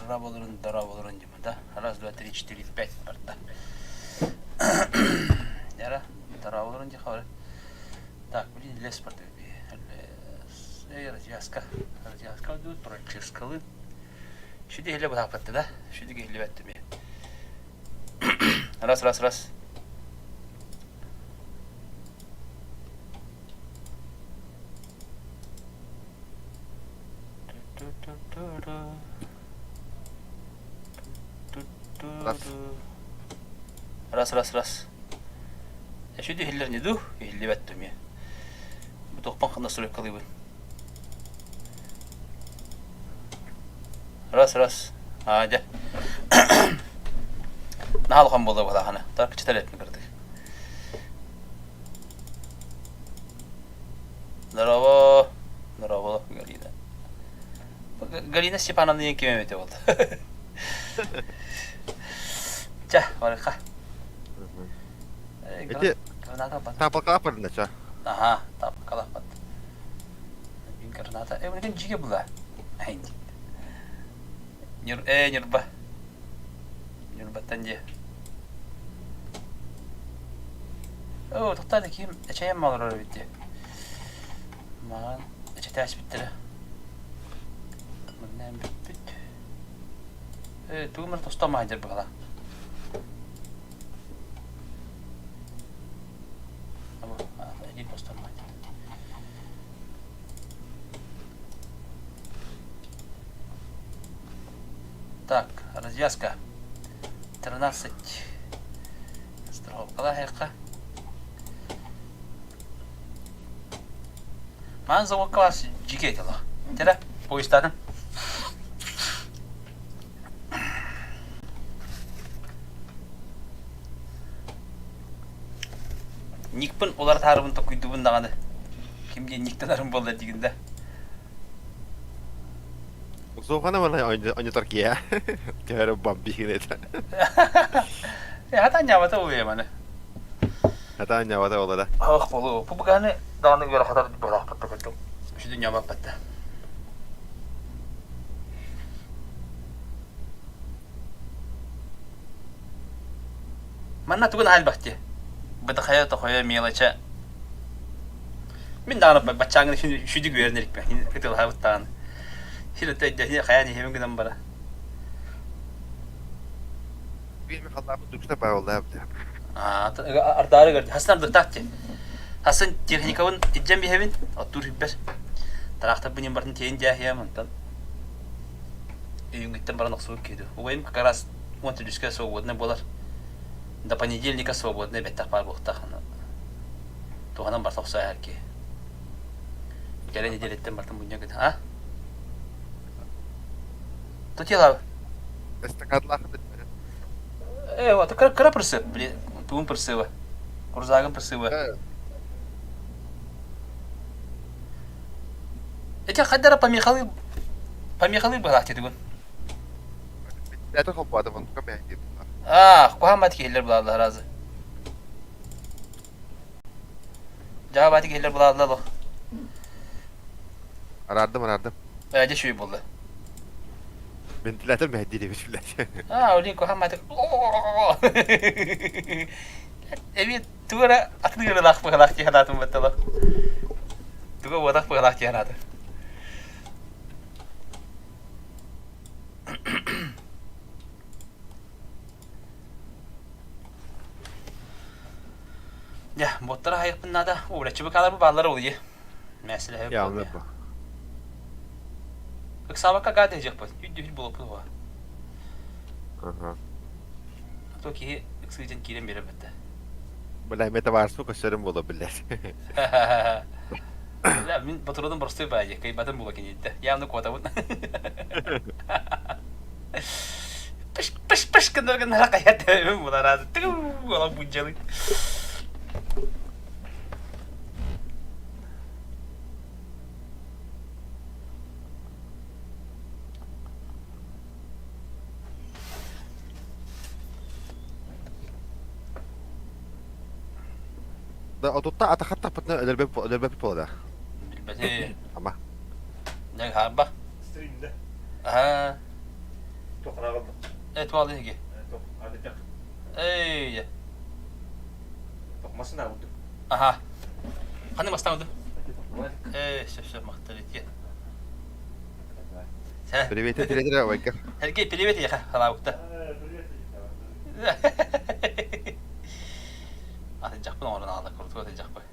Дорооболорун, дорооболорун Дима, да? Раз, два, три, четыре, пять барда. Яра, дорооболорун дихавары. Так, блин, лес барда. Лес. Эй, развязка. Развязка идут, проческалы. Шүді хиле бутаппатты да? Шүді хиле бәтті ме. Раз, раз, раз. Раз. Раз, раз, раз. Эшүдү иһиллэр не дуу? Иһиллибэт эмиэ. Бу тохпон ханна суруйкалыыбын. Раз, раз. Аа, дьэ. Наһаа улахан буолла быһалаахана. Так, читал этин кырдык. Здорово. Здорово, Галина. Галина Степановна диэн ким эбитэ буолла? Чэ, барыха. Ити тапалкалаах ча. Аха, тапалкалаахпат. Граната. Э, билигин дьигэ була. Нюр, э, Нюрба. Нюрбаттан дьиэ. Оо, тоқтаа да ким эчэйэн олорор эбит дии. Маҕан эчэтээспиттэрэ. Манна бүппүт. Э, тугум эрэ тостон маһдьар быһала. Эдии тостон маһдьар. Так, развязка. 13. Страховкалаах Маан заводка дьике этила. Тере, поездатын. Никпин улар таарыбын токуйдубун даҕаны. Ким диэн никтанарым буолла дигин да. Суохана мана ойнотор киһи төһөрө бамбиһин этэ. Хата ньабата улуйа маны. Хата ньабата ола да. Ах болу. Бу буганы даҕаны үөрэ хатар буолаахпатта курдук. Үчүдү ньабаппатта. Манна тугун аһалбахти. Бытахайа тохойо мелоча. Мин даҕаны баччааҥҥын сүдүг үөрэнэр икпэ. Ытылаһабыт даҕаны. Сир өттө хайаан иһэбин гынан бара. Биир халлаабыт дукса бааллаабыт. Ардаары көрдө. Хасан ардыктаах ти. Хасан техникабын илдьэн биһэбин, оттуур хүббэр. Тыраахтарбын барын тиэйин дьээһиэм онтон Үйүҥҥүттэн баран охсубут киһи дуу. Убайым как раз 13-үскэ свободный буолар. До понедельника свободный бэттэх баар буолуохтаах. Туһанан барта охсо ааһар киһи. Кэлэн нэдиэлэттэн бартан мунньа гына. А? Тутилав. Эстакадлаах Э, вот кыра, кыра прысып, блин, тугун прысыба. Курзагын прысыба. Эти хайдара помехалы помехалы быһаах тетигун. Это холбоото онтука бэйдиир. Аа, куһаан киһилэр булааллар разы. Дьаабаати киһилэр булааллар ло. Араардым, араардым. Ээ, дьэ үчүгэй буолла. Вентилятор мэһэйдиир эбит билэр. Аа, олин куһаан маатык. Эбит тугу эрэ атын ыарыылаах быһалаах дии санаатым баттала. Туга уотах быһалаах дии санаата. Дьэ, боттара хайыахпын наада. Уураччы быкаалар бааллар ол дии. Мээсэлэһэ Я буолуо. Ыксаабакка гаа дэһдьиэхпит. Үт-дүһүл буолуохпут уһуа. Ага. А то киһи ыксыытын киирэн биэрэр бэтэ. Бля, мен табаарыспын көрсөрүм буолуо биллэр. Бля, мин ботурудум простой баайы, кыйбатын була киниттэ. Явно куотабын. Пыш пыш пыш гыннар гыннара хайа төбөм булараады. Тыгу ола бунжалы. Да, отутта атахат таппытына өлөрбөт өлөрбөппүт буолла да. Билбэти. Ама. Дьэ, хаарба. Стримде. Аха. Э, туал иһиги. Эй. Аха. Ханнык бастаабыты? Э, сөп сөп махтал итиэ. Привет, привет, Вайка. Сергей, привет, яха, халаабыкта. Атыдьахпын оҥорон аҕалла, курутуга атыдьахпын.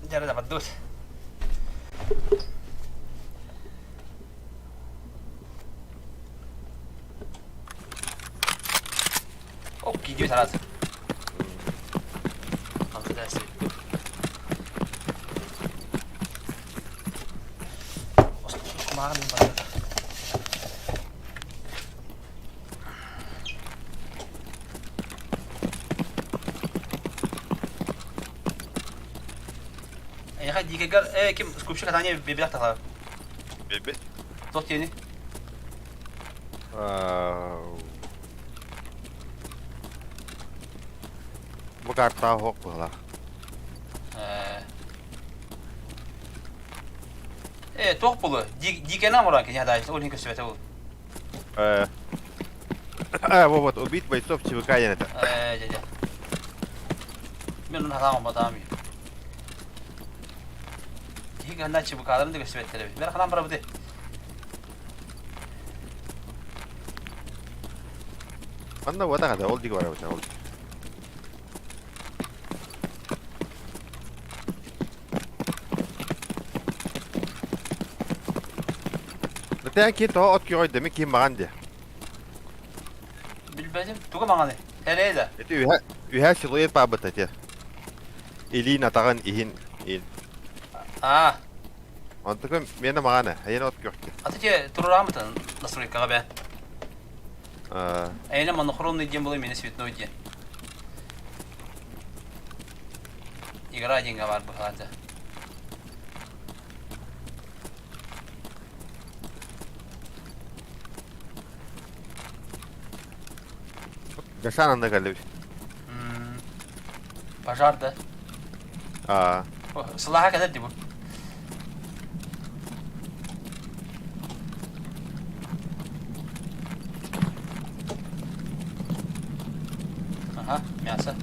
Дьэ, да бардыбыт. Оп, киирдибит араас. Кумааҕы барда. Эйиэхэ дикэгэр э ким скупщик Таня бибилэх тахар. Бибит. Туох диэни? Бу картаҕа суох быһыылаах. Э, туох буолуо? Дикэни оҥорон кини хадаайыс, ол иһин көстүбэтэ ол. Э, э, вот, вот, убить бойцов ЧВК диэн этэ. Э, дьэ, дьэ. Мен оны хатаан оҥорботаҕым. Киһи гына ЧВК-ларын да көстүбэттэр эбит. Бэр ханан барабыты? Манна уотах этэ, ол диги барабыт, ол. Бэтэ кин тоҕо от күөҕүй деми ким маҕан диэ. Билбэтим. Туга маҥаны? Эрээ да. Ити үһэ үһэ силуэт баабыт эти. Илиин атаҕын иһин ил. Аа. Онтукум миэнэ маҕана, эйиэнэ от күөхтү. Аты те турураамытын настройкаҕа бэ. Аа. Эйиэнэ монохромный диэн буолуо, миэнэ цветной диэн. Игра диэҥҥэ баар быһаата. Гасан анда кэллибит. Пожар да? Аа. Сылааһа кэлэр дии бу. Ага, мясо.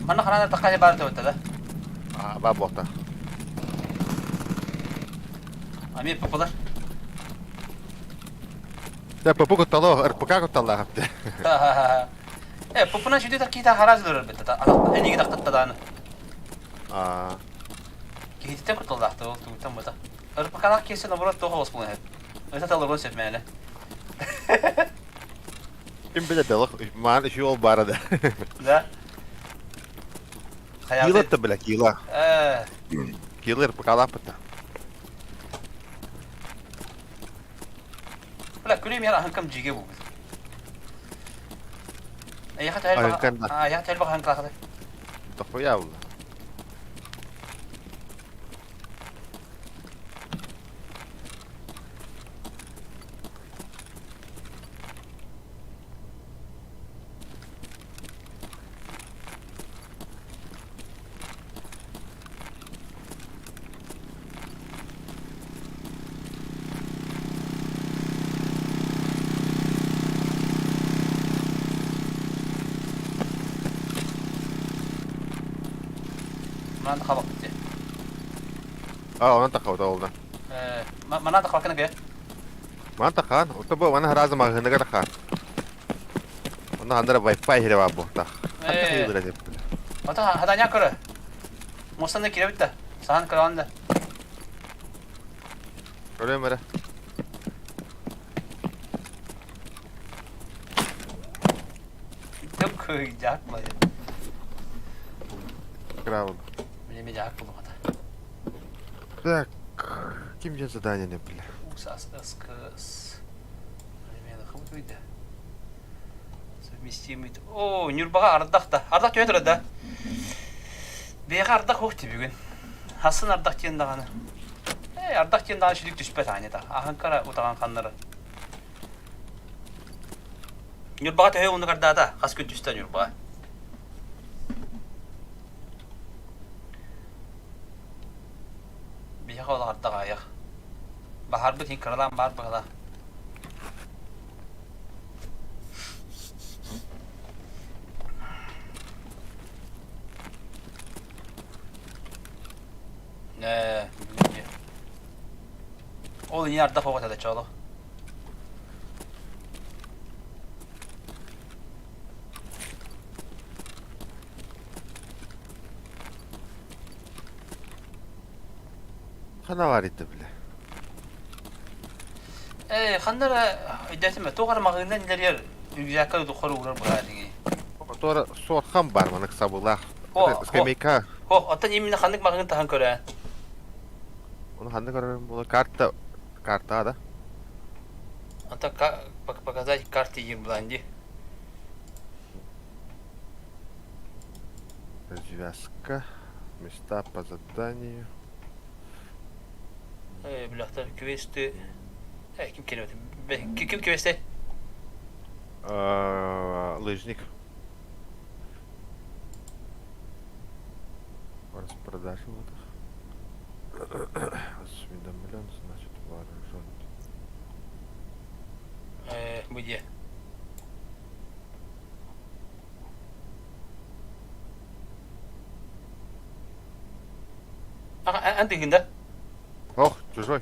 Манна ханан тахха баар да да? Аа, баа буолта. Ами ППлар. Дэ ПП кутталоо, РПК кутталлаах эбит. Э, ППна сүдү такита хараз дөрөр бит. Эниги тахтатта дааны. Аа. Киһититтэн кутталлаахта ол тугуттан бута. РПКлаах киэсэ наоборот туох оҕус буолан иһэр. Ыта талырын сөп мээнэ. Ким билэ делах, маан үчү ол баара да. Да? Кила да бля, кила. Э. Кила РПКлаах быта. Бля, күлүм яр аһыҥкам дьигэ буолбут. Эйиэхэ төһө элбэх аа, эйиэхэ төһө элбэх аһыҥкалаахый? Дохуя буолла. Манан да хабахпыт дии. Аа, онон таххабыта ол да. Э, манан да хабаккына кэ? Манан тахаан, оттон бу маны хараазы маҕаһыыныгар тахаан. Онно ханна эрэ Wi-Fi иһирэ баар буолтаах. Э. Ото хаданя көрө. Муостаны кирэбит да. Саһан көрөҕүн да. Көрөм эрэ. Тым кыйдьаак була Кыраабыл. Билеме дьаак булумата. Так, ким дьон задание не бile. Усас СКС. Билеме хыбыт Совместимый. О, Нюрбаҕа ардах да. Ардах түһэ турар да. Биһиэхэ ардах уох бүгүн. Хасын ардах диэн даҕаны. Ээ, ардах диэн даҕаны сүлүк түспэт аанньата. Аһыҥкара утаҕан ханнары. Ньурбаҕа төһө уһуннук ардаата? Хас күн түстэ Ньурбаҕа? Биһиэхэ олох ардах аҕыйах. Баһаарбыт иһин кыралаан баар быһыылаах. Ээ, Ол ийэ ардах оҕото да чоло. Хана бар ити бile. Ээ, ханна эрэ өйдөөтүм туох эрэ маҕаһыынынан илэрийэр рюкзакка духхар уурар быһаа дии. Тора суорхан бар манык сабылаах. О, Скамейка. О, оттон именно ханнык маҕаһыын таһан көрөө. Оны ханнык көрөрүм була карта карта да. Ата показать карты Ербланди. Развязка. Места по заданию. Э, бляхта, квесты. Э, ким келет? Ким квесты? Лыжник. Распродажа вот их. Осведомлен, значит вооружен. Э, где? Эн тыгында? Ох, чужой.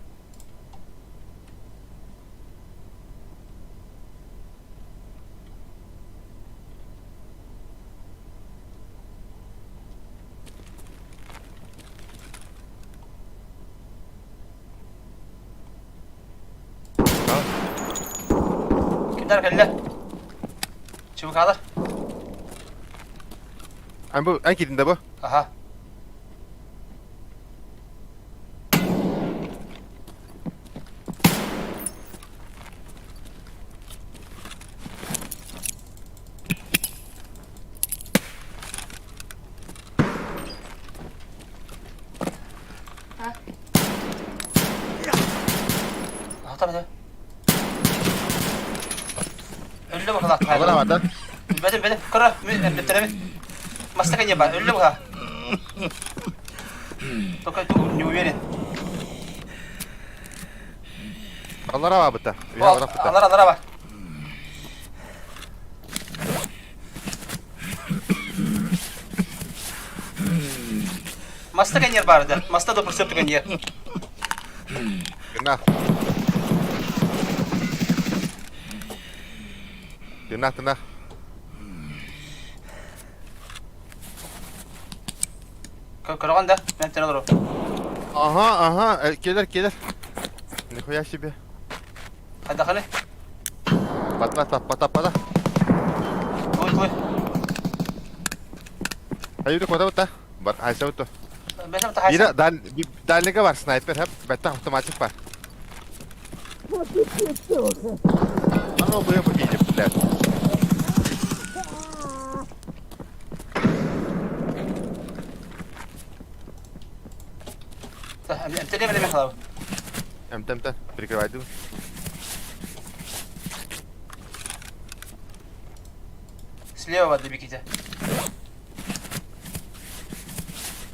Кимдер кэллэ? Чубукалар. Эн бу, эн киирдин да бу? Аха. Аһатар Өллө быһылаах Абара бата. Бэтим бэтим кыра бэттерэбит. Мастака не бар, өллө быһа. Только не уверен. Аллара бабыта. Аллара аллара бар. Маста кэньер баарда. Маста да прицеп кэньер. Тына. Тына, тына. Көрөҕөн да, мен тена олору. Ага, ага, келер, келер. Нихуя себе. Хайдаханы? Пата, пата, пата. Ой, ой. Айуду кота бута. Бар, айса буту. Бира дальника бар снайпер хеп, бетта автоматик бар. Ано быйы бу кийдип, блядь. Эмтэлиэм эмэ халабы. Эмтэ эмтэ, прикрывайдым. Слева добегите.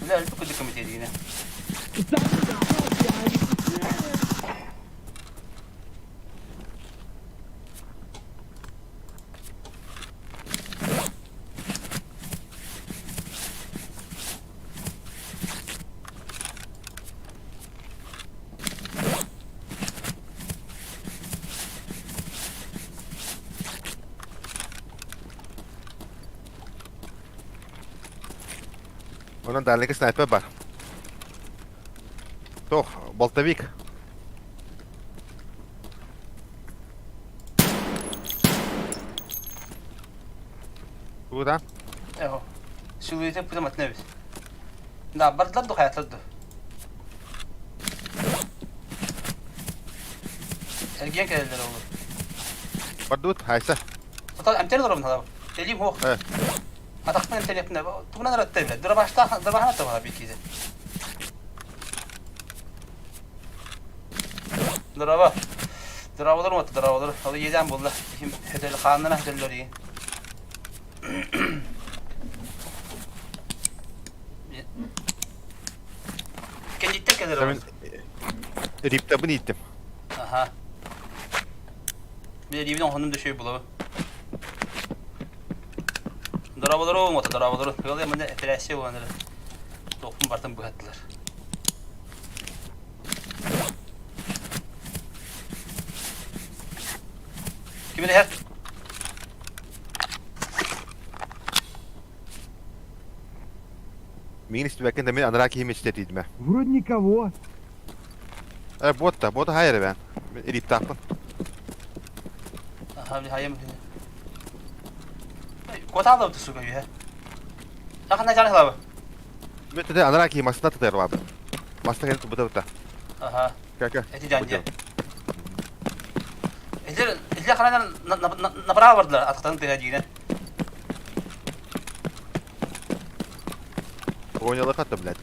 Бля, өлбүт курдук кэмитиэтигинэ. Онон дальника снайпер бар. Тох, болтовик. Куда? Эho. Силуэте путам атнабит. Да, бардылар ду хаятlar ду. Эргиэн кэлэллэр оҕолор. Бардыбыт, хайса. Оттон эмтэн олоробун халабын. Элиим суох. Э. Атахпын эмтэниэхпинэ, тугунан ыратта эбит. Дырабаштаах, дырабаһан аттабаха биир киһи. Здорово. Здороволор вот, здороволор. Ол иэдээн буолла. Ким хөтөл хааннана хөтөллөр иин. Кэнниттэн кэлэр Мен риптабын ииттим. Аха. Мен рибин оһонум да шөй булабы. Здороволору, вот, здороволору. Ыал эмне операция болан Тоқпун бартын быһаттылар. Ким иһэр? Миин истибэккин да мин анараа киһи мечтэтиидимэ. Вроде никого. Э, буотта, буота хайа эрэ бээн. Мин ириптаахпын. Аха, хайам. Куотаалабыт сука үһэ. Ахана жан хлаба. Мен тете анараа киһи массына тытыарлаабыт. Массына кэлин тубута бута. Аха. Кэ-кэ. Эти жан дьэ. Илер илер харанан направо бардылар атахтарын тыа диинен. Оонньолор хатта блядь.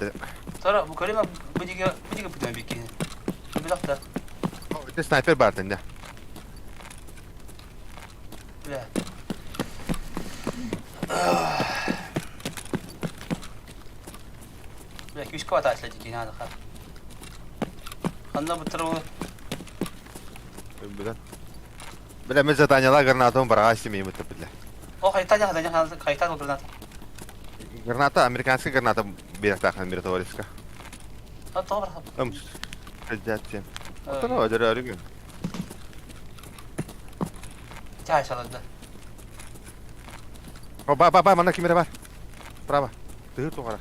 Sonra bu көрүмэ бу диги бу диги бүтүн бикки. Билакта. Это снайпер бар тенде. Бля. Бля, күүскэ батаачла дикин аадыха. Ханна буттар Билен. Бля, мен заданиялар гранатом бараға істемеймін бітті, бля. О, хайта жа, хайта хайта граната. Граната, американская граната беректахан миротворецка. А то бар. Ым, 67. Оттон ödür өрүгүн. Чай шалады. О, ба, ба, ба, мана кимере бар. Право. Тыгыр туғара.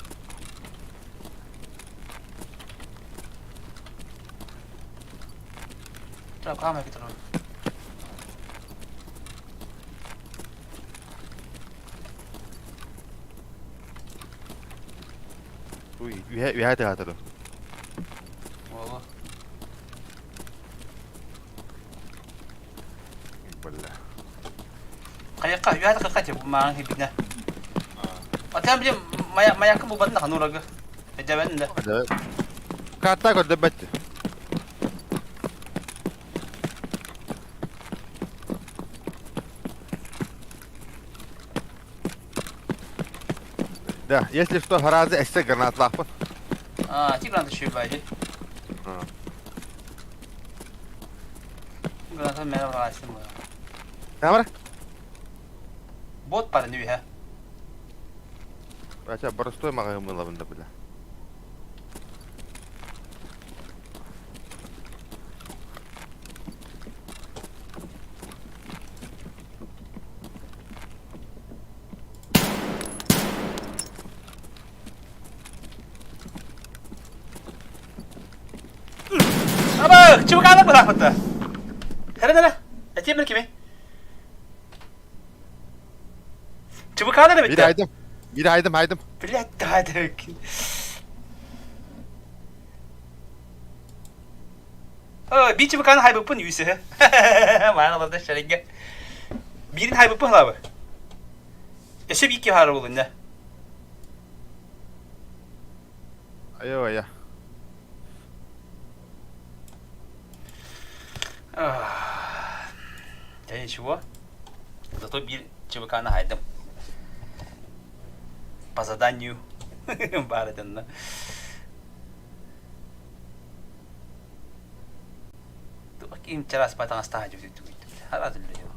Тура кама кетер. Уй, үһэ үһэ тыһаатырым. Ола. Бля. Хайакка, үһэ какка те маан хибитне. Атам биле мая маякы бу батын ханурагы. Эдебен де. Карта көрдө бәтти. Да, если что, гораздо эссе гранатлаахпын. А, ти граната шүй байды. Граната мэр барасың бу. Камера? Бот бар нү хэ. Ача, простой мага мылабын да бля. Аба, чубуканы бырахпыты. Хәрәнәлә. Әтемер кими? Чубуканы да Бир битте. айдым. Бир айдым, айдым. Блядь, да, Э, би чубуканы хайбыппын үсі. Маған аларда шәреңге. Бирин хайбыппын хлабы. Эше бикки хары болын, не? Айо, я. Да ничего. Зато бир ЧВК-ны хайдым. По заданию. Барыдынна. Ким чарас батаңас таа жүзү түгүйтү. Харазылы yok.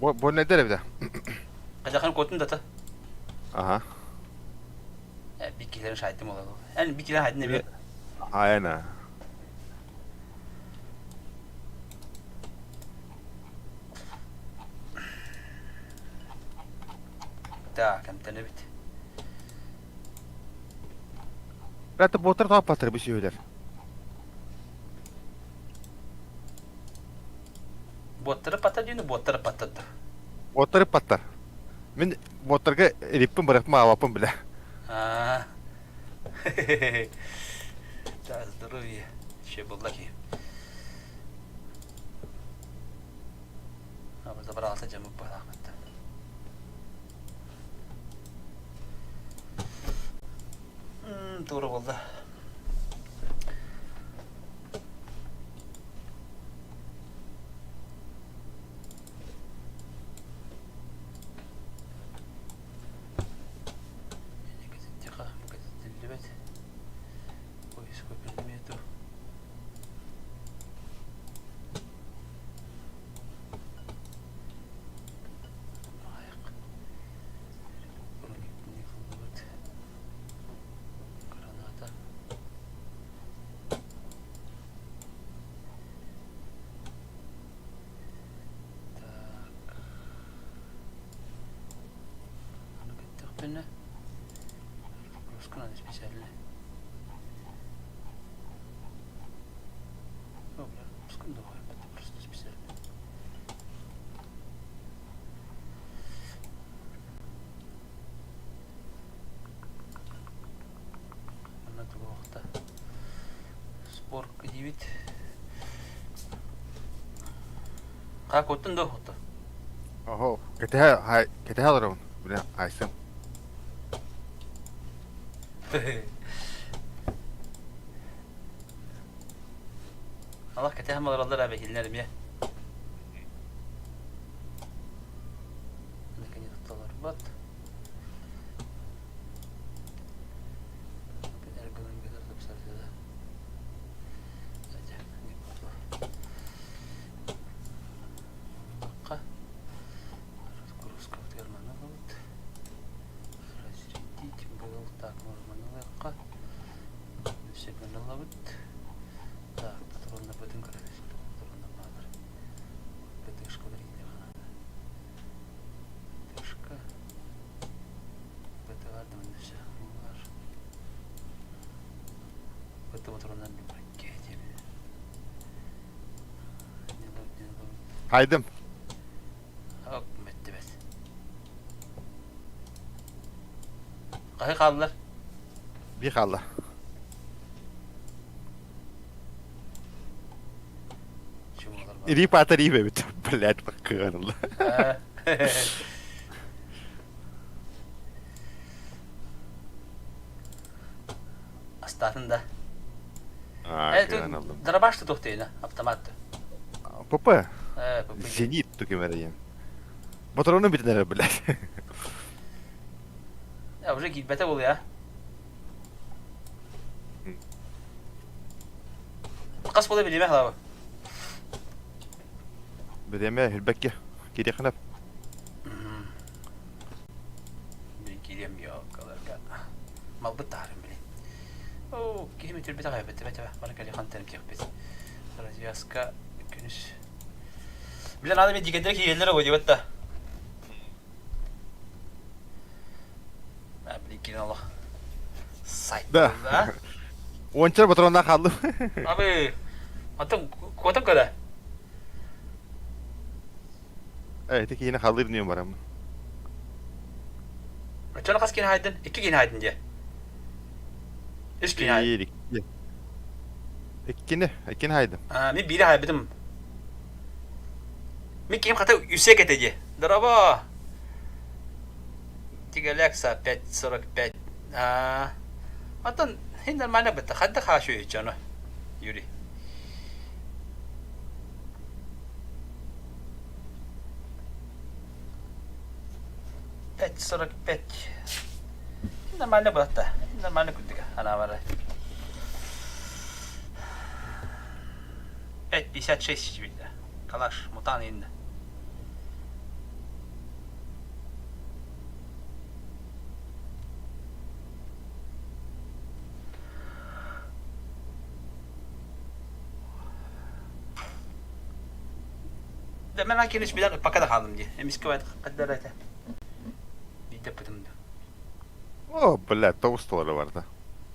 Бу не дер бит. Казахын котун дата. Ага. Бикилерин шайтым олады. Ән бикилер хайдын не Айна. Так, эмтене бит. Бәті ботыр тауып батыр бір сүйелер. Боттыры паттар дейін, боттыры паттады. Боттыры паттар. Мен боттырға реппін бұрақпын алаппын біле. А. Да, здоровье. Еще был лаки. Забрался дьамык быһалаахпыт. Туора буолла. Тихо, бу Поиск по предмету. Граната. Так. Аны кэттэхпинэ Русская специально. О, бля, пускай давай, это просто специально. Манна тугуохта спорка диибит. Как оттун да охота? Оһо, кэтэһэ хай кэтэһэ олоробун. Бля, айсым. Алах кэтэһэн олороллор эбэһиллэр эмиэ. Наконец-то Разгрузкабытыгар маны ылабыт. Разрядить был так маны ылыахха. Өссө маны ылабыт. Так, патроннарбытын көрөбүт. Патроннар баалар. ПТшкалар иилэҕэ. ПТшка. ПТ-лар да манна өссө баар. ПТ патроннар бакке диэбит. Хайдым. Ок, мэттибэт. Хаһы хааллар? Би хаалла. Ирип ата рип эбит. Блять, кыганылла. Астаатын да. Э, Дробаш тутух дейна, автомат. ПП. Зенит түкемерейин. Боторону бүтүн блядь. Я уже киирбэтэ буолуо Хас буола билимэ халаба? Бириэмэ хүлбэккэ киириэххинэ. Мин киириэм ёлкаларга. Малбыт таһарым билин. Оо, киһи мүтүрбүтэ хайбыт эбэтэ бары кэлихан тэнкиэхпит. Развязка күнүс. Билэн аны мен дикендер киирэллэр ого диэбэт да. Блин, олох сайт Да. Уонча патронна хааллым. Абы, атын куотан көрө. Э, ити киһини халлыр диэн бараммын. Оччону хас киһини хайдын? Икки киһини хайдын дии. Үс киһини хайдын. Биир, икки. Иккини, иккини хайдым. А, мен биири хайбытым. Мин киһим хата үсек этэ дии. Здорово! Тигалекса 5.45. А, Оттон хин нормально бытта. Хадда хаашуй дьоно, Юрий. 5.45. Нормально бытта. Нормально күндүгэ анаабары. 5.56 видно. Калаш, мутан инна. Да мен акин үс билэн ыппакка да хаалым дии. Эмискэ қаддар этэ. Биирдэ ыппытым да. О, блядь, тоҕус барда.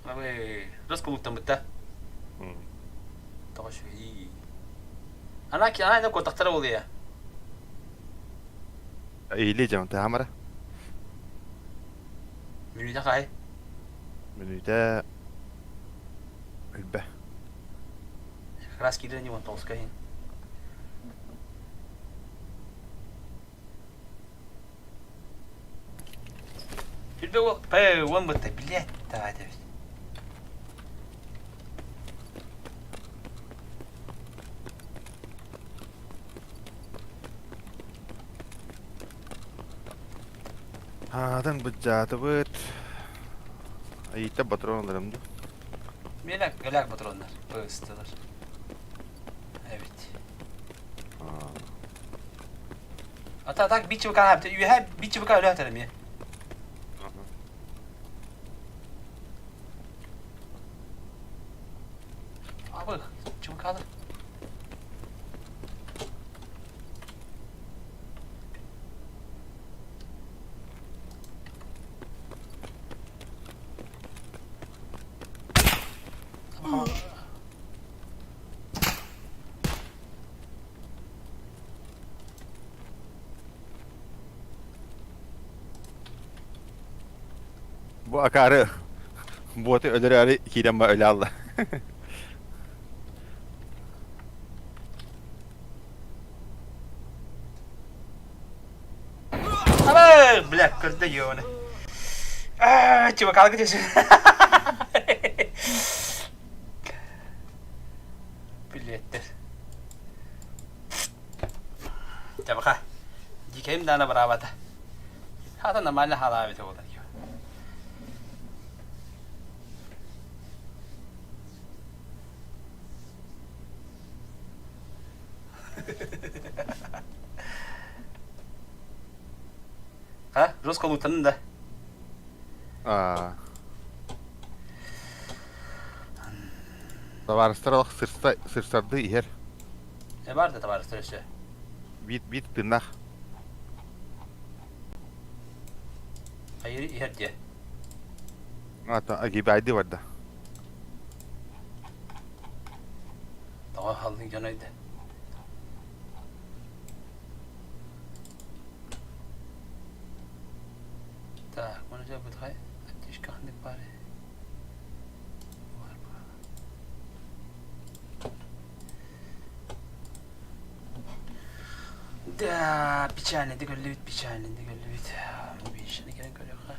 Абы, рас кулуктаммыта. Тоҕо үчүгэй. Ана ана куотахтара буолуо. Или дьон таамара. Мүнүүтэ хаай. Мүнүүтэ үлбэ. Как раз киирэн 19 иһин. Сүрбэ уол П уон бытта билиэт давай эбит. Аатын быдьаатыбыт. Айыта патрон ыларым дуу. Миэнэ гэлээх патроннар быстылар. Эбит. Ата так бич ЧВК үөһэ бич ЧВК өлө эмиэ. Абы ЧВК-ды. Бу акаары буоты өлөрөөрү киирэн ба өлө алла. Абы, бля, көрдө ёны. Аа, чувакалга десин. Билиэттэр. Чабаха. Дикэйим даана бараабата. Хата нормально халаабыта буолар. А, жестко лутанын да. Аа. Табаарыстар олох сырса сырсардыы иһэр. Э бар да табаарыстар өссө. Биит биит тыыннаах. Хайыр иһэр диэ. Ата агибайды барда. Тоҕо халлыҥ дьон өйдө. Так, маны дьэ бытхай аттишка ханнык баар Да, печально көрүллүбүт, печально көрүллүбүт. Бишini кэлэн көрүөххэ.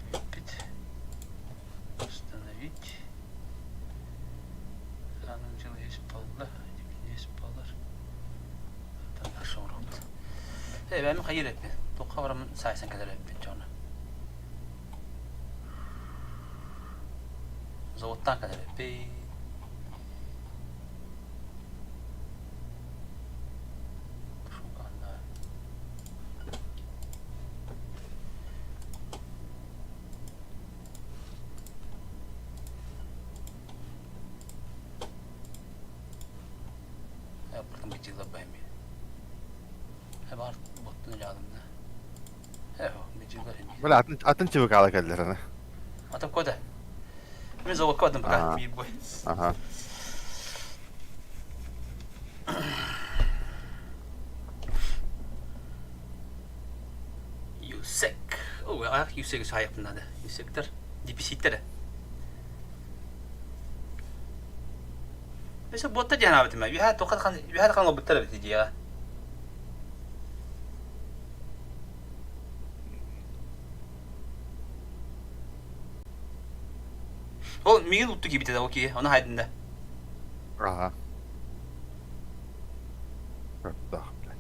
Бүппүт. Установить. Анын жыл есть буолла, есть буолар. Эбэм хайыр этми. Туохха бараммын саайсан кэлэр эбиппин дьоно. Заводтан кэлэр эбиппин. Бля, атын атын чыбыкаала кэллэр аны. Атын кода. Мен заводка бардым пока биир бой. Ага. Юсек. Ой, ах, Юсек сайыппын надо. Юсектер. Диписиттер. Өссө буотта диэн аабытым ээ. Үөһээ туохха да үөһээ да хаан ылбыттар эбит дьиэҕэ. Ол миигин утту киирбитэ да ол киһи, ону хайдын да. Аха. Көрдөөх, блядь.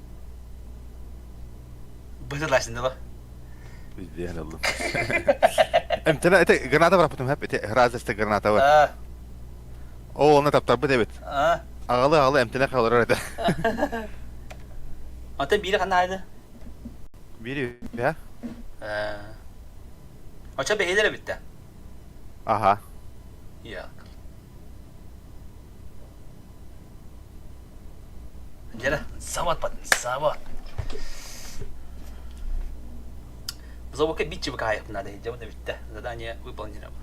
Быһытылаасин дылы. Везде ыллым. Эмтэнэ ити граната бырахпытым хэп ити разности граната бар. Аа. Ол онно таптарбыт эбит. Аа. Аҕалы аҕалы эмтэнэ хаалар этэ. Ата биири ханна аайды? Биири үһэ. Ээ. Очо бэһиэлэр эбиттэ. Аха. Я. Дьэрэ, завод батын, завод. Заводка бит чыбыкаайып надо, дьэ уонна бүттэ. Задание выполнено было.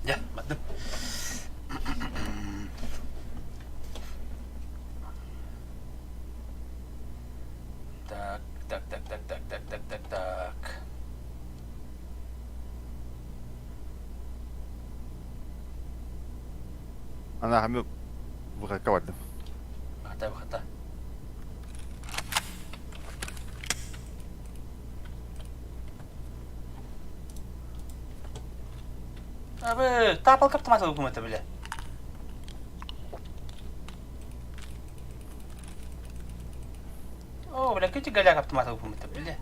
Дьэ, бардым. Так, так, так, так, так, так, так, так, так. Ана хами бухакка бардым. Бахата, бахата. Абы, таапалка автомат ылбым бile. О, бля, кити голяк автомат ылбым бile.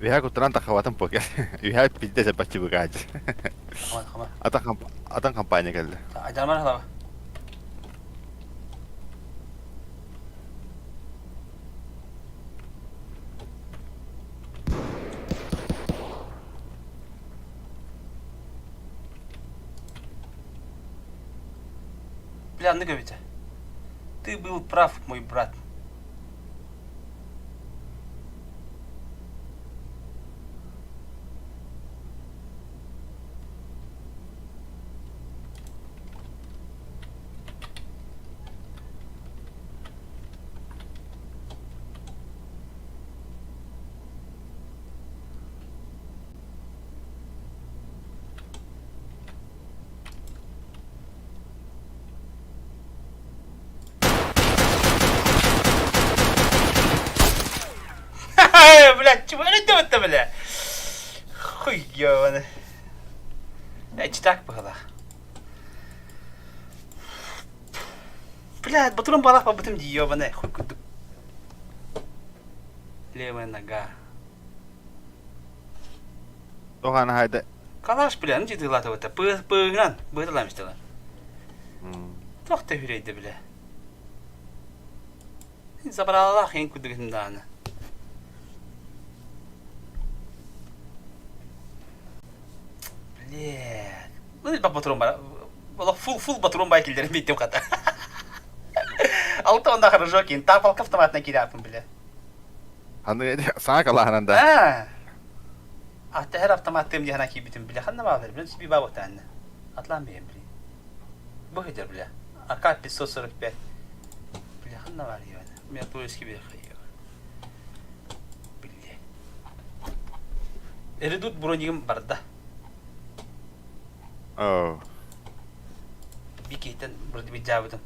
Үһэ куттанан таххабатым покер. Үһэ пиздец эппэччи быгаадьы. Хама, хама. Атын атын компания кэллэ. Айдарман халаба. Бля, аннык эбитэ. Ты был прав, мой брат. Блядь, чего это бля? Хуй ёбаный. Эчи так быһылаах. Блядь, батурун балах бабытым дии ёбаный, хуй курдук. Левая нога. Тоҕо хайда Калаш, бля, ну тыылаатыбыта. Пыыгынан, быһыталаамыстылар. Туох да үрэйдэ, бля. Забралалаах эн курдук даҕаны. Блядь. Ну, батурун бар. Фул, фул батурун бай киллерин биттим хата. Алта онда хорошо кин. Тапалка автоматына кириаппын, бля. Аны саҥа калааһынан да. Аа. Аттыһар автоматтыым диһана киирбитим бile ханна баалар билэн сиби баабыттаанна. Атлаан бэйэм били. Бу хитер бile. АК 545. Бile ханна бар ебана. Мен туриски бile хайы. Бile. Редут бронигым барда. Оо. Бикейтен вроде бы жаабытым.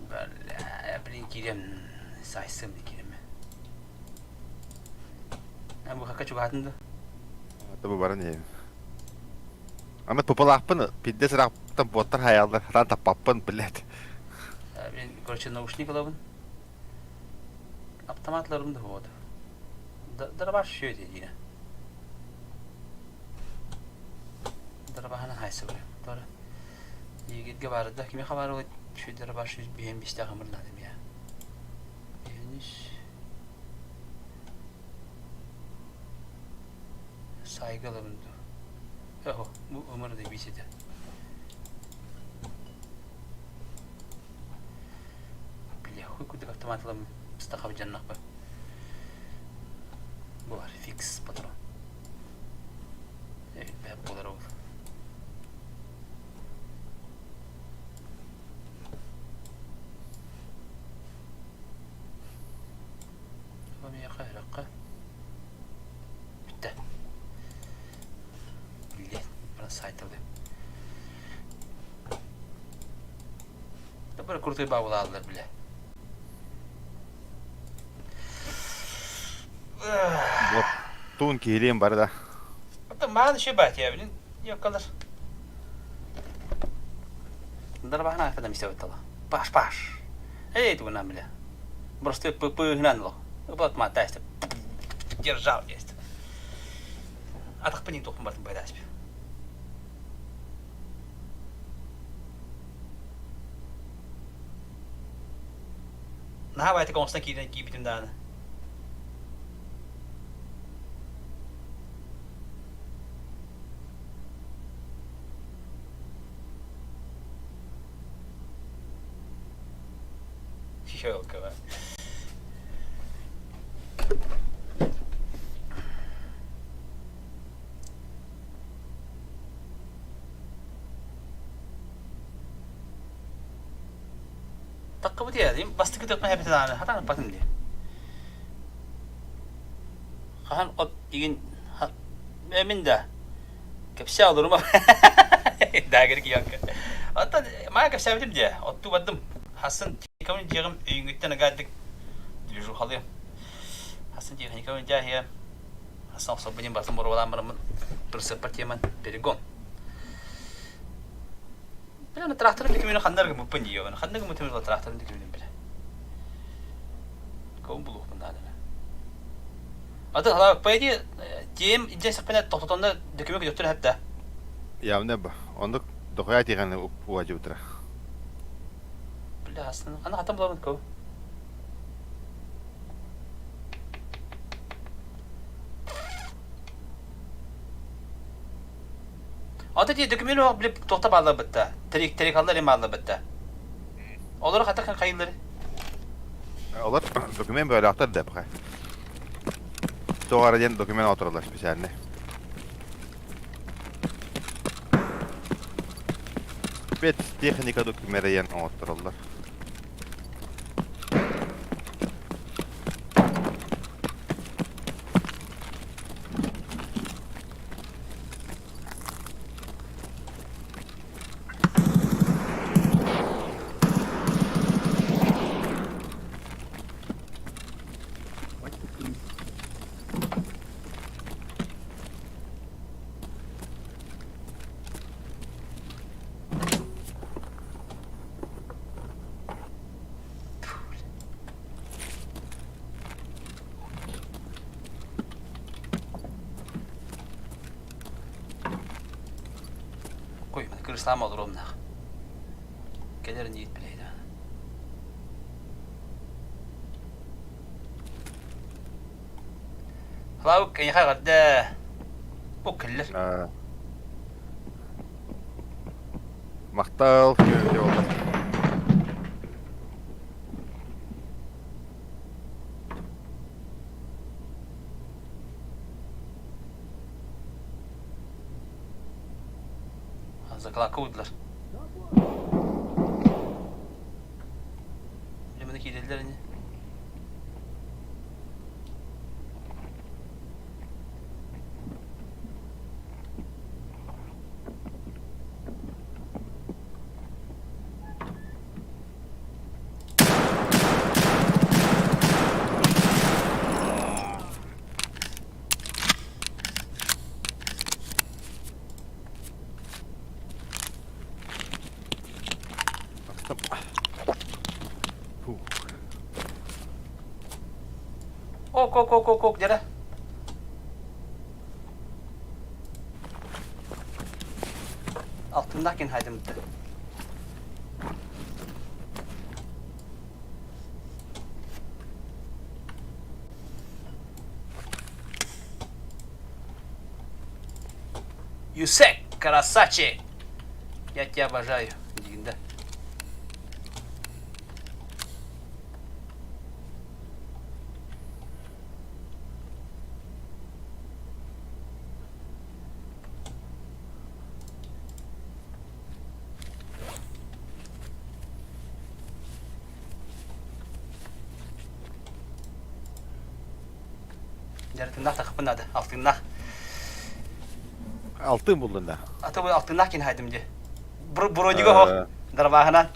Бля, блин, киирем. Сайсым киирем. Бу хакка чугаһатын да? Табы баран иһэбин. Ама тупалаахпын пиздец ыраахтан буоттар хайааллар хатаан таппаппын, блядь. Мен, короче, наушник ылабын. Автоматларым да вот. Дробаш все это дина. Дробахана хайсы бар. Тора. Егетге барды. Кime хабар ол şu дробаш 105 хамырладым я. Бениш. Сайгалым ду. Охо, бу ымыр да биседе. Бля, хуй кудык автомат ылам стахав жаннахпа. Бу бар, фикс патрон. Бәп болар ол. Миэхэ Бүттэ. Блядь, баран сайтылды. Да бір крутой бабылалар, бля. Туун киһилиэн бар да. Это маған еще бать, я, блин, ёкалар. Дарбахна когда мисте баттала. Паш, паш. Эй, тугунан, бля. Просто пыгнан ло. Вот матайся. Держал есть. Атах панин тухм бартын байдасп. Наһаа байтык оҥостон киирэн киирбитим даҕаны. Ёлка. Таккыбыт иһэ, бастакы төхпө хэбитин ааны хатан ыппатым дии. Хаһан от игин мин да кэпсээ олорума даагыр киянка. Оттон маа кэпсээбитим дии, оттуу бардым. Хасын техникабын дьиэҕим өйүҥҥүттэн ыгаардык движухалыам. Хасын техникабын дьааһыйа хасын охсорбун барытын боруобалаан бараммын прицеппар тиэмэн перегон. Бля, тракторын документин ханна гыммыппын дии ханна гыммытым тракторын документин билэ. Кого булуохпун наада. Аты по идее тиэм илдьэн сөхпүнэ тохтотонно документ көтөхтөр хэпта. Явно бу. Оннук дохуя тиҕэн уадьыбытыра. Бля, астын. Аны хатан булабын кого? Ата дии документ оһох билип туохта баалларбытта. Терик терикаллар эм баалларбытта. Олору хата хайыллар. Олор документ бөөлөөхтөр да бха. Тоҕо диэн документ отороллар специальный. Бет техника документ оҥоттороллор. Кой, кырыслаама олоруомнаах. Кэлэр ниит билэйдэ. Хлаук, эйиэхэ эҕэрдэ. Бу кэллэр. Махтал, күөн буолла. Закладка уйдулар. Билимини киирэллэр ини. Ок, ок, ок, ок, ок, дьэрэ. Алтыннаах кин хайдымытты. Юсек, красавчик! Я тебя обожаю, дигинде. Дьарытыннаах тахпын наада, алтыннаах. Алтын буллун да. Ата бу алтыннаах кин хайдым дии. Бронига хоох дарбааһынан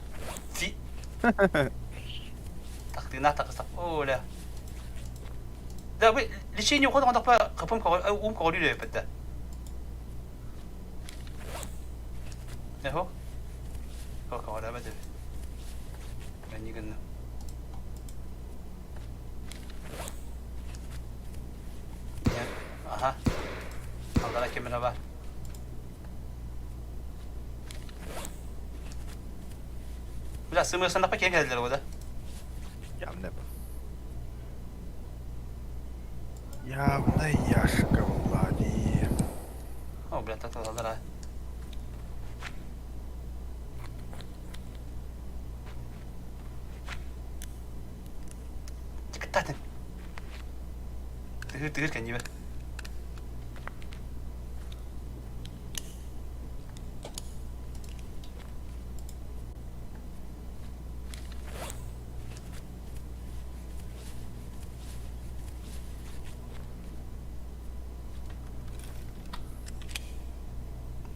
фи. Тахтыыннаах тахыстах. Оля. Да бу лечение ухода ондохпа капым ум көҕүлүүр эбиппит да. Эхо. Көҕүлээбэт эбит. Мэнни гынным. Аха. Аллара кемере бар. Бля, сымырсаннахпа киэн кэлэллэр бу да. Явно. Явно Яшка Влади. О, бля, таталалар а. Татын. Тыһыр тыһыр кэннибэр.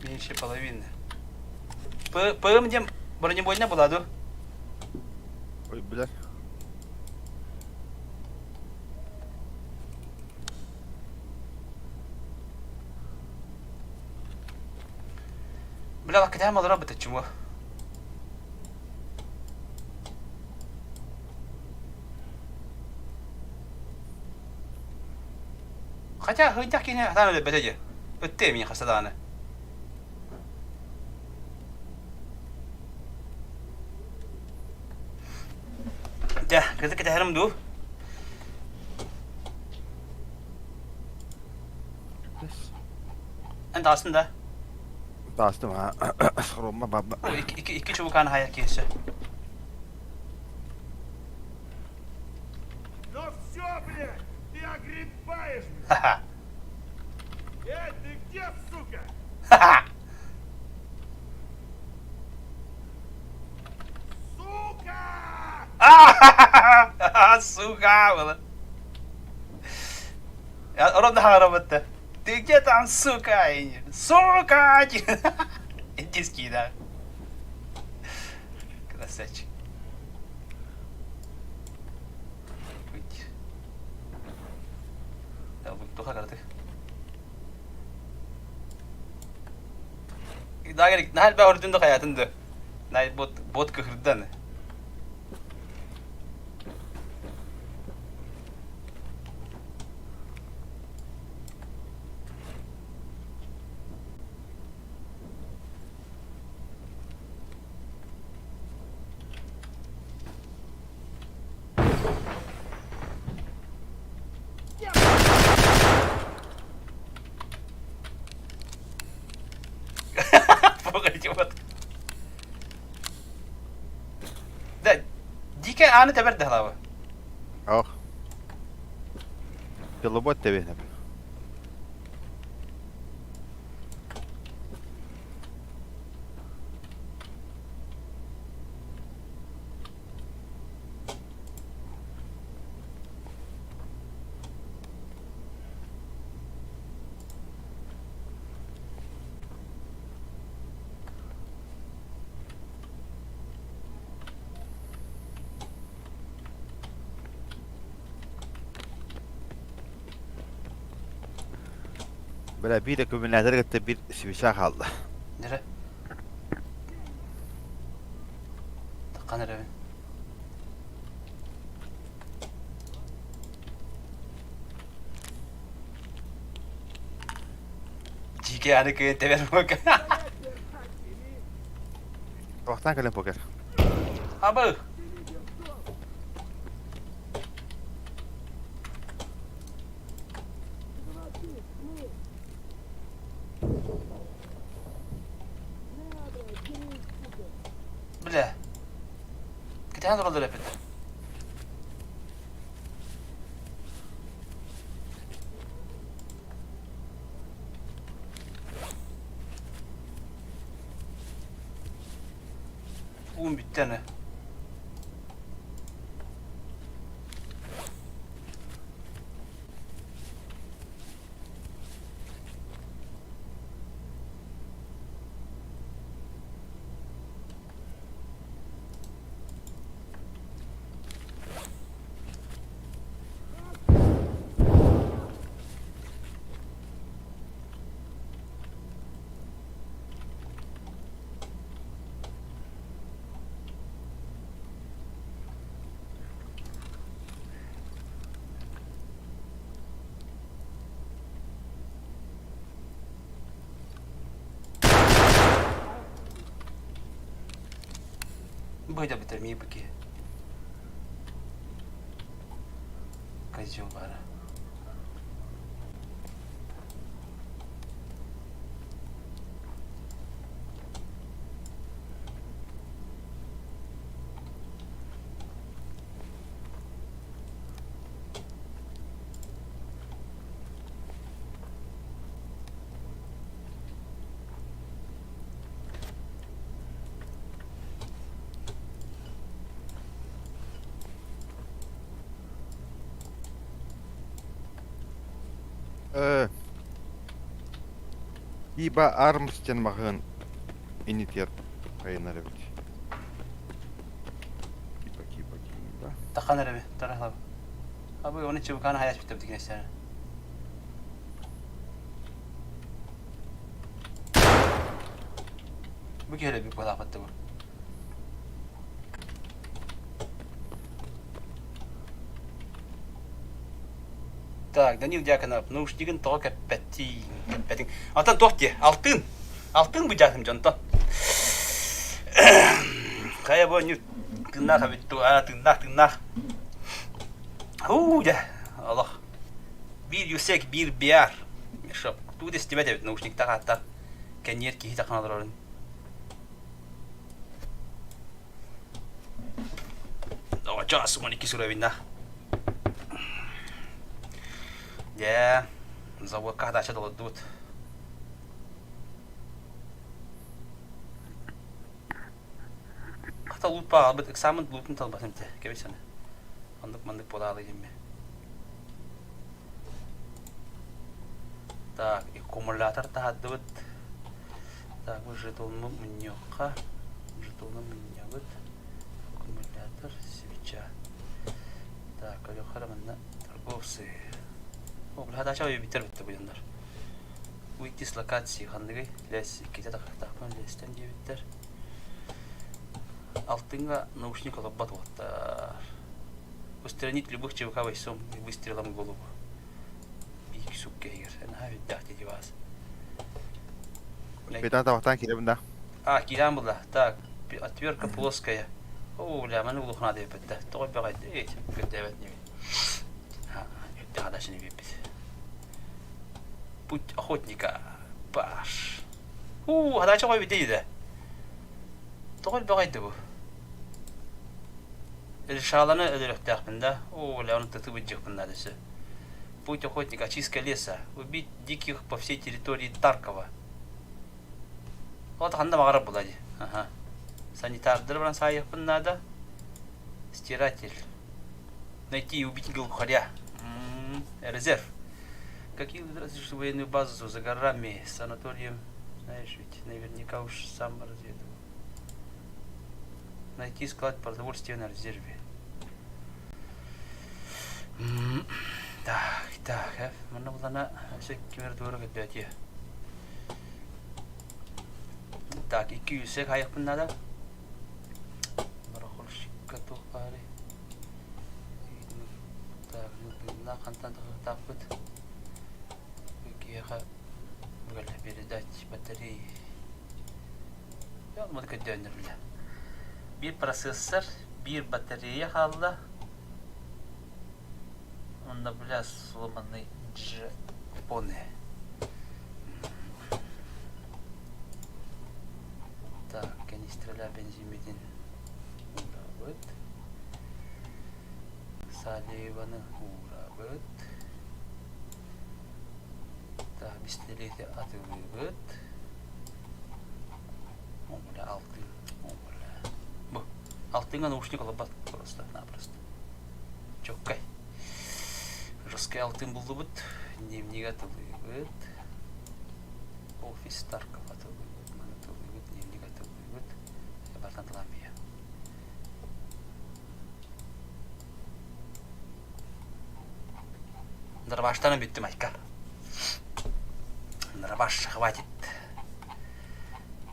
Меньше половины. ПМ диэн бронебойная была ду? Ой, бля. Бля, лаккытаам олоро бытаччыму. Хотя хыйдах киһини сатаан өлөрбөтө дии. Ытты эмиэ хаста даҕаны. Дьэ, кытык кэтэһэрим дуу? Эн таҕыстын да? Таҕыстым аа. Хоромма бабба. Икки, икки чубукааны хайар киһи Ну все, блядь, ты огребаешь, Ха-ха. Эй, ты где, сука? Ха-ха. Сука! А, сука, было. Ровно работа. Ты где там, сука? Сука! Индийский, да. Красавчик. Наһаа элбэх үрдүн да хайатын да. Бот, бот кыһырдан. Вот. Да, дике ааны тэбэр да Ох. Пилобот тэбиһинэ. Бля, биир аккумулятор кытта биир свеча хаалла. Нere? Таккан эрэбин. Дьиикэй аны кыайан тэбэр буолка. Туохтаан кэлэн покер? Абы! Бля. Кэтээн олороллор эппит. Уум бүттэ аны. Быйда бүтэр мии быки. Козел бара. Э, Киба Армс диэн маҕаһыын инитиэр хайынар эбит. Киба, Киба, Киба. Тахан эрэби, тарахлаб. Абы оны чыбыканы хаяс биттеп дигнесер. Бу киһи бик буолаапатты бу. Так, Данил Дьяконов, наушнигын тоҕо кэппэттиин, кэппэтиҥ. Антон туох диэ? Алтын! Алтын быдьаатым дьонтон. Хайа бу ньүт тыыннаах эбит дуу, аа тыыннаах, тыыннаах. Уу дьэ, олох. Биир юсек, биир биар. Мешок. Тугу да истибэт эбит наушниктаах ааттаах кэнниэр киһи тахан олорорун. Оҕочоос 12 суровиннаах. Дьэ, заводка хатааччы толордубут. Хата луут баҕалбыт, экзамен луутун талбатым те, кэбисэне. Оннук маннык буолаалы димме. Так, аккумулятор таһардыбыт. Так, бу жетону мунньуохха. Жетону мунньабыт. Аккумулятор, свеча. Так, көрүөххэ эрэ манна торговцы. О, бля, дача бүтэр бүтте бу дьоннор. Выйти с локации ханныгый? Лес иккитэ тахтаахпын лестен диэбиттэр. Алтыҥҥа наушник олорбот уоттар. Устранить любых ЧВК бойцом и выстрелом в голову. Биир сукка иһигэр. Наһаа үрдээх дии вас. Бетан табахтаан киирэбин да. А, киирэн була. Так, отвертка плоская. О, бля, маны улухна диэбит да. Тоҕо бөҕөйдө, эй, көрдөөбөт небит. Үрдээх дашыны биэрбит. Путь охотника. Паш. Уу, хадача қой бит дейді. Тоҕо элбэҕэй бу? Решаланы өлөрүөхтээхпин да. Оо, бля, ону тытыы быдьыахпын наада өссө. Путь охотника, очистка леса. Убить диких по всей территории Таркова. Вот ханна баҕарар була дии. Аха. Санитардары баран саайыахпын наада. Стиратель. Найти и убить глухаря. М-м-м. Резерв. Какие разрешили военную базу за горами с Анатолием? Знаешь ведь, наверняка уж сам разведывал. Найти склад продовольствия на резерве. Так, так, манна булана өссө кимер туора көрдөөтүө. Так, 200 хайыахпын наада. Барахольщикка туох баарый? Так, ну тыыннаах хантан тахсыахтаахпыт? Киһиэхэ передать батареи. Маны көрдөөннөр бile. Биир процессор, биир батарея хаалла. Онно бля сломанный джепоны. Так, канистралар бензиммитин уурабыт. Саливаны уурабыт. Так, бистэлиэти атылыыбыт. О, бля, алтын. О, бля. Бу, алтыҥҥа наушник олорбот просто-напросто. Чоккай. Жесткай алтын буллубут. Дневник атылыыбыт. Офис Тарков атылыыбыт. Маны атылыыбыт, дневник атылыыбыт. Бартан тылаан бийэ. Дробаштан бүттүм айка. Дробаш хватит.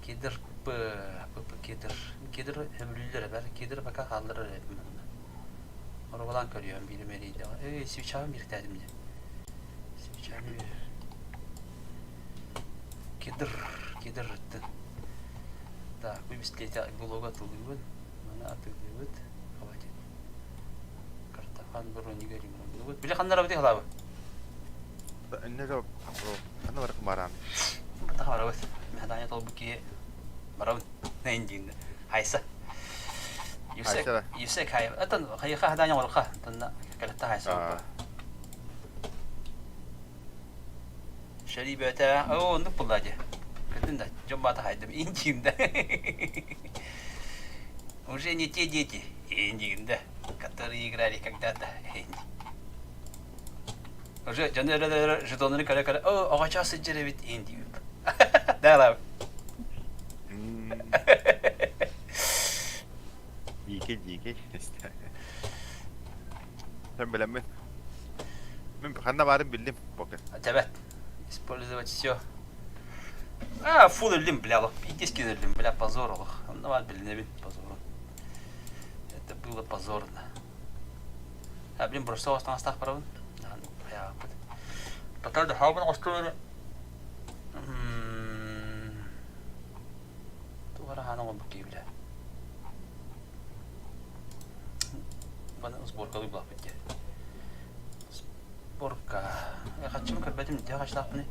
Кедр П, П, П, кедр. Кедр өбүлүүллэр эбэр. Кедр пока хаалларар эбит манна. Оробалаан көрүөм биирим эрийдэҕэ. Эй, свечабын биэртээтим дии. Свечаны биэр. Кедр, кедр ыттын. Так, бу бистиэтэ глога атылыыбын. Маны атылыыбыт. Хватит. Картахан бронига ремонтнубут. Били ханнара бити халабы? Инне да ханна барак баран. Бата барабыт. Мехаданя толбу киһи барабын. Нэн диин. Хайса. Юсек, Юсек хай. Атын хайха хаданя олха. Тонна калетта хайса. Шари бөтэ. Оо, оннук булла дии. Көтүн да, дьон баата хайдым. Индиим да. Уже не те дети. Индиим да, которые играли когда-то. Уже дьону эрэ жетоннары көрө-көрө, о, оҕочоо сылдьар эбит иин диибит. Да, Дикий, дикий. Sen билэммин. Мин ханна баарын биллим пока. Тэбэт. Использовать все. А, фул өллүм, бля, лох. Пиздец өллүм, бля, позор олох. Онно баар билинэбин, позору. Это было позорно. А, блин, просто таҥастаах барабын. Татар да хаабын оҥостуо Туох эрэ хаана оҥорбут киһи бile. Баны сборкалыы булаппыт дии. Сборка. Хаччым көрбөтүм, төһө хаччылаахпыный?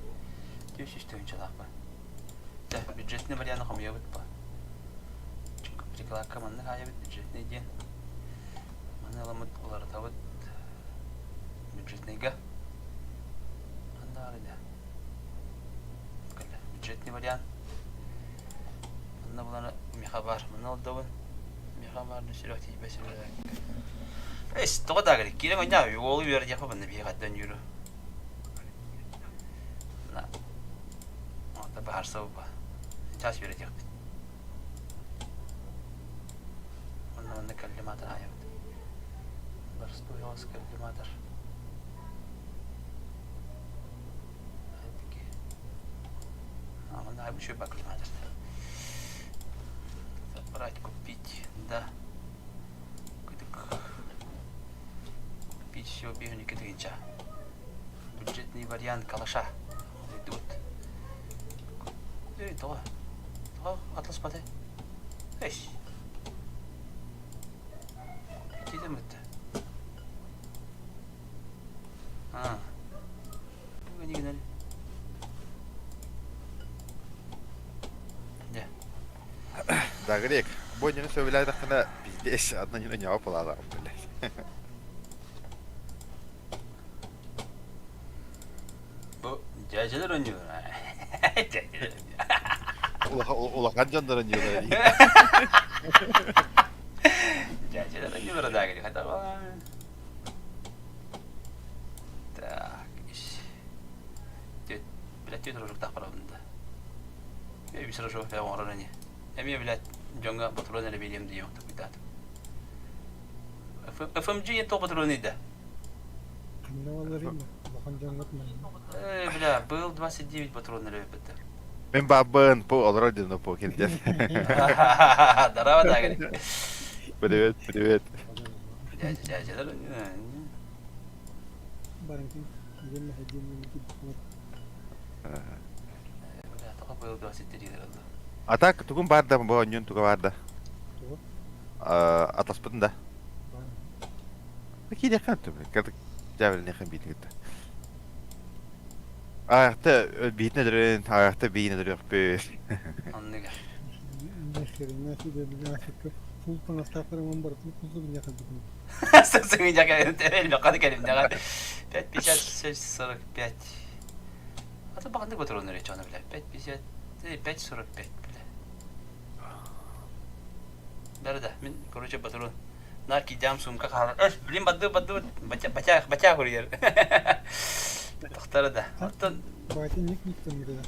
400 тыһыынчалаахпын. Дьэ, бюджетный варианы хомуйабыт ба. Прикладка маннык аайабыт бюджетный диэн. Маны ыламмыт уларытабыт бюджетныйга. Ханна баар да? Бюджетный вариант. Манна буланы миэхэ баар. Манна олдобун. Миэхэ баар сүрэх тиийбэт сүрэх. Эс, тоҕо даагыр киирэн ойнаа уолу үөр диэхэ манна биһиэхэ аттан юру. На. Ота баһарса ба. Час үөрэтиэхпит. Манна манна коллиматор аайабыт. Барыстуй оҕус коллиматор. Забрать, купить, да. Купить все 52 Бюджетный вариант калаша. Идут. Эй, тоҕо? Тоҕо атласпаты? Эй. Купить это. А. Гани Дьэ. Да, грек. Бу ньыны сөбүлээтэххинэ пиздец, одна ньыны ньаҕа пылаалаах, блядь. Бу дьээдьэлэр оонньуулар. Дьээдьэлэр Улахан дьоннор оонньуулар дии. Дьээдьэлэр оонньуулара да грек. Так, блядь, түөрт рожоктаах барабын да. Үс рожок оҥорор ини. Эмиэ, блядь, дьоҥҥо патрон эрэ биэриэм диэн такуйдаатым. FMG диэн туох патроный да? Ханна баларый улахан дьоҥҥот манна. Э, бля, был 29 патрон эрэ эбит. Мин баабын, по олорор диэн по килден. Здорово, Дагри. Привет, привет. Дядя, Барыҥкын киирэн мэһэйдиэн киирбит. Бля, тоҕо был 23 дырылла. А так тугун бар да бу онньун туга бар да. Тугу? Атаспытын да. Киириэххэ төбө. Дьээбэлиниэххэ биитигит. Аахта биитин өлөрөн, аахта биин өлөрүөхпүт. Оннуга. Нахерина себе бляхика. Фул таҥастаахтар барытын кузов не хаддым. 5,56, 45. А то баҕаннык патроннар чоно бля. 5,50, 5,45 бля. Да-да, мин, короче, патрон. Нар кидям сумка хаалар. Э, блин, бадды, бадды, батя, батя, батя курьер. Тохтара да. Оттон Батя ник никтен гиде.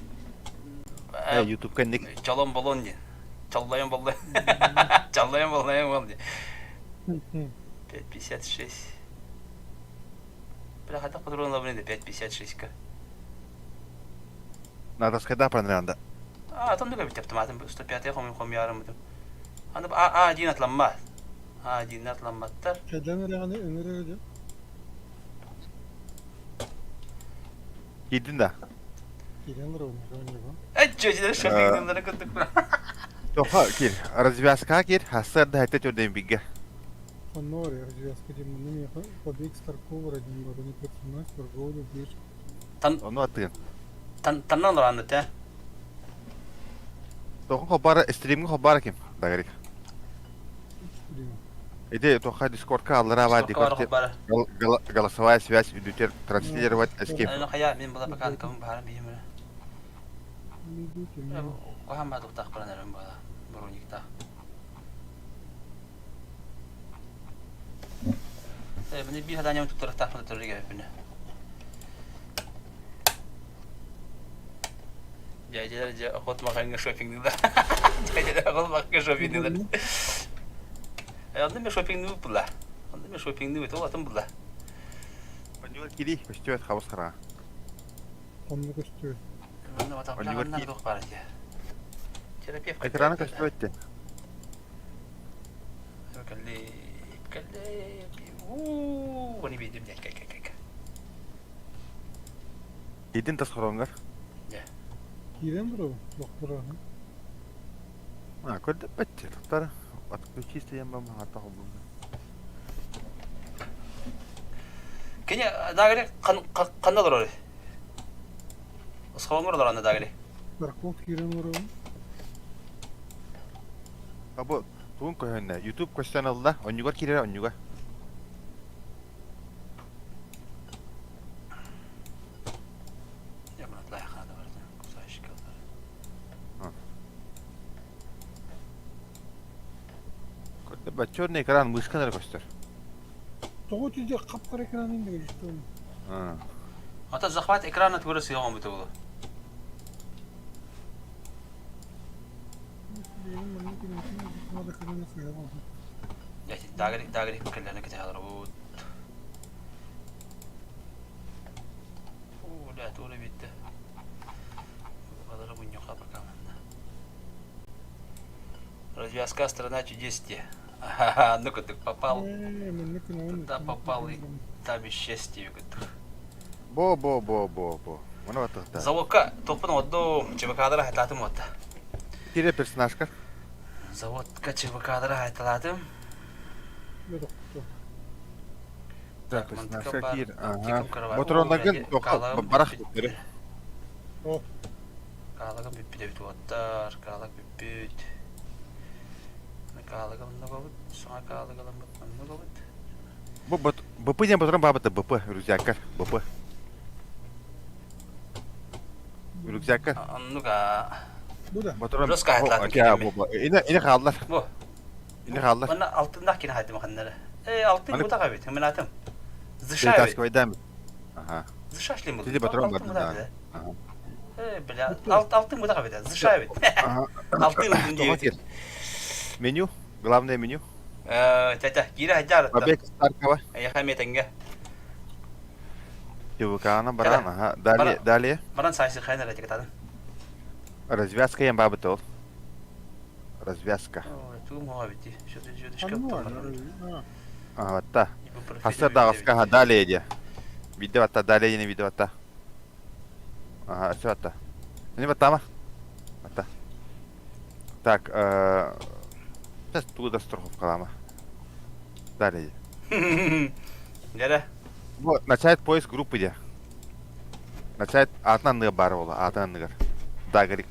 Э, Ютубка ник. Чолон болон диэн. Чоллойон боллой. Чоллойон боллойон бол диэн. 5,56. Бля, хайдах патрон лабын 5,56-ка. Надо сказать, понравилось. А, там дуга бит автоматом 105 хом хом ярым бутым. Аны А А1 атламмат. А1 атламматтар. Кайдан эрэ ыҥырыр дьэ. Киирдин да. Киирэн олоробун оонньууга. Эччэ, шопингнары кыттык. Тоха кир. Развязка кир. Хасар да хэтэ төрден бигге. Онно развязка диэн манна миэхэ побег с Таркова диэн барыны персонаж торговля бир Тан Ону аттыгын. тан таннан оранды те. Тоха хобара стримге хобара ким? Дагарик. стрим. Иди тоха дискордка аллара бар Дискордка бар. Голосовая связь үдүтер транслировать эскип. Аны хая мин була пока кым баар бийим. Куһаан баадуктаах баран эрэн буола брониктаах. Э, мин биир хадаанньам туттарыктаахпын туттарар эбиппин. Дядялар дьэ охот маҕаҥҥа шопингныылар. Дядялар охот маҕаҥҥа шопингныылар. Онно мен шопингныы була. Онно мен шопингныы ол атын була. Онньугар кири көстүбэт хабыс хараҥа. Онно көстүбэт. Онно батаппаҕаннар туох баар этэ. Терапевт Экрана көстүбэт дии. Кэллип, кэллип. Уу, оны билдим дьэ, кэ кэ кэ. Киирдин тас хороҥҥор. Дьэ. Киирэн барабын, бохторооһун. А, көрдөппөт туттар. Отключи стоян бам хата холбунна. Кини дагри ханна олорор? Осхоҥҥор олорор аны дагри. Парков киирэн олоробун. А бу тугун көһөннө? YouTube көстөн ылла. Онньугар киирэр онньуга. Черный экран мышка эрэ көстөр. Тоҕо түдьэ хап-хара экранын диэн Ата захват экрана тура сыаҕа оҥбута буолуо. Дагри дагри кэллэни кэтэһэлэр Уу, да, туора биэрдэ. Балары мунньуохха пока манна. Развязка страна чудес те. Ну кудук попал. Туда попал и там исчез тебе кудук. Бо бо бо бо бо. Маны баттахта. Заводка топпун оддум, ЧВК-дара хатаатым отта. Кире персонажка. Заводка ЧВК-дара хаталаатым. Так, Кир, ага. Ботуруоннаргын барах бүттөрү. Каалыгым бүппүт эбит уоттар, каалык бүппүт. Каалыгым оннугабыт, саҥа каалыгыламмыт оннугабыт. Бу БП диэн ботурон баабыта БП, рюкзаккар, БП. Рюкзакка. Оннуга. Бу да. Ботурон. Жестко айтылатын Ине ине хааллар. Бу. Ини хааллар. Манна алтыннаах кини хайдым ханнары. Э, алтын бутах эбит, мен атым. Зыша эбит. Перетаскивайдам. Ага. Зыша шлем Тиди патрон бар да. Э, бля, алтын бутах эбит, зыша эбит. Алтын диэбит. Меню, главное меню. Э, тята, киирэ хайдаар. Побег Старкова. Эйэхэ метенге. ТВК-на баран, ага. Далее, далее. Баран сайсы хайнара тикатадын. Развязка ем бабы тол. Развязка. Ага, Хаса даҕаска далее диэ. Виде батта, далее диэни виде батта. Ага, все батта. Не баттама. Батта. Так, сейчас туда страховкалама. Далее. Дядя. Вот, начать поиск группы де. Начать атынан ныгар бар ола, атынан ныгар. Да, говорит,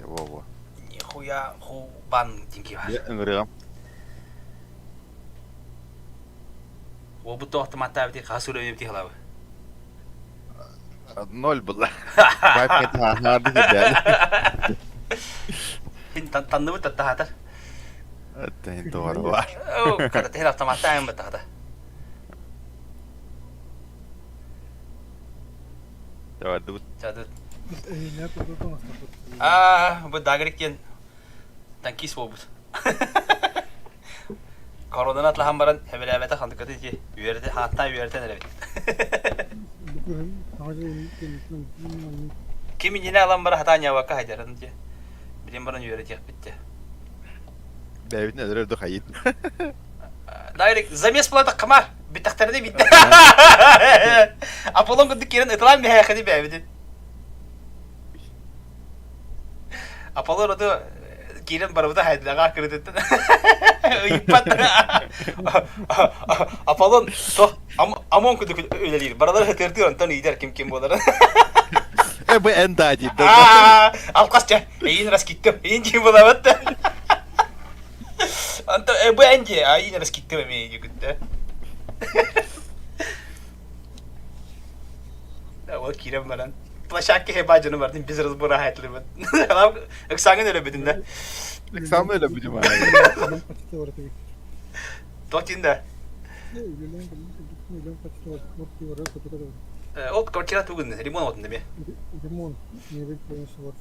во-во. Нихуя ху бан динки бар. Ыҥырыам. Уолбут тоохтуматтаабыт хас үлэбит халабы. Ноль была. Хин танныбыт таттаһатар. Тэн туорла. Ката тehel автоматтаан баттахата. Чаадут. Чаадут. Аа, бу дагрик диэн танкист буолбут. Коронаны атлаһан баран хэбэлээбэтэх хандыкаты ити үөрэтэ хааттаан үөрэтэн эрэбит. Ким иннинэ алан бара хатаан ньаабакка хайдарын дии. Билин баран үөрэтиэхпит дии. Бэйэбитин өлөрөр да хайыт. Дайрик, замес плата хамар. Бүттэхтэринэ биттэ. Аполлон курдук киирэн ытылаан биһээхини бэйэбитин. Аполлон оту киирэн барыбыта хайдынаҕа кырытыттан ыйыппат. Аполлон то ОМОН курдук үлэлиир. Баралар хытыртыыр онтон ыйдар ким ким буоларын. Э бу эн да диир. Алкас чэ, эйин раскиттым. Эйин ким булабыт. Онто э бу эн дии, айин раскиттым эмиэ дии Ол киирэн баран площадка хеба дьону бардын без разбора айтылыбыт. Ыксааҥын өлөбүтүн да. Ыксаамы өлөбүтүм Тотин да. Ол квартира тугун ремонт отун дemi. Ремонт мебель полностью вот.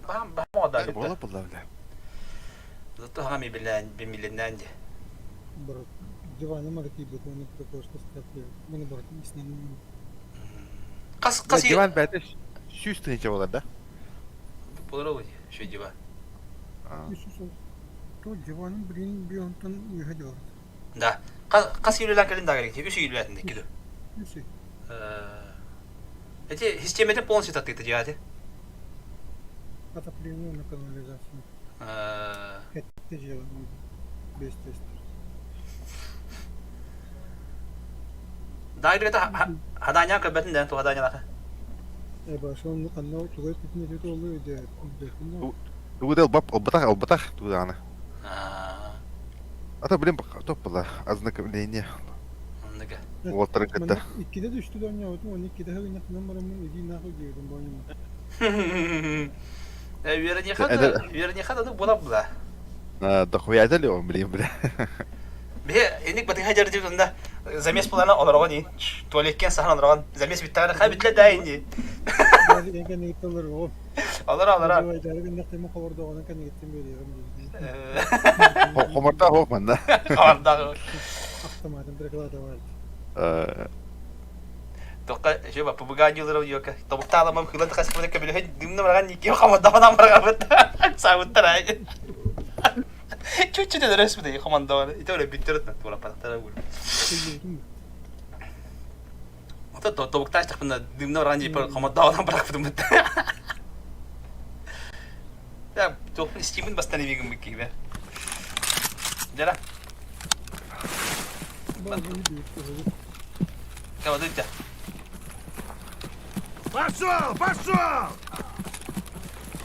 Баһам баһам ода Буола буолла бля. Зато хаҥа мебеллээн мебеллэннээн дии. Бар диваны марки бетоны прикошка стоят. Маны бар иснен. Хас хас Диван бэйэтэ 100 тыһыынча буолар да? Буолар ол şu диван. То диванын блин бионтон үйе диван. Да. Хас үйүлээн кэлин да керек. Үс үйүлээтин киду. Үс. Эти системете полностью таттыты дияти. Отопление на канализацию. Это дело без теста. Дагрета хаданя көрбөтүн дэн туһаданя Башон ханна тугай питне дет олу иде. Тугу дел бап албатах албатах тугу А то блин топ была ознакомление. Уолтарын кытта. Иккиде түштү да ойнобутум, оны иккиде хагыннахынан бараммын иди нахуй диэбитим боонньума. Верониха да була була. Дохуя ли он, блин, бля. Бе, эник батыха жардып онда замес булана олоргон и туалеткен сахан олоргон замес биттагы ха битле да инди. Олор олор. Хоморта хоқ манда. Хоморта. Автоматом прикладывает. Тоққа же ба пубга нюлер йока. Тобукталамам хылан хас кыбы кабиле дымна барган ники хоморда барган сабыттар ай. Чуть-чуть это ресми де команда ите өлө бүттерет тура паттара бул. Ото тобуктааш тахпына дымна барган жип командадан барак бут. Я топ стимин бастан бигим бикибе. Жара. Кабадыта. Пошел, пошел!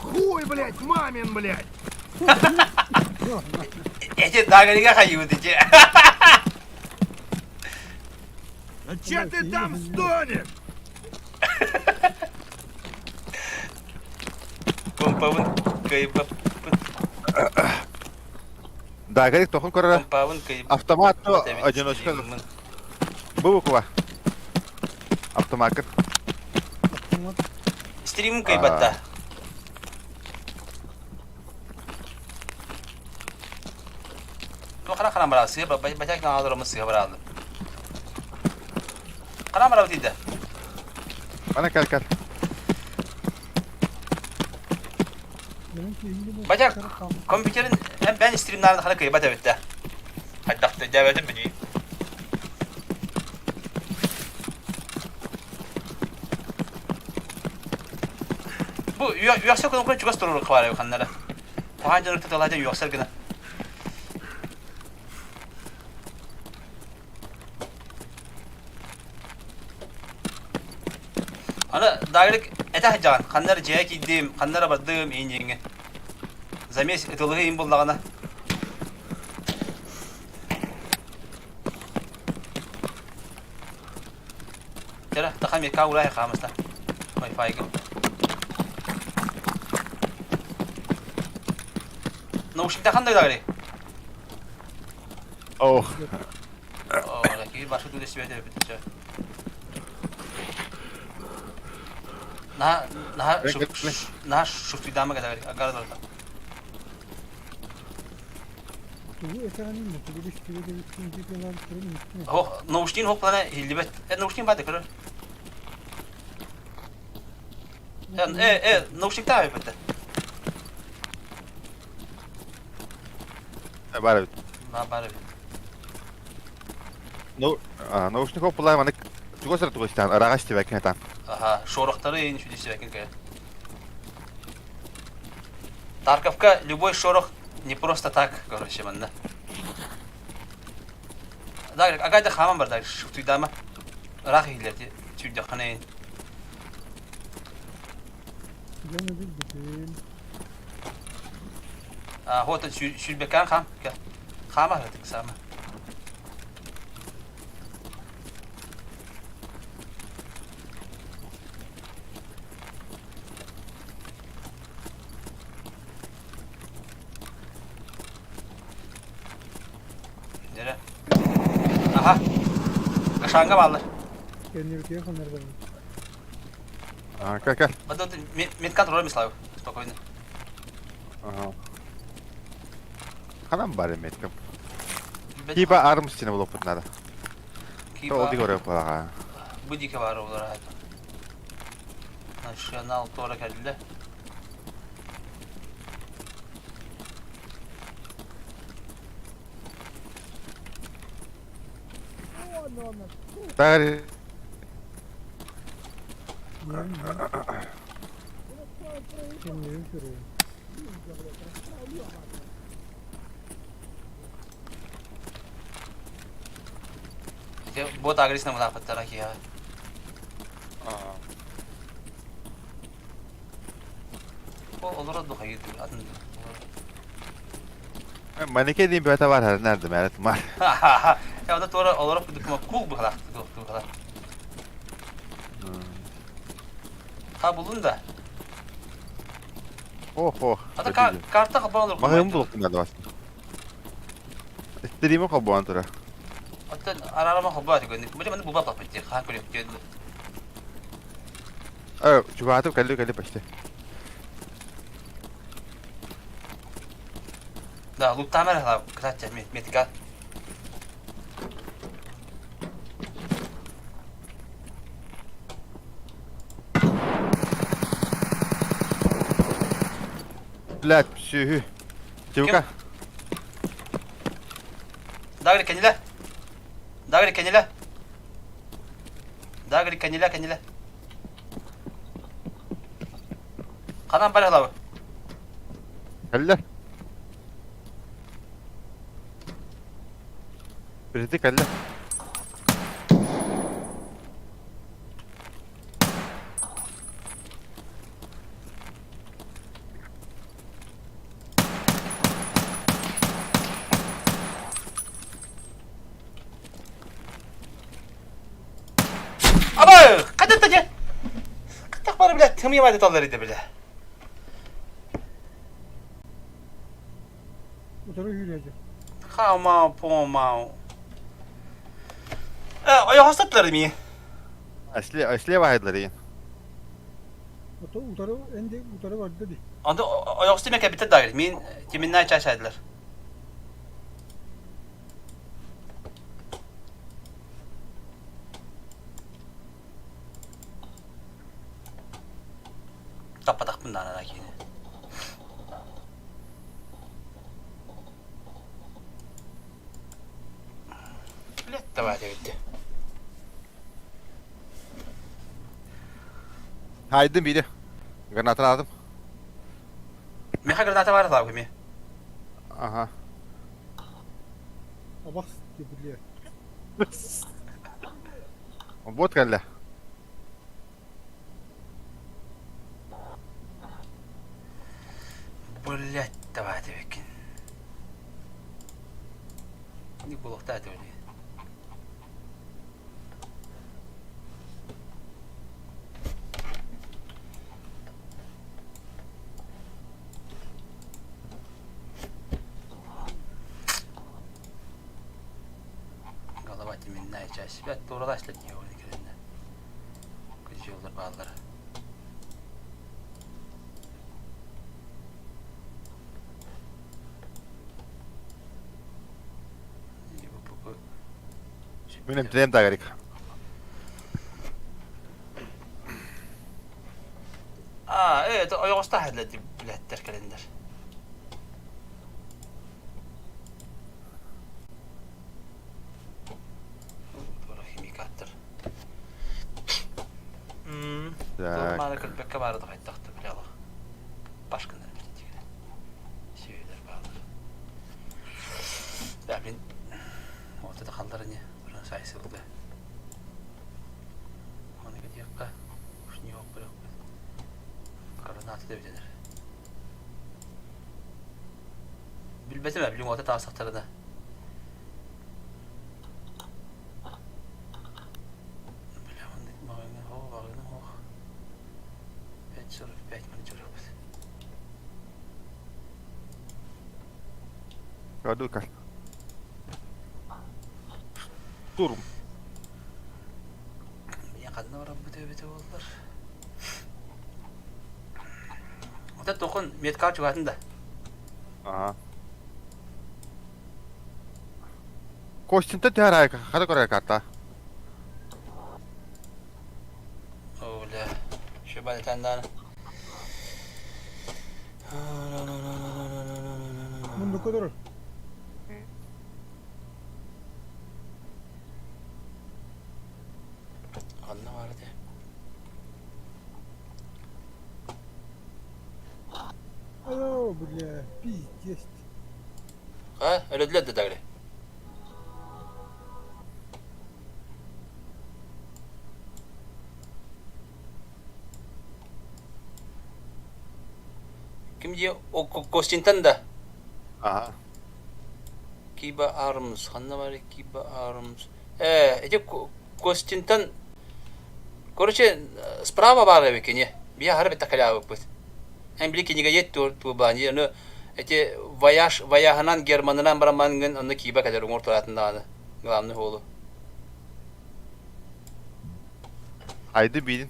Хуй, блядь, мамин, блядь! Эти дагалига хайют эти. А че ты там стонешь? Компаунд кайба. Да, говорит, тохон корора. Компаунд кайба. Автомат, одиночка. Буква. Автомат. Стрим кайбатта. Хара хара бара сыга бачак на алырымы сыга бара алды. Хара бара битиде. Ана кал кал. Бачак компьютерин hem ben streamlerini хара кайбат эбитте. Хайдахты дәбәтим бини. Бу үйәксә көнө чугас турur кабар ханнара. Кухан жаныр тылажа үйәксә гына. Аны дагылык этә жаган, ханнар жая кидим, ханнара бардым иңеңе. Замес ытылыгы им буллагана. Тера, тахам ека улай хамыста. Wi-Fi га. Наушник тахандай дагылы. Ох. О, киир башы туле себе бит. На на на шуфтидама гадагы агар далта. Хох, наушник хох плана хилибет. Э, наушник бады көрөр. Э, э, наушник та бит. Бар бит. Ба бар бит. Ну, наушник хох плана маны тугосыр тугостан, арагаш тебекин там. Аха, шорохтары ин шүдү себекин ке. Тарковка любой шорох не просто так, короче, манна. Да, агайда хаман бар да, шуфтуйдама. Рах илерти, чүдө ханайын. А, вот сүлбекан хам. Хама хатык сама. Нere? Aha. Кашанга баллар. Кэннибитигэр ханнар барабыт. Ага, кэл, кэл. Вот медконтроль Мислав, спокойно. Ага. Ханан бар меткам. Киба арм стене булуппут надо. Киба. Ол дигоры балаға. Бу дике бар олар. Национал тора кэллэ. Тагыр Бот агрессивно мунафаттара киһи. Ол олорор духайы атын. Манеке диэн бөтө бар нэрдэ мэрет мар. Я онно туора олорор кудук кул быһалаах быһалаах. Ха булун да. Ох, ох. Ата карта холбоон олорор. Маһым булуктун да бас. Стриме холбоон тура. Оттон арарама холбоо түгэн. Били маны булбат лаппыт. Хаан көрүк. Э, чугаатып кэлли кэлли почти. Да, луттаамар хала кытаачча метка. Блядь, сүһү. Тюка. Дагри кэнилэ. Дагри кэнилэ. Дагри кэнилэ кэнилэ. Ханан бар халабы? Кэллэ. Бирити кэллэ. Аба, кадата же. Кытак бары биле, тымы ямайды таллар иде биле. Утары hüyleyecek. Хамау, помау. Э, ойоҕостаттылар мии. Слева хайдылар Ото утары энди утары барды ди. Онда ойоҕосты мен кэбиттер дагыр. Мин тиминнай чай шайдылар. Таппатахпын даана киини. Блядь, давай диэбитти. Хайдым бири. Гранатын алдым. Меха граната бар лау кими. Ага. Абах бля. Вот кэллэ. Блядь, давай диэбиккин. Не булуохтаа диэбили. Голова теменная часть. Бят тууралаас лэтиэ уони кэлэннэ. Күдьүөллэр бааллара. Мин эмтириэм тагарик. Аа, э, это ойоҕостаах этилэр билэттэр кэлэннэр. Туора химикаттар. Так. Мааны көрбөккө баары да хайдахты биле алах. Башкыннар билетигер. Сүйелер баалар. Да, мин вот это халларыне буран сайсылды. Оны кедиякка уж не ок бирок. Граната деп денер. Билбетим э, билим ота таасактарына. Бля, оннук маҕаҥҥа оо баҕыным ох. 5.45 менеджер Кладу-ка. Штурм. ханна барарбыт эбитэ буоллар. Ота тохун метка чугаатын да. Ага. Костинта түһэр хата көрөр карта. О, бля. Еще балетандан. Мундука турар. Ханна бар этэ? О, бля, пиздец. А, өлөдүлэр да дагы. Ким дии Костинтан да? Ага. Киба Армс, ханна бар Киба Армс. Э, эти Костинтан Короче, справа баар эбит кини. Биһи аһары битта кэлээбиппит. Эн били кинигэ ет туубаан ону эти вояж вояһынан Германынан бараммаҥҥын онно кииба кэлэр уҥуор тураатын даҕаны главный уолу. Айды биирин.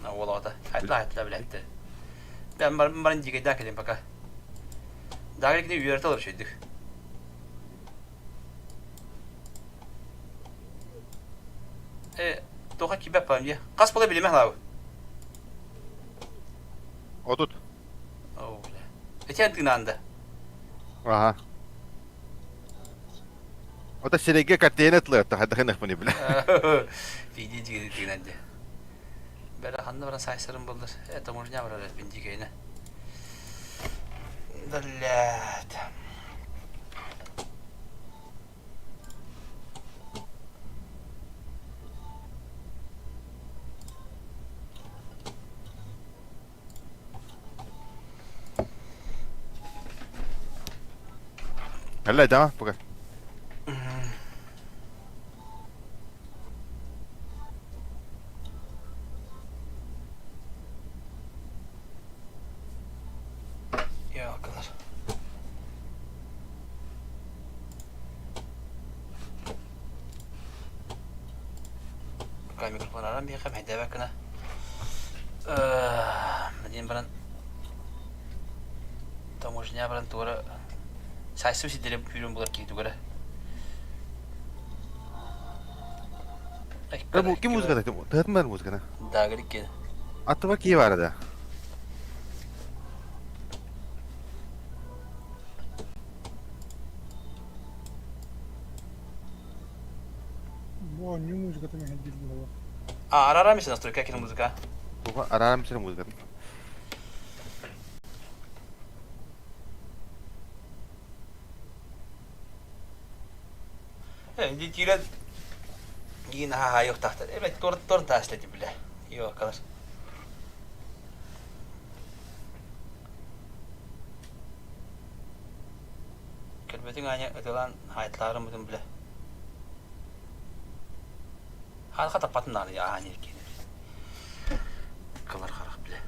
Уол оҕото. Айтла айтла билэтти. Ben баран дигайда кэлин пока. Дагы кини үөрэтэ олор үчүйдүк. Э, тоха кибеп пам дии. Хас була билимэ лабы. 30. О, бля. Этен тыынанды. Ага. Ота сирэйгэ картина тылыатта хайдахын бля. Фиди диги тыынанды. Бәрі ханна баран сайсырым болдыр. Это можно барар бин дигейне. Блядь. Hello, да, пока. Йалкалар. Пока микрофон аран биэхэ мэйдээбэк гына. Диэн баран таможня баран туора сайсым сидэрэ күүрүн булар киһи тугара. Ким музыката? Тыһатын бар музыканы. Дагыр икки. Аттыба кии бар да. Бу оонньуу музыкатын эһэрдиир буолар. А, арара мисен настройка кини музыка. Туга арара мисен музыкатын. Киирэн иин хаһаайыахтаахтар. Эбэт торт торт таастати билэ. Йокалар. Кэлбэтиҥ аанньа ытылаан хаайталаарым бутун билэ. Хаалха таппатын даҕаны аанньа эркиэнэ. Кылар харах билэ.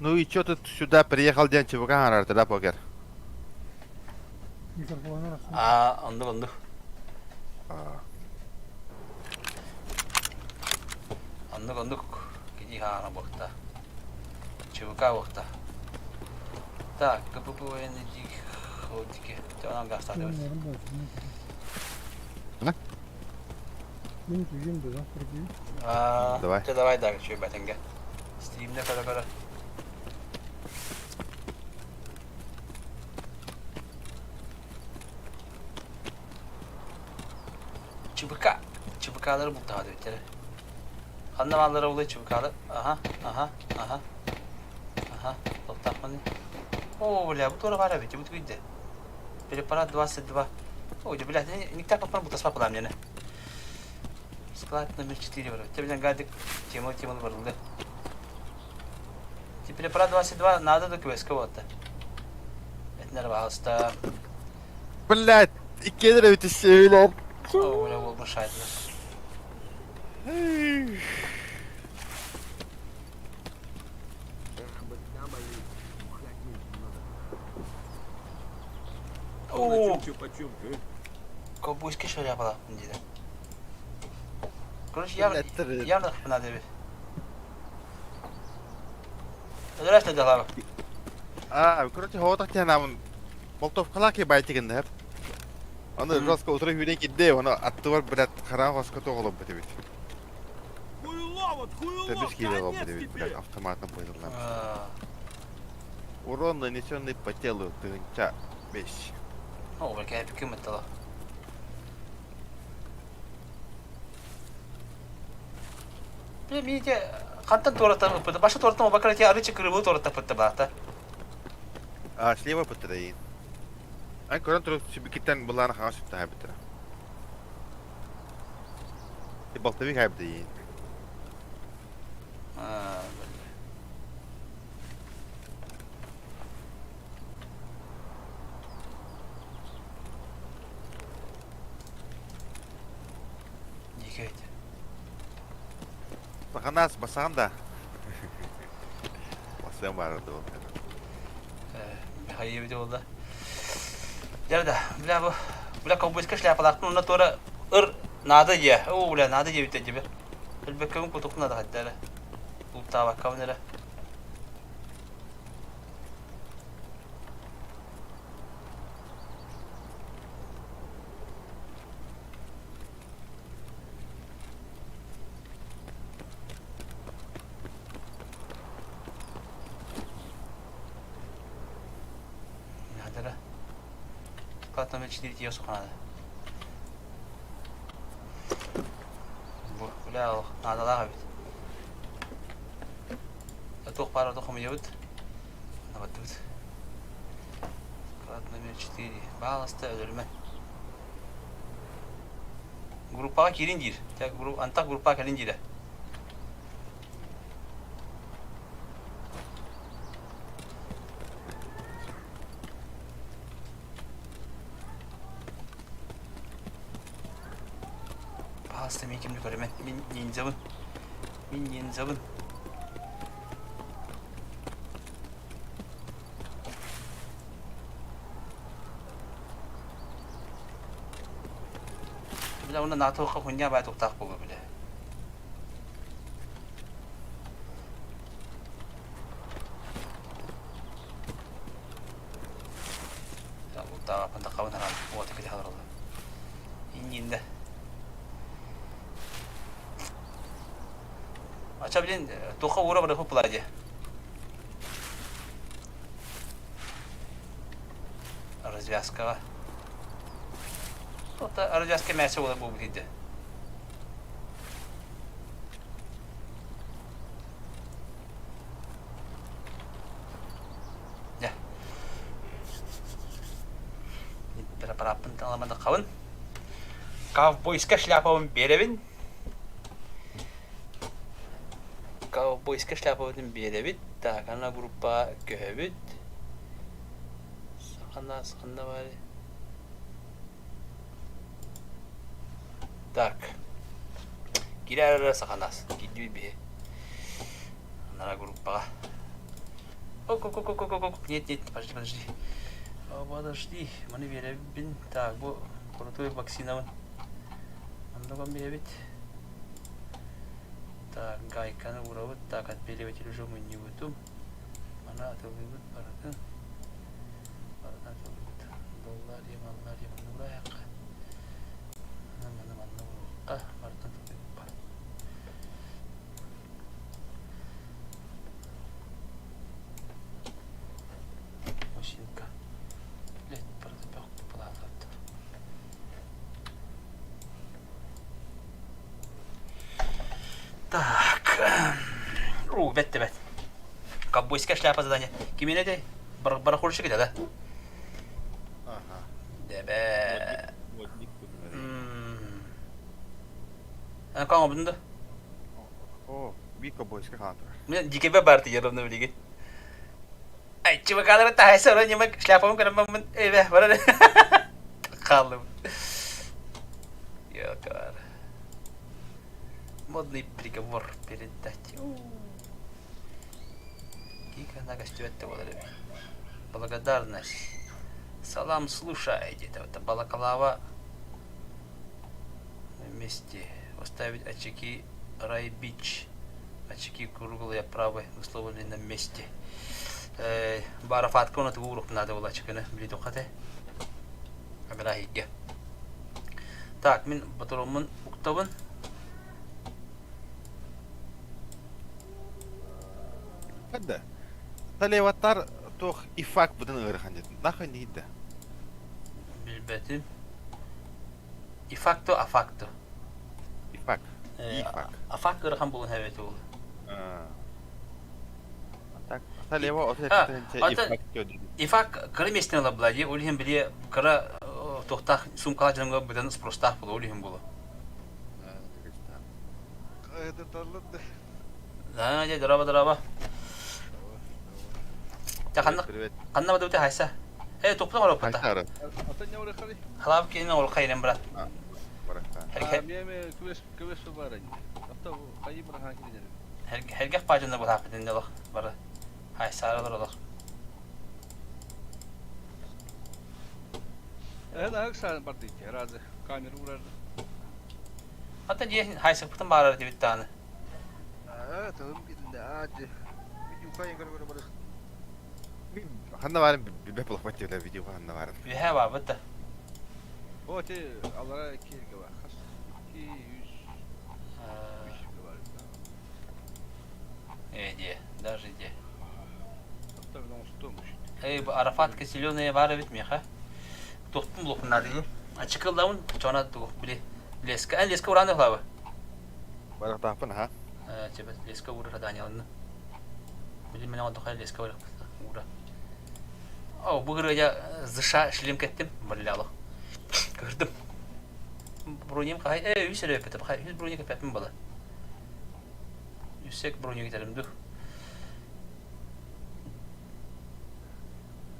Ну и чё ты сюда приехал диэн ЧВК аҥарарта да покер? Микрофону арахсан. Аа, оннук оннук. Оннук оннук кини хаана буохта. ЧВК буохта. Так, КПП военный дик ходики. Онон гаастаатыбыт. А? Мин түгүм да завтра Аа, Давай. Чэ, давай да, чуй бэтэнгэ. Стримне көрө-көрө. ЧВК. ЧВКлары бултаҕа диэбиттэрэ. Ханна бааллара буолуой ЧВКлар? Аха, аха, аха. Аха, тоқтаахпын. О, бля, бу туора баар эбит, бу тугуйда. Препарат 22. Ой, бля, никак попал бутаспа куда мне. Склад номер 4 бар. Тебе гадик тема тема барылды. Препарат 22 надо до квеска вот. Этнер пожалуйста. Блять, иккиэн эрэ бүтүссүлэр. О, бля, ол мешает. болит. Уходить надо. Оо, Чё почем, ковбойскай шляпалаахпын диэтэ. Короче, явно надо эбит. Өлөрөөс да дьалаба. А, короче, хоотах тиһэн Болтовкалаах киһи байтигин да Аны жестко утары үүнэн киирдэ, оны аттыбар, блядь, хараҕа хоско туох олорбут эбит. Хуйло, вот хуйло, Төбүс киирэ олорбут конец эбит, блядь, тебе! автоматом быһыллан. Урон, нанесенный по телу, 1005. Оо, бэркээпиккин мыттала. Бля, миите хантан туораттан ыппыта? Баша туораттан обакара те арычы кырыбы туораттаппытта баата. А, слева пытырайын. Ай, көрөн туру сүбүкиттен былааны хаҥас сүттэ хайбыттара. Балтабик хайбыта Дикий Саханаас басаҕын да? Басыам баар дуо? Михаил эбитэ буолла. Дьэ да, бля бу бля ковбойскай шляпалаахпын онно туора ыр наада дьиэ. Оо, бля, наада диэбиттэр дьиэ. Өлбөккөбүн кутукпун да хайда эрэ. Ултаабаккабын эрэ. Наадара. Склад номер 4 тиийэ охсуохха наада. Бу бля олох наадалаах эбит. Туох баар ордук хомуйабыт. Бардыбыт. Склад номер 4. Бааласта өлөрүмэ. Группаҕа киирин диир. Антах группаҕа кэлин диирэ. Паста мен кимди көрөмөн. Мин ниндзябын. Мин ниндзябын. Бля, уонна НАТО-ха хуйня баай туохтаах буолуо бile. Ултаабаппын таххабын хараан уота кити халаралла. Иннинде. Ача блин, туха уура барыху пладе. Развязкаҕа. Тута развязка мээсэ буолар буолбут иһирдьэ. Дьэ. Препараппын таламадаххабын. Ковбойскай шляпабын биэрэбин. Ковбойскай шляпабытын биэрэбит. Так, ана группа көһөбүт. Сахана, сахана баар. Так. Киирэр эрэ саханаас. Киирдибит биһи. Анара группаҕа. Ок, ок, ок, ок, ок, ок. Нет, нет, подожди, подожди. Подожди, маны биэрэбин. Так, бу крутой вакцинабын. Оннугун биэрэбит. Так, гайканы уурабыт. Так, отбеливатель уже мунньубутум. Маны атылыыбыт барытын. Барытын атылыыбыт. Доллар, маллар, манны уурайахха. Маны манна уурукка. Барытын атылыыбыт бар. Машинка. Блять, барыта бөх платат. Так. У, бэт бэт. Ковбойская шляпа задание. Кимине этэй? Барахольщик этэ да? Ага. Дебе. Модник. Каҥабын да? О, би ковбойская хаантара. Мен дикебе бар тиеровна билигин. Ай, чебакалары таһайса ора немек шляпамын көрөммүн эбэ барар. Хааллым. Ёкар. Модный приговор передать. Киикана көстүбэт да буолар эбит. Благодарность. Салам, слушай, диэтэ. Балаклава вместе. Поставить очки Райбич. Очки круглые правы условлены на месте. Барафатка оны тугу урук надо было очкины билидухате. Абирахиге. Так, мин батароммун уктабын. Хадда. Талеваттар туох ифак бытын ыарахан дьэтин. Нахуй нихидда. Билбэтим. Ифакто афакто. Ифак. Ифак. Афак ыарахан буолан эбит ол. Так, Талева 37 ифак Ифак кыра местен ылабла дии, ол иһин били кыра туохтаах сумкалаах дьоҥҥо быдан спростаах буолуо, ол иһин буолуо. Да, дьэ, дороба, дороба. Дьэ, ханна, ханна бадыбыты хайса? Э, туппутун ороппута. Халаап киһини ол хайрен брат. Хергэх паажында булааппытын олох бары. Хайсааралар олох. Камера урар. Ата дьиэ хайсыкпытын баарар дибит дааны. Аа, тылым китинде аа, видео көрө бары. Ханна баарын билбэт буолбат диэбилэр видео ханна баарын. Үһэ баабыт да. О, те алара киһиге бар. Хас 2 3 3 бар. Э, де, даже де. Эй, Арафатка зеленая бар эбит меха. Тохтун булухуннар дии. Ачыкыллабын чона тух били леска. Эн леска ураны хлабы. Барахтаахпын аха. Чебет леска ура Даниялны. Били мен ондохай леска ура. Ура. О, бу я зыша шлем кеттим. Бляло. Көрдүм. Бронем хай, э, үс эрэ өпөтө, хай, үс броня кеппеппин бала. Үсек броню китерим ду.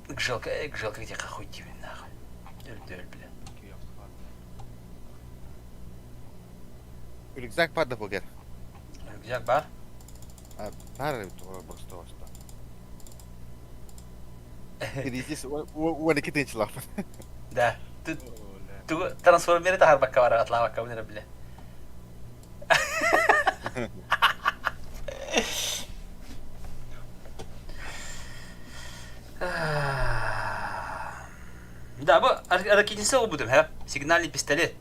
Гжелка, э, гжелка где хуй тебе нахуй. Өлдө өл бля. Рюкзак бар да бугер. Рюкзак бар? Бар просто просто. Кризис 12 тысячалаахпын. Да. Тугу трансформеры таһарбакка бар атлаабакка бу бile. Да, бу ракетница обудым, ха? Сигнальный пистолет.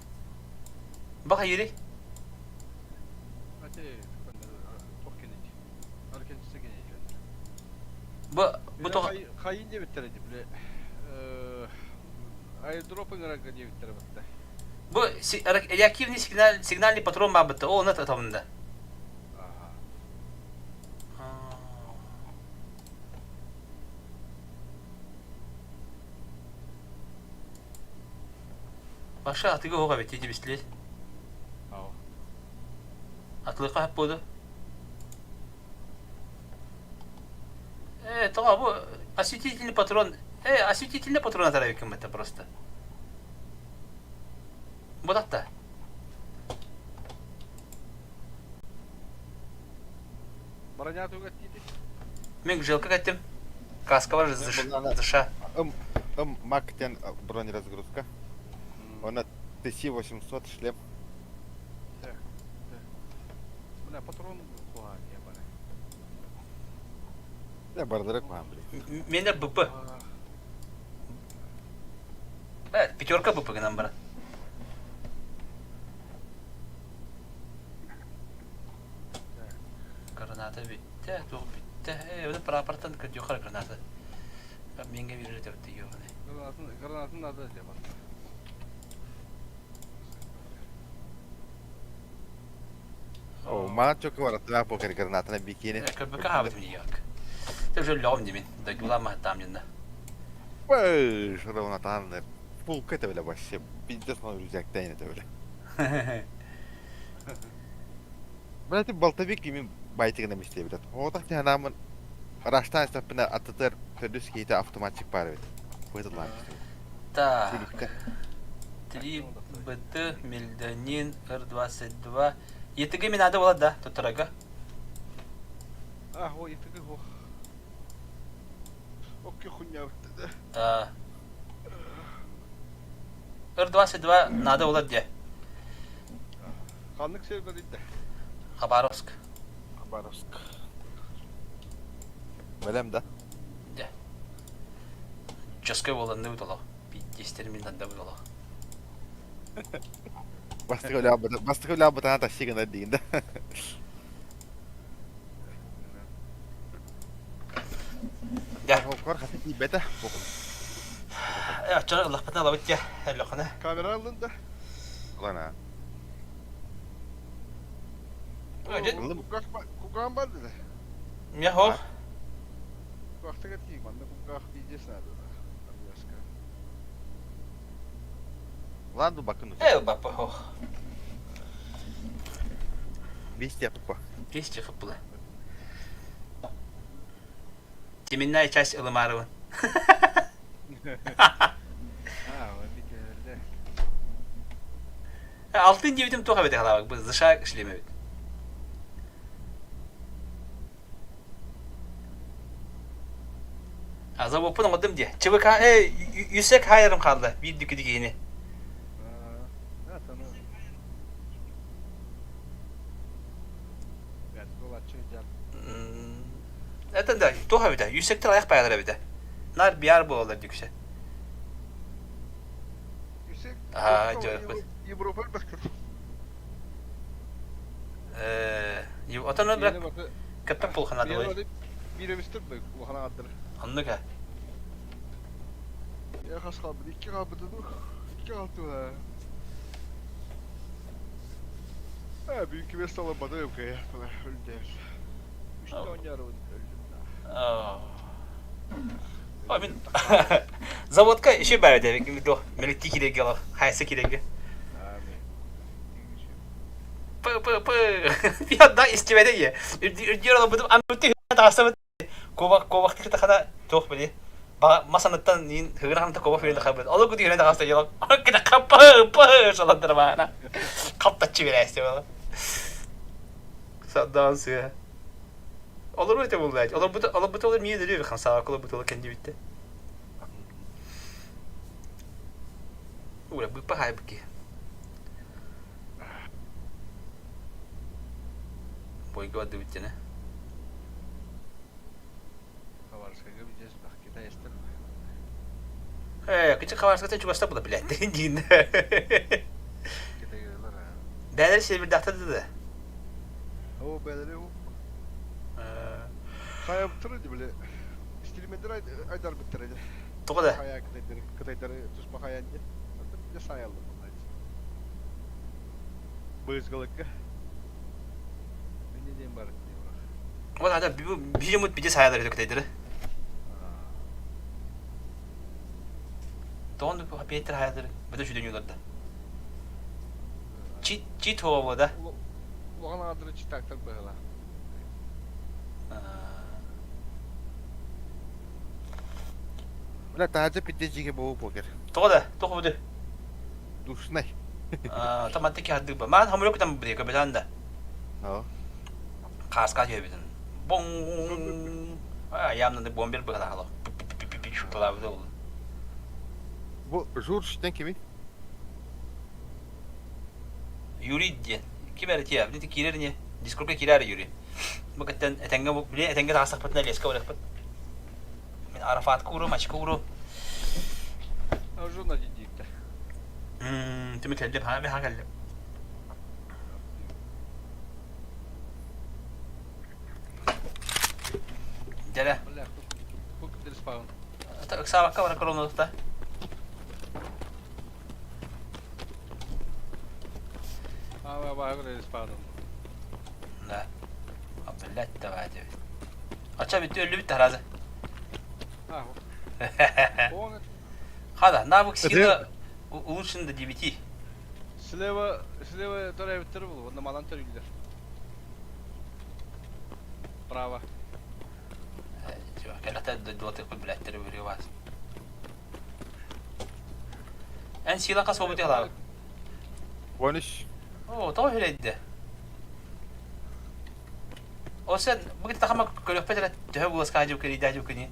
Баха юри. Бу бу тоҕо Хайын диэбиттэр ити бile айдроп ыҥырарга диэбиттэрэ батта. Бу реактивный сигнал сигнальный патрон баабытта. О, оны табында. Баша атыга оға бит дибислер. Атлыка хап буду. Э, тоҕо бу осветительный патрон. Э, осветительный патрон атара это просто. Бодатта. Броня тугат диди. Мен жилка кеттим. Каска бар зыша. Ым, ым, мактен бронеразгрузка. Она ТС-800 шлем. Так, так. Бля, патрон куһаан я бара. Да, бардырык куһаан, блин. Менде БП. Э, пятерка БП гынан баран. Граната бүттэ, туох бүттэ. Э, оны прапортан кырдьуохар граната. Менге биэрэр төптө ёбаный. Гранатын, гранатын надо деп О, мана чөкө бараттыга покер гранатына бикини. Көрбөккө хаабытым диэк. Ты уже лёгом димин. Дойдулаан маһаттаам дьонно. Ой, шыровна таанныр. Пулка это бля вообще. Пиздец на рюкзактайын это бля. Бля, ты болтовик кими байтыгына мисте блядь. Отак ти анамын Раштан стапына аттытыр төрдүс кейте автоматчик бар бит. Быдылар. Так. 3 БТ Мельданин Р-22. ЕТГ мен надо было, да, туттарага. А, о, ЕТГ, ох. Окки хуйня да. Ыр 22 надо булар дьэ. Ханнык сервер идде? Хабаровск. Хабаровск. Бэлэм да? Дьэ. Жесткой буоланныбыт олох. Пиздец мин тандабыт олох. Бастакы үлэҕэ бастакы үлэҕэ бытаана такси гынар диигин да. Дьэ. Холкор хата тиийбэтэ. Э, оччону ыллахпытына ылабыт дьэ, өллөххүнэ. Камера ыллын да? Ылан Ыллым. Кугаан бар да. Мия хоох. Кугахтыга тиий, манна кугаах видео надо. Обвязка. Ладно, бакын. Э, баппа хоох. Вести тупо. Вести футбола. Теменная часть ылымаарыбын. Алтын диэбитим туох эбит халаабак бу зыша шлем эбит. Азабоппун оҥордум дии. ЧВК э үсек хайарым хаалла биир дүкү киһини. Это да, туох эбитэ, үсектер аяқ баялар эбитэ. Нар биар буолалар дүксэ. Аа, дьэ, Европа элбэхтэр. Э, отон бирак кэппэт булханады бой. Биирэмистер улахан аҕардыр. Оннук ээ. Я хас хаалбыт, икки хаалбыт дуу, икки хаалтыла. Э, бүкү бес саламмады өкөйө, өлдө. Үстэ оонньоорубун өлдүм да. Мин заводка еще баар этэ туох мэликтии киирэргэ олох хайса киирэргэ. П п п пиадда истибэтэ дии. Үрдүөр олорбутум аммыты таҕыстабыт Куобах куобахтыыр тахана туох били мас аныттан иин хыгыр хамта куобах үрэн тахабыт. Олох күтү үрэн тахаста йолок. Кыта хаппы пы шаландыр маана. Хаптаччы берээсте була. Саддаан сыа. Олору эте буллаать. Олорбут олорбут олор миэ дөрү хамсаага олорбут олор кэннибитте. Ура быппа хайбыки. Бойга бардыбыт Хабаровскайга видеос китайстар. Э, кичи Хабаровскайтан чугаста була блядь, диин. Китайдылар. Бээлер силбирдахта да. О, бээлери у. Хайабыттар ди биле. Стилмендер айдарбыттар эди. Тоҕо да? Хая кытайдары, кытайдары туспа хаян ди. Атын саялды буллар. Быызгалыкка. Мин диэн бар Вот ата биир мут бите саялар этэ кытайдары. Тоҕон пиэттер хаялары бөтө сүдүнү да. Чи чи туово да. Улахан аадыры читактар быһыла. Бля, таһырдьа пиздец дьиҥэ буолуо покер. Тоҕо да? Тоҕо буду? Душнай. Таматты киһардык ба. Маан хомурук там бри көбөтөн да. Оо. Хааска түһэбитин. Боҥ. Аямнаны бомбер быһалаах шуталаабыт ол. Бу Журштен кимий? Юрий диэн. Ким эрэ тиэ, били киирэр ини. Дискурга киирэр Юрий. Бу кэттэн этэҥҥэ били этэҥҥэ таҕыстахпытына леска барыахпыт. Мин Арафатка уру, мачка уру. Журна диикте. Түмү кэллим, ха, мен ха кэллим. Дьэрэ. Ыксаабакка бара коронавирус Да. Блять, давай диэбит. Ача бүттү өллүбүт таразы. Хада, навык сила улучшен до 9. Слева, слева төрөбүттэр бул, онно малан төрүүллэр. Право. Кэлэхтэ дойдулатык блядь, өрү вас. Эн сила хас буолбут ялаабыт? 13. Оо, тоҕо үһүрэйдэ? Ол сен бу тахама көрөхпөт эрэ төһө буласка дьыл кэрийдээ дьыл кини.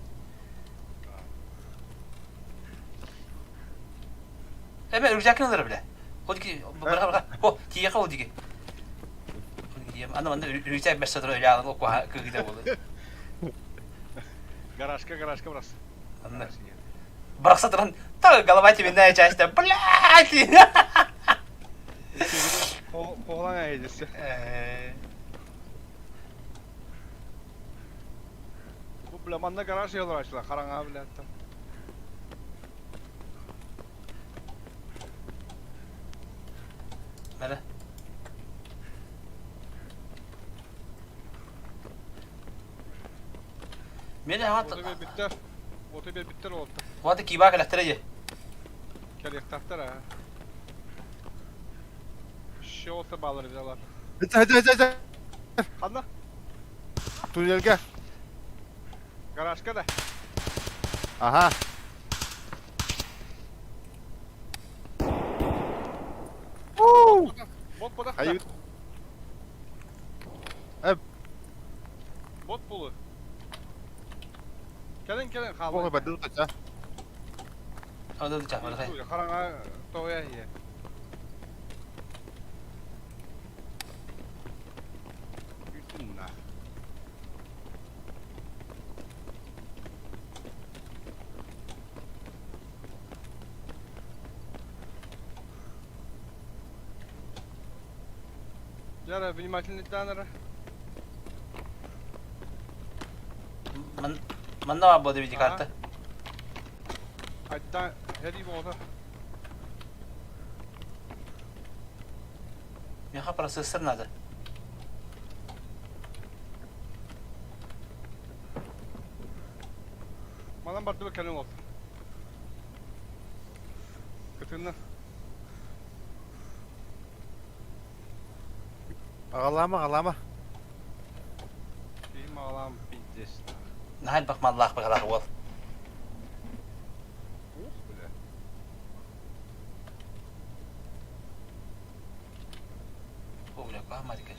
Эме рюкзакын ылар бile. Ол ки быраха быраха. О, тиийэхэ ол диги. Аны манна рюкзак бэрсэ турар өлө ол куһа кыгыта буолар. Гаражка, гаражка брас. Анна. Бырахса туран, та голова теменная часть, блядь! Хоҕолаң айдысы. Бу бля манна гараж ялар хараҥа бля там. Бары. Мені хат... Оту бербиттер. Оту бербиттер олта. Ваты киба кэлэхтэрэ же. Кэлиэхтаахтар аа. Ще олта балар взялар. Хэтэ хэтэ хэтэ. Ханна? Туннельга. Гаражка да. Ага. Бот бодах. Хайы. Бот булу. Кэлин кэлин Бог хаалла. бадыл тача. Ада да чахмар хай. Хараҥа тоҕуйа иһэ. Күтүнна. Яра, внимательно данера. Манна бар бода види карта. Айттан хери болса. Меха процессор надо. Манан барды кэлин ол. Кытынна. Аҕалаама, аҕалаама. Киһи маалаам пиздец. Нахал бахмаллаах быгалаах уол. Ух, бля. О, бля, куһааммат кэл.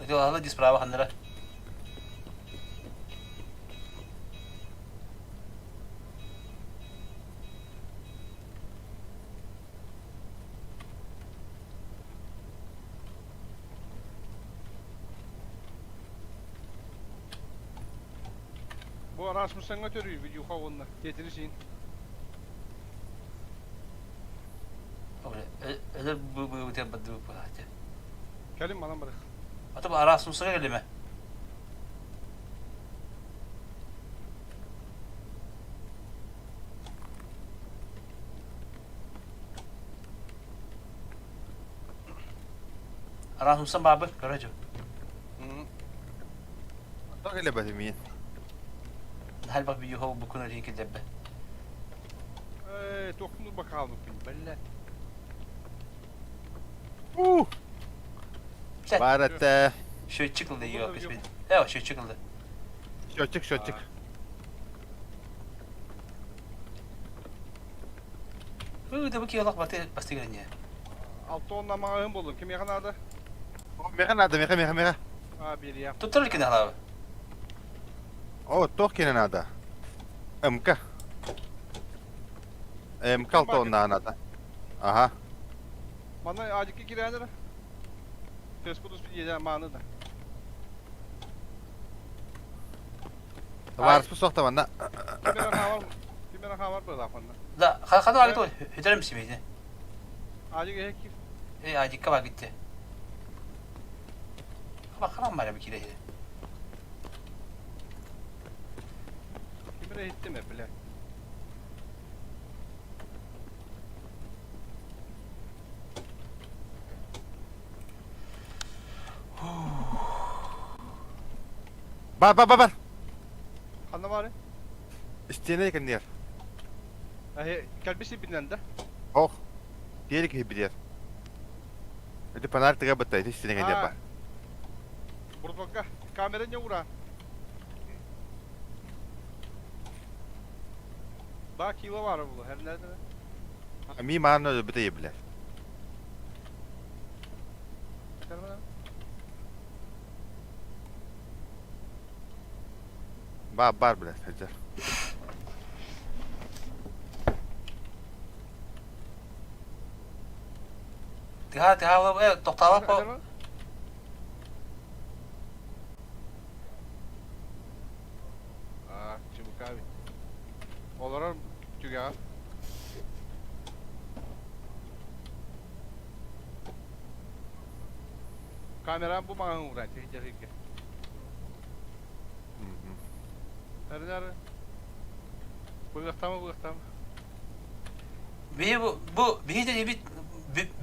Ытылаала ди справа ханнара. Бу Расмусенга төрүү видеоха уонна тиэтири сиин. О, бля, өлөр бу бу бу Кэлин манан барых. Ата бу Расмусенга келеме. Расмусен бабы, короче. Тоқ эле бәтим миин. Нахал бак видео бу күн өрін келдеббе. Э, тоқтуну бакалбыппын, бля. У. Барата. Счетчик ылды ее кеспен. Э, счетчик ылды. Счетчик, счетчик. Бу да бу киялак баты бастыгырын Алты онна мағын болдум. Ким яқын ады? Меха надо, меха, меха, меха. А, бери я. Туттар екен халабы. О, тоқ кене надо. МК. МК алты онна надо. Ага. Мана ажикки кирәнер. Фейсбук үспі маны да. Варыс соқта манна. Кимера хавар, кимера хавар был афанна. Да, ханы бар гит хөтөрөм симейди. Ажик эхе Э, ажикка бар гитте. Хаба харам бар би кире. Кимера хиттеме, бля. Бар, бар, бар, бар. Ханна бар? Истене екен дер. Ахе, кәлбisi бинен да. Ох. Диелик хибидер. Это фонарь тыга бытта, это истене дер бар. Бурдвакка камера не ура. Ба кило бар булу, her nerede? Ми маны быта ебле. Баар баар бля сылдьар. Тыһаа тыһаа тохтообот по. Аа, чыбыка эбит. Олорор түгэҕэр. Камерам бу маҥан ууран тиһидьэргэ. Эрнер быгахтама быгахтама. Биһи бу бу биһи дедибит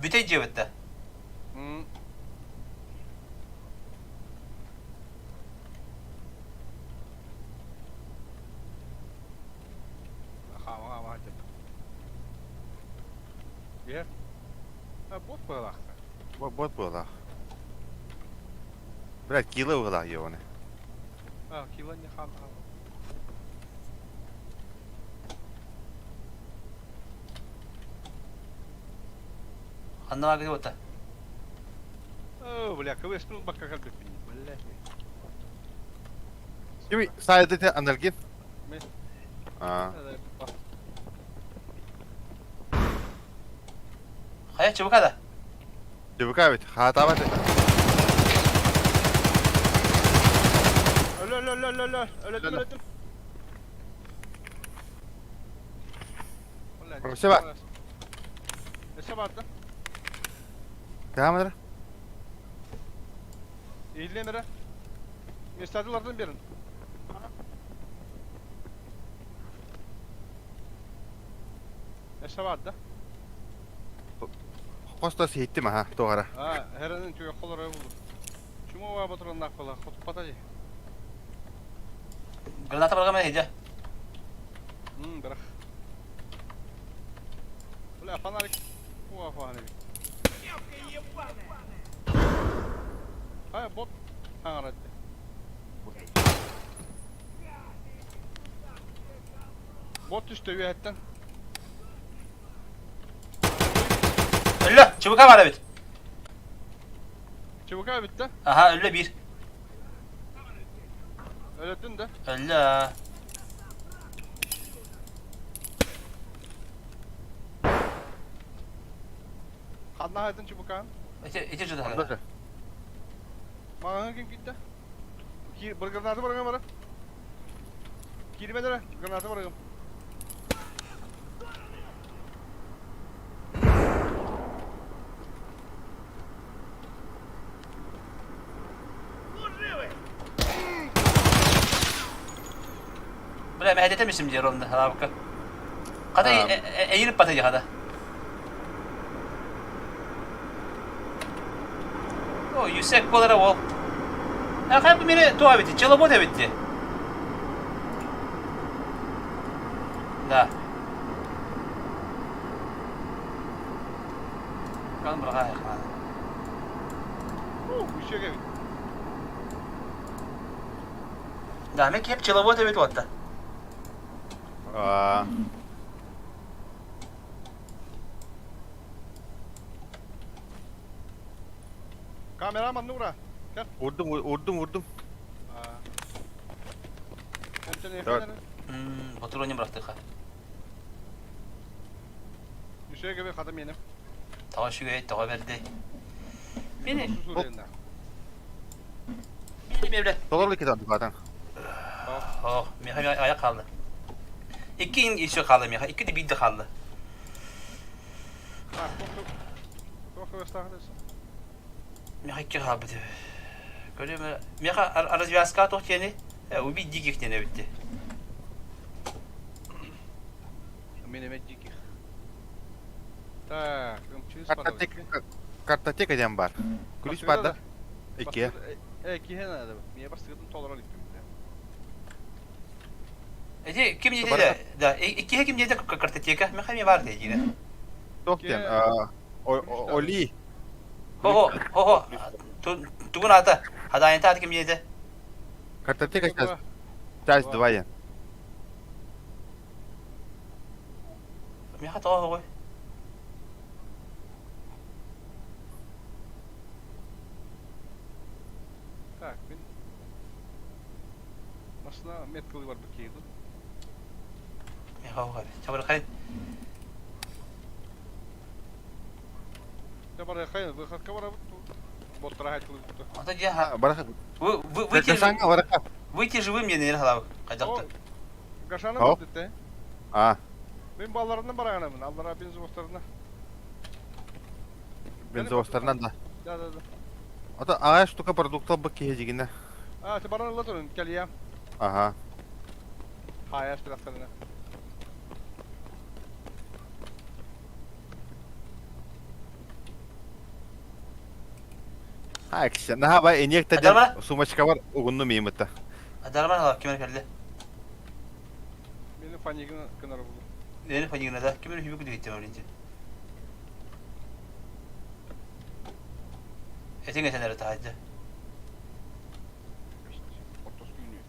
бүтэй дьиэбит да. Хаама хаама деп. Биһэр. Бот быалаахта. Бот быалаах. Бля, кило быалаах ебаный. А, кило не хаама хаама. Ханна баар О, бля, КВС-пин бакка кэлбиппин. Бля. Кими саайдыты анальгин? Мен. Аа. Хайа чубука да? Чубука бит, хаатаабат это. Өлө, өлө, өлө, өлө, өлөттүм, өлөттүм. Өссө бар. Өссө бар да. Камера. Иһиллиэм эрэ. Миэстэтилэртэн биэрин. Өссө бар да. Хосто сиһиттим аха, туох эрэ. Аа, эрэнин түгэ холоро булду. Чума уа батыраннаах буола, хотуппата дии. Граната баргама иһдэ. Бырах. Бля, фонарик. Уа, фонарик. Хайа, бот хаҥара этте. Бот түстэ үөһэттэн. Өллө, чубука бар эбит. Чубука эбит да? Аха, өллө биир. Өлөттүн да? Өллө. Ханна хаайтын чубукаан? Ити ити жыда. Маҕаһыын ким киирдэ? Киир, бір граната барыгым бара. Киирмэн эрэ, граната барыгым. Бля, мэһэдэтэ мисим диэр онно лаабыкка. Хата эйирип бата хата. О, юсек буолара ол. Хай бу мени туа бити, челобот эбитти. Да. Кан браға Үчүгэй эбит. Да, мен кеп пчеловод эбит уотта. Аа. Камера манна ура. Кел. Урдум, урдум, урдум. Аа. Патроны бырахтыха. Үчүгэй эбит хата миэнэ. Тоҕо үчүгэй, тоҕо бэрдэй. Мини. Мини мебель. Толору китан дукатан. О, миэхэ аяк хаалла. Икки еще хаалла миэхэ, икки да биир да хаалла. Миэхэ икки хаалбыт. Көрүм, миэхэ развязка туох диэни? Убить диких диэн эбит дии. Мин эмэ диких. Так, Картотека, картотека диэн бар. Ключ бар да? Икки. Э, киһи надо. Мия бастыгытын толорон иттим. Эти ким диэтэ да, иккиһэ ким диэтэ картотека? Миэхэ эмиэ баар диэтэ. Туох диэн? Оли. Хо-хо, хо-хо. Тугун аата? Хадаайынта аата ким диэтэ? Картотека сейчас. Часть 2 диэн. Миэхэ тоҕо хоҕой? Так, мин... Красна меткалыы барбыт киһи дуу? Чабырхай. Чабырхай, выходка барабыт дуу? Боттара хайдылыбыт Ата дьэ Бараха. Вы вы выйти бараха. Выйти живым диэн эр халабык. Хайдахта. Гашана бардыт А. Мен балларынан бараганамын, аллара бензовозтарына. Бензовозтарынан да. Да, да, да. Ата аҕай штука продукта бу киһи дьигинэ. А, ты баран ыла турун, кэлиэм. Ага. Хаайас пираттарына. Ha, наһаа бай инъекта диэн сумочкабар угуннум иимытта. Адарман ала кимер кэллэ? Мени фанигин кынар булу. Мени фанигин да кимер хүбү күдү иттем Этиң этенери таһайда. Ортос күнү.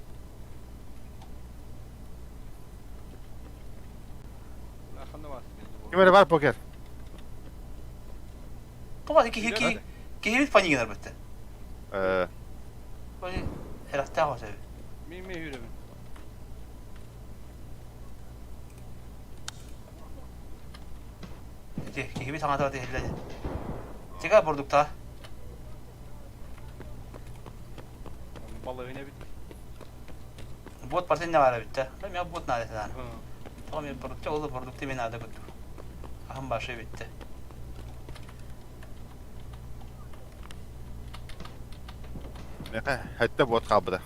Ким эрэ бар покер? Тоҕо киһи киһи киһибит фанигин арбытты. Э. Эрахтаах осөбү. Мин мен хүрөбүн. Ити киһибит саҥата иһиллэ. Тига бурдукта. Балыгын эбит. Бот партия не баар эбит да. Мен бот надо сынан. Тоҕо мен продукты ол продукты мен надо курдук. Ахым башы битте. Меха хәтта бот хаалбыта.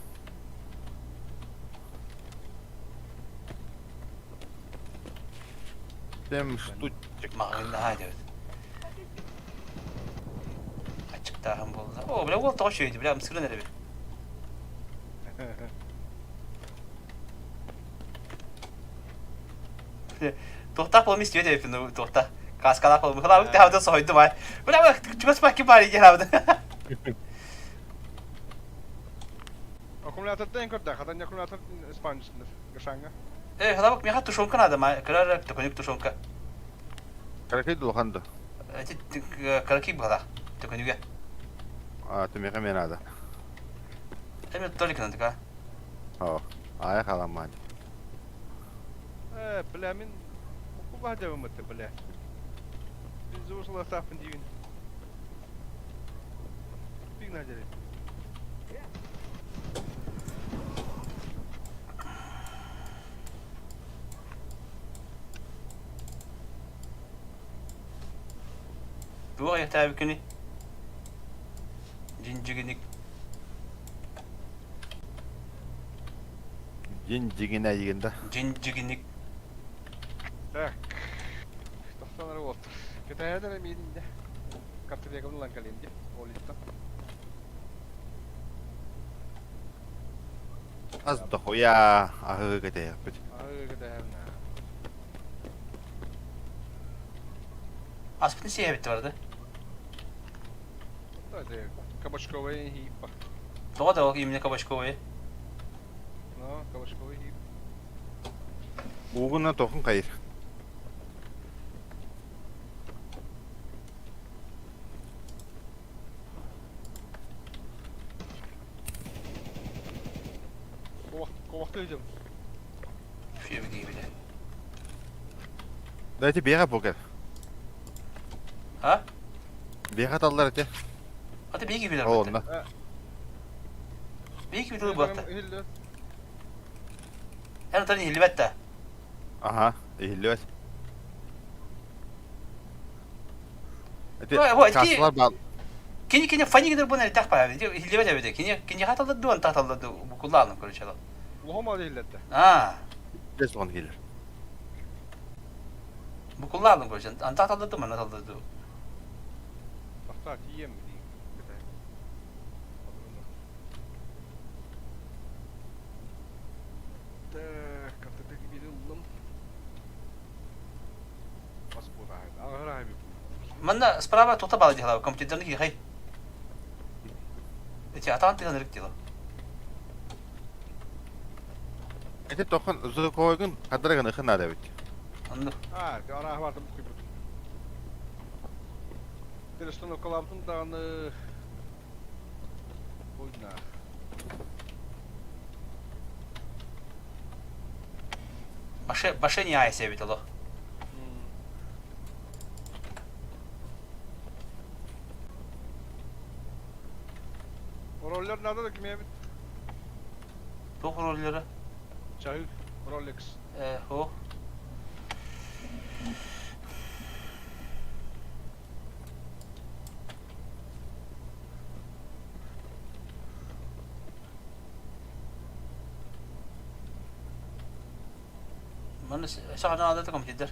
Тем штучек. Маҕаһыын наһаа диэбит. Аччыктааһын буолла. О, бля, уол тоҕо үчүгэйди, бля, ымсыыран эрэбин. Туохтаах буолан истибэт эбиппин, туохта. Кааскалаах буолан, хылаабыт тэхабытын соһуйдум ай. Бля, чугас бакки баар диэн хабыт. Аккумулятордан көрдө, хатан аккумулятор испанчысындар, гашанга. Э, хылабык меха тушенка надо, ма, кырар төкөнүк тушенка. Каракай дулахан да. Эти караки была, төкөнүгө. А, ты меха мне надо. Эми толик надо, ка. О, ая халаман. Э, бля, мин куба дебем это, бля. Бензовозла сафын дивин. Биг надели. Туох айахтаабыккыный? Дьиндьигиник. Дьиндьигинэ дигин да. Дьиндьигиник. Так. Тохтон эрэ буолтар. Кэтэһэн эрэ миин дэ. Картотекабын ылан кэлиим дии. Олиттан. Аз дохуя аһыы кэтэһиэхпит. Аһыы кэтэһэн. Аспытын сиэбит барды. Кабачковый хииппа. Тоҕо да ол именно кабачковый? Ну, кабачковый хиип. Уугунан тохун хайыр. Ковахты видим. Фиэбигии билэ. Дайте бега покер. А? Бега таллар эти. Ата биги билэр Ол бата. онно. Биги билэр бата. Иһиллибэт. Эн отон иһиллибэт да. Аха, иһиллибэт. Эти кассалар баар. Кини кини фани гидер бу нэртэх баа. Иһиллибэт эбит. Кини кини хаталлар дуон таталлар букуллаанын короче. Лохом ал иһиллэтте. Аа. Дес он хилер. Букуллаанын короче. Anta таллар манна таллар ду. Тахта тиийем дии. Так, картотека бири ыллым. Манна справа тута бала дихала, компьютерный кихай. Эти атаан тыган ырык дила. Эти тохон звуковойгун хадраган ыхын надо бит. Онну. А, араах бартым күйбүт. Перестановкалаабытым даҕаны Ойна. Баше, баше не айса эбит олох. Роллер надо да кимиэбит? Туох роллера? Чаһы, Rolex. Э, о. Манна саҕана аадата компьютер.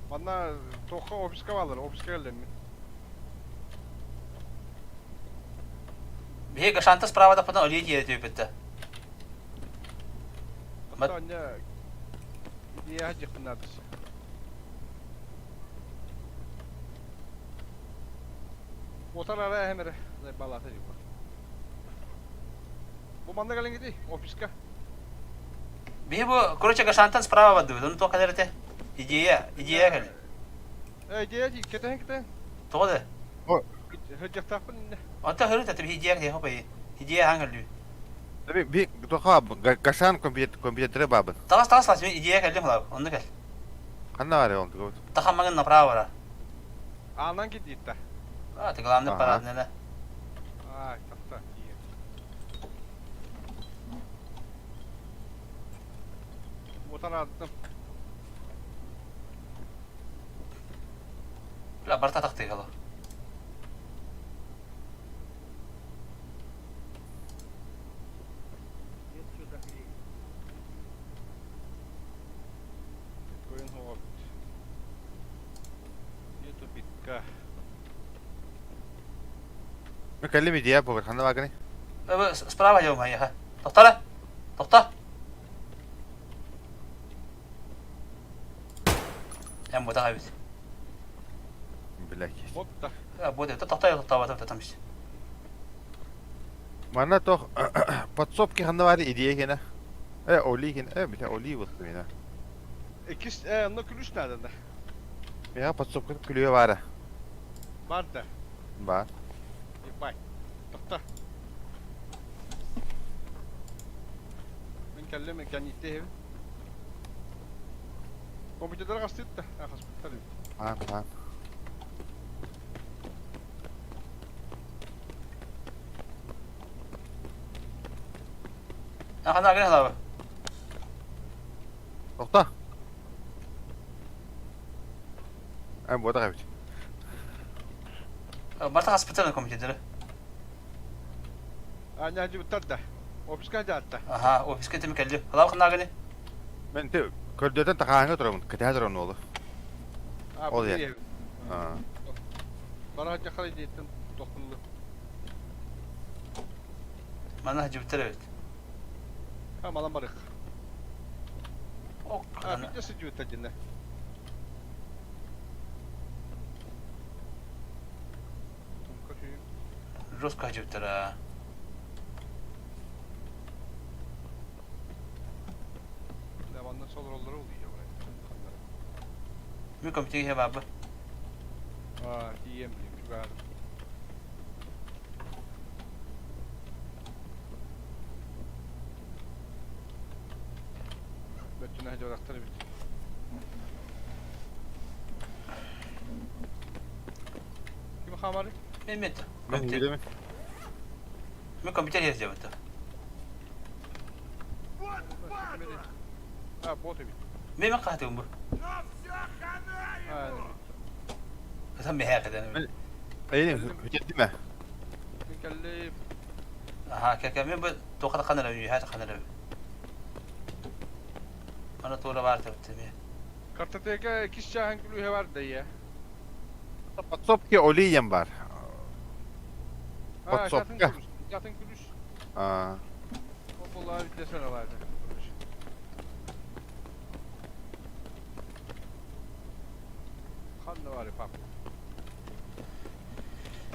Манна туохха офиска бааллар, офиска кэллэммит. Биһиги Гашанта справа да Олей тиэрэ түөппүттэ. Оттон идея дьыхпынадыс. Отар ара эмere балата дьуба. Бу манна кэлиҥҥитий офиска? Биһи бу, короче, Гашантан справа бардыбыт. Ону туох кэлэр этэ? Идея, идея кэлэр. Э, идея дии, кэтэһин кэтэһин. Тоҕо да? Сылдьахтаахпын иннэ. Онто хөрүт этэ биһи идея кэтэһин хопайы. Идея хаан кэллүү. Би тоха Гашан компьютеры бабын. Таҕас таҕас лас мин идея кэллим хлаб. Онну кэл. Ханна бар ол тугут? Тахан маңын направо бара. Аанан кидиитта. А, ты главный парадный, да? Ай, тахта тиийэн. Утарааттым. Бля, барта тахтыы хало. Биткоин оҕобут. Нету битка. Мен кэллим идея буолар. Ханна баагыный? Справа идем, айаха. Тохтара! Тохта! Эн бутаха эбит. Блядь. Отта. Бу тохтой тохтообото там Манна тох подсобки ханна баар идея гена. Э, оли гена. Э, бля, оли вот меня. Иккис, э, онно күлүс наада да. Миэхэ подсобка күлүө баара. Бар да. Бар. Ебать. Тохто. Мин кэллим, кэнниттэ иһэбин. Компьютер хастыт да, хаспыттар эбит. Баар, баар. Хана гына халабы. Тохто. Эн буотах эбит. Барта хаспыттар компьютеры. Аня дьыбыттар да. Офиска дьаатта. Аха, офиска тим кэлли. Халабы хана гыны. Мен те көрдөтөн тахааҥҥа турабын, кэтэһэ турабын уолу. А, Ол бу иһэр. иһэбин. Аа. Бара дьахар идиэттэн тохтуллу. Манна дьыбыттар эбит. А, малан барых. Ок. А, биттэ сыдьыбыттар дьиннэ. Тумка сүйүм. Жестко дьыбыттар а. Манна солороллоро улуйа барай. Мин компьютер иһэ баабы. Аа, тиийэн билим чугаһатым. Бөттүнэ дьорахтар эбит. Ким хаамары? Мен мен Мен компьютер. үйдемин. Мин компьютер иһэ дьыбыттар. А, бот эбит. Мен мен хаатыгым бу. А, Кытан меһээ кытан. Эйин хүтэрдимэ. мин кэллим. Аха, кэ мен бу тоқата ханара үйһэ ханара. Ана туора бар таптым. Картотека иккис чааһын күлүүһэ бар да ийэ. Подсобки олием бар. А, Подсобка. жатын күлүс. Жатын күлүс. Аа. Ол буоллаҕа бүтэ сыаналаата. Ханна баар пап?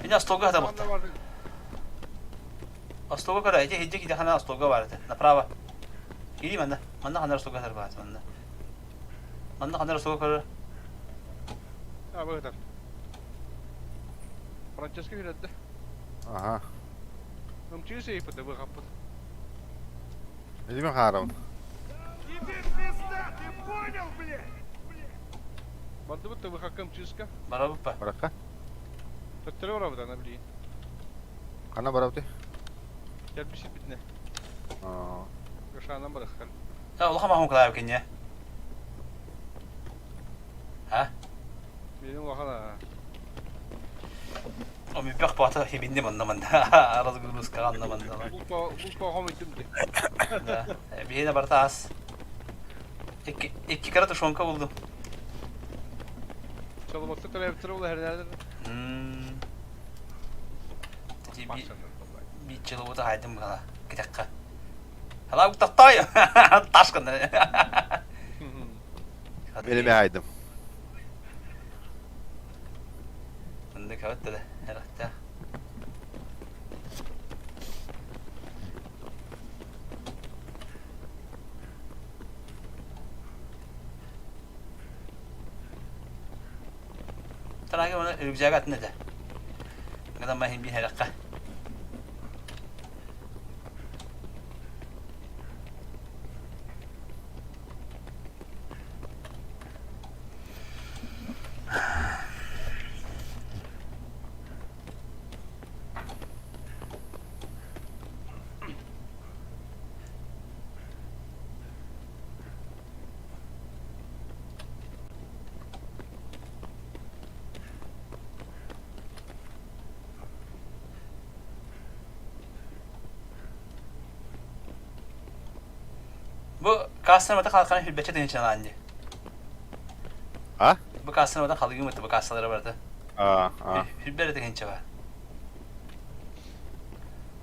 Мин остолга хата Ханна бар? Остолга кара, эти хиджи киди хана остолга бар это. Направо. Кири манна. Манна ханар остолга хатар бар манна. Манна ханар остолга кара. А, быһытар. Франческо билэрдэ. Аха. Ымчыы сейфыты быхаппыт. Эдимен хаарабын. Бардыбыт ТВХ-ка МЧС-ка. Барабыт ба. Баракка. Төттөрү барабыт ана билигин. Хана барабыт? Кэлбит сирбитинэ. Аа. Гашанан бараххан. Та улахан маһын кылаабы киньэ. Ha? Билигин улахан аа. О мүппэх бата хибинди манна манна. Разгрузкаҕа анна манна. Булпа хомуйдум ди. Да. Биһиэнэ барыта ас. Икки, икки кыра тушенка булдум. Чолоботто төрөөбүттэр ол эһэрнээлэр. Мм. Би чолоботу хайдым гала. Китэххэ. Хала тохтой. Таш гынна. Менеме хайдым. Оннук эбит да эрэхтээх. Тараги оны рюкзак атын этэ. Гынан маһин биһэрэххэ. Бу кассаны халканы хүлбэччэ тыһыынчалаан дии. А? Бу кассаны халыгым бу кассалара барыта. А, а. Хүлбэрэ тыһыынча бар.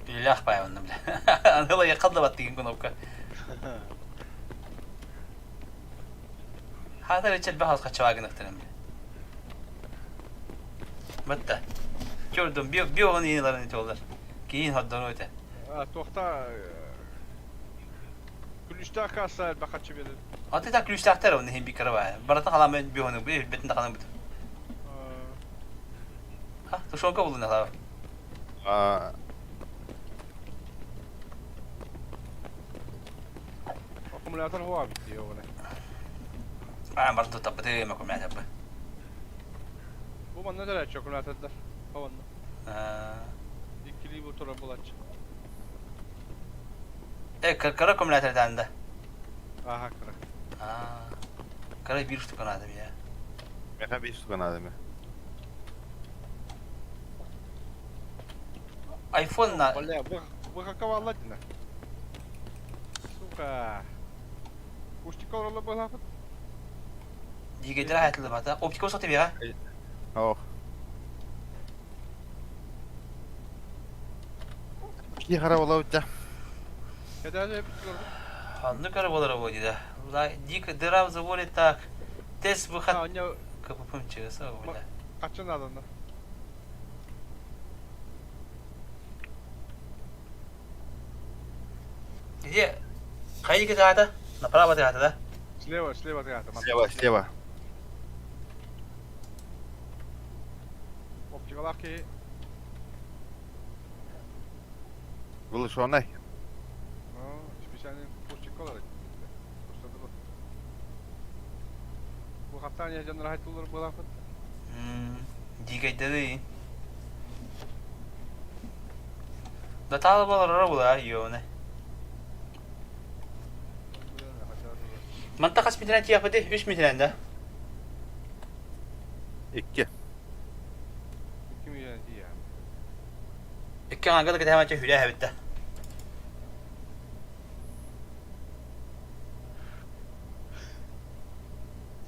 Үлэлээх баай онно бile. Аныла якалла баттыгын кнопка. Хата речет бахас хачавагын ахтарам. Батта. Көрдüm bir bir onu yenilerini itiyorlar. Kiyin haddonu öte. Туохта күлүстээх касса элбэх харчы биэрэр. Аты та ключтахтар оны хим bir kara var. Барата kalan ben bir onu bir betin kalan bu. Ha, тушенка булдun ала. Аа. Аккумулятор хуа бит оҕуна. А, барда тапты ма кумя тапы. Бу манна төрөөччү аккумулятордар. Хаванна. А. Иккилии бу турар булааччы. Э, кара аккумулятор танда. Ааха кыра. А. Кара bir штука надо мне. Меха бир штука надо мне. Айфон на Бля, ВХК валладина. Сука. Пустика оролла буолаапыт. дигедер хаятылы бата. Оптика соты бия. Ох. Ки хара бола утя. Кэдээдэ эбит көрдүм. Ну кара болар бу дида. Дик дыра в заборе так. Тест выход А, не КПП МЧС, бля. качан надо. Где? Хайдики тата? Направо тата, да? Слева, слева тата. Слева, слева. Оптикалаах киһи Глушеный. специальный пустикалар. Бу хаптаан дьоннор хайтыллар буолаапыт. Дикайдады. Да тала болар була, ёне. Манта хас метрен тияпыды, 3 метрен да. Икки. Ким үйренди я. Икки аңгада кете хүлэ хэбитте.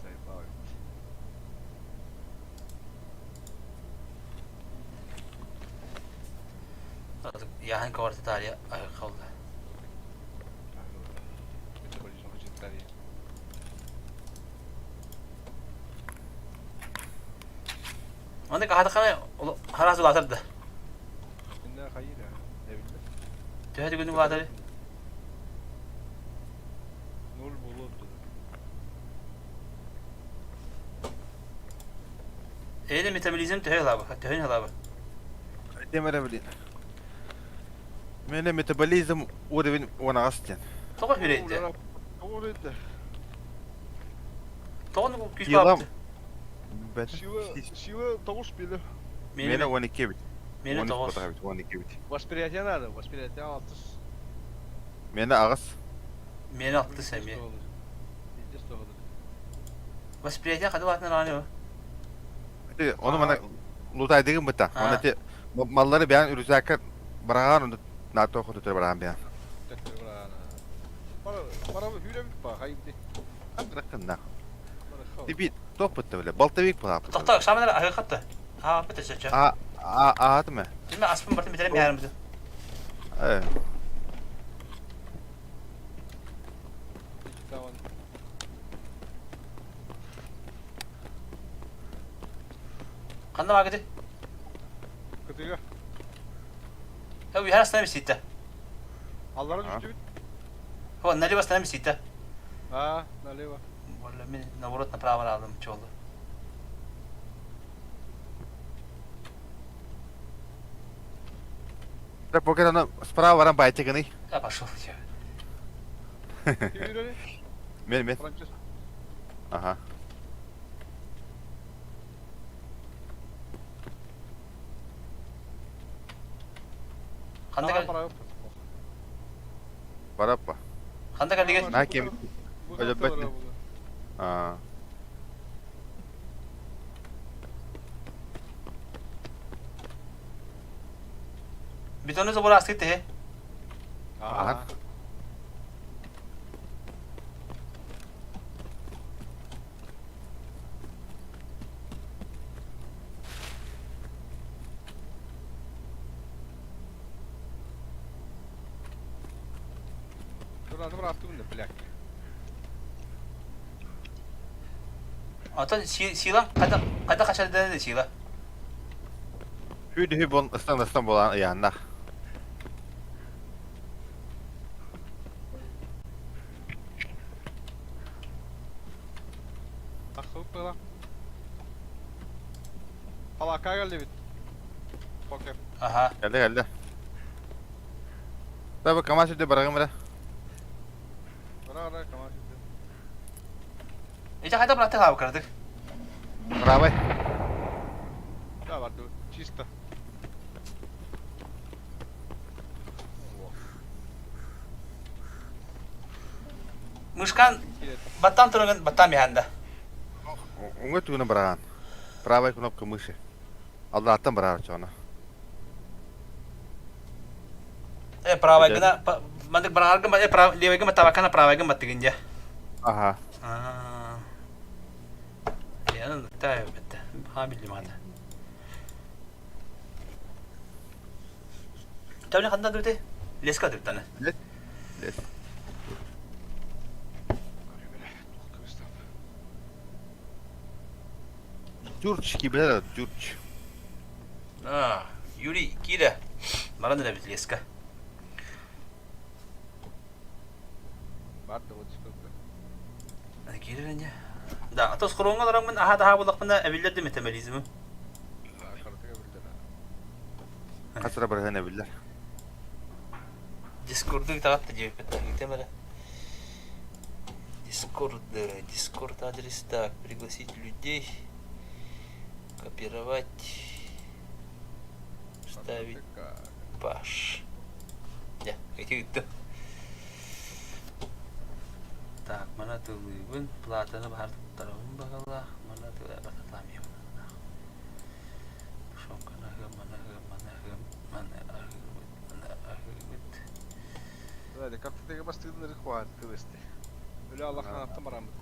Сайбаа. Яхан кварты тария қалды. Метаболизм хожиттари. Онда кахатахана харас улатырды. Инна хайыр. Эбилде. Төһөтү күнү улатырды. Ноль болот. Эйде метаболизм төһө лабы, төһөн лабы. Демере блин. Мене метаболизм уровень онагастен. Тоҕо хүрейді. Орыйды. Тоҕо күүс Сила баабыт? Сила, сила тоҕус биле. Миэнэ 12 эбит. Миэнэ 13 тоҕус. буолбатах эбит, 12 эбит. Восприятие надо, восприятие алтыс. Миэнэ аҕыс. Миэнэ алтыс эмиэ. Восприятие хады баатынан аҕаны Ити ону мана лутайдыгын быта. Оны ити маллары бэйэн үрүсээккэ бараҕаан ону НАТО хотутары бараҕан бэйэн. Бырахынна. Типи топпутта биле. Балтавик пылаппыт. Тохто, шаманар аһыхатта. Ааппыт өсөчө. А а аатыма. Тиме аспын бартын битерем яарымды. Э. Ханна баагыды? Кытыга. Э, уйар астана биситте. Аллара түстүбүт. О, налево астана биситте. А, налево. Болла мен наоборот направо алдым чолу. Да пока аны справа баран байтыгыный. Я пошел. Мен мен. Ага. Ханна Бараппа. Ханна кэллигит? На кем? Өлөбөт. Аа. Бетонный забор астык теһи. Ага. Оттон сила хайда хачардана сила? Hü бон ыстан ыстан болан ыйааннах. Палака келди бит. Покер. Аха. Келди келди. Таба КамАЗ сүрдэ барагым эрэ. Бара бара КамАЗ сүрдэ. Ити хайда быраттык хаабыккардык? Правай. Да, барды. Чисто. Мышкан баттан турагын баттан биһанда. Уҥа тугунан бараҕан. Правая кнопка мыши. Аллааттан бараар чоно. Э, правая гына, мандык барааргын, э, прав, левайгын баттабаккана правайгын баттыгын дьэ. Аха. Аа. Янын та бетте. Ха билим ата. Тэвни ханна дүрте? Леска дүртаны. Лес. Лес. Дюрч кибер дюрч. А, Юрий Кира. Баран да бит леска. Бар да вот сколько. Киирэнэ. Да, а то скоронга олороммун аха да буоллахпына эбиллэр да метаболизмым. Хасыра барыһын эбиллэр. Дискорду таҕатта диэбиппит ыытым эрэ. Дискорд, Дискорд адрес так, пригласить людей, копировать, вставить паш. Дьэ, ити ыыттым. Так, мана тылыыбын, платаны баһар туттарабын баҕалаах, мана бататаамыйым. Тушенканы аһыам, маны аһыам, маны аһыам, маны аһыыбыт, маны аһыыбыт. Давайте, картотека бастыгын ырык кыбысты. Өлө Аллахтан аттан бараммыт.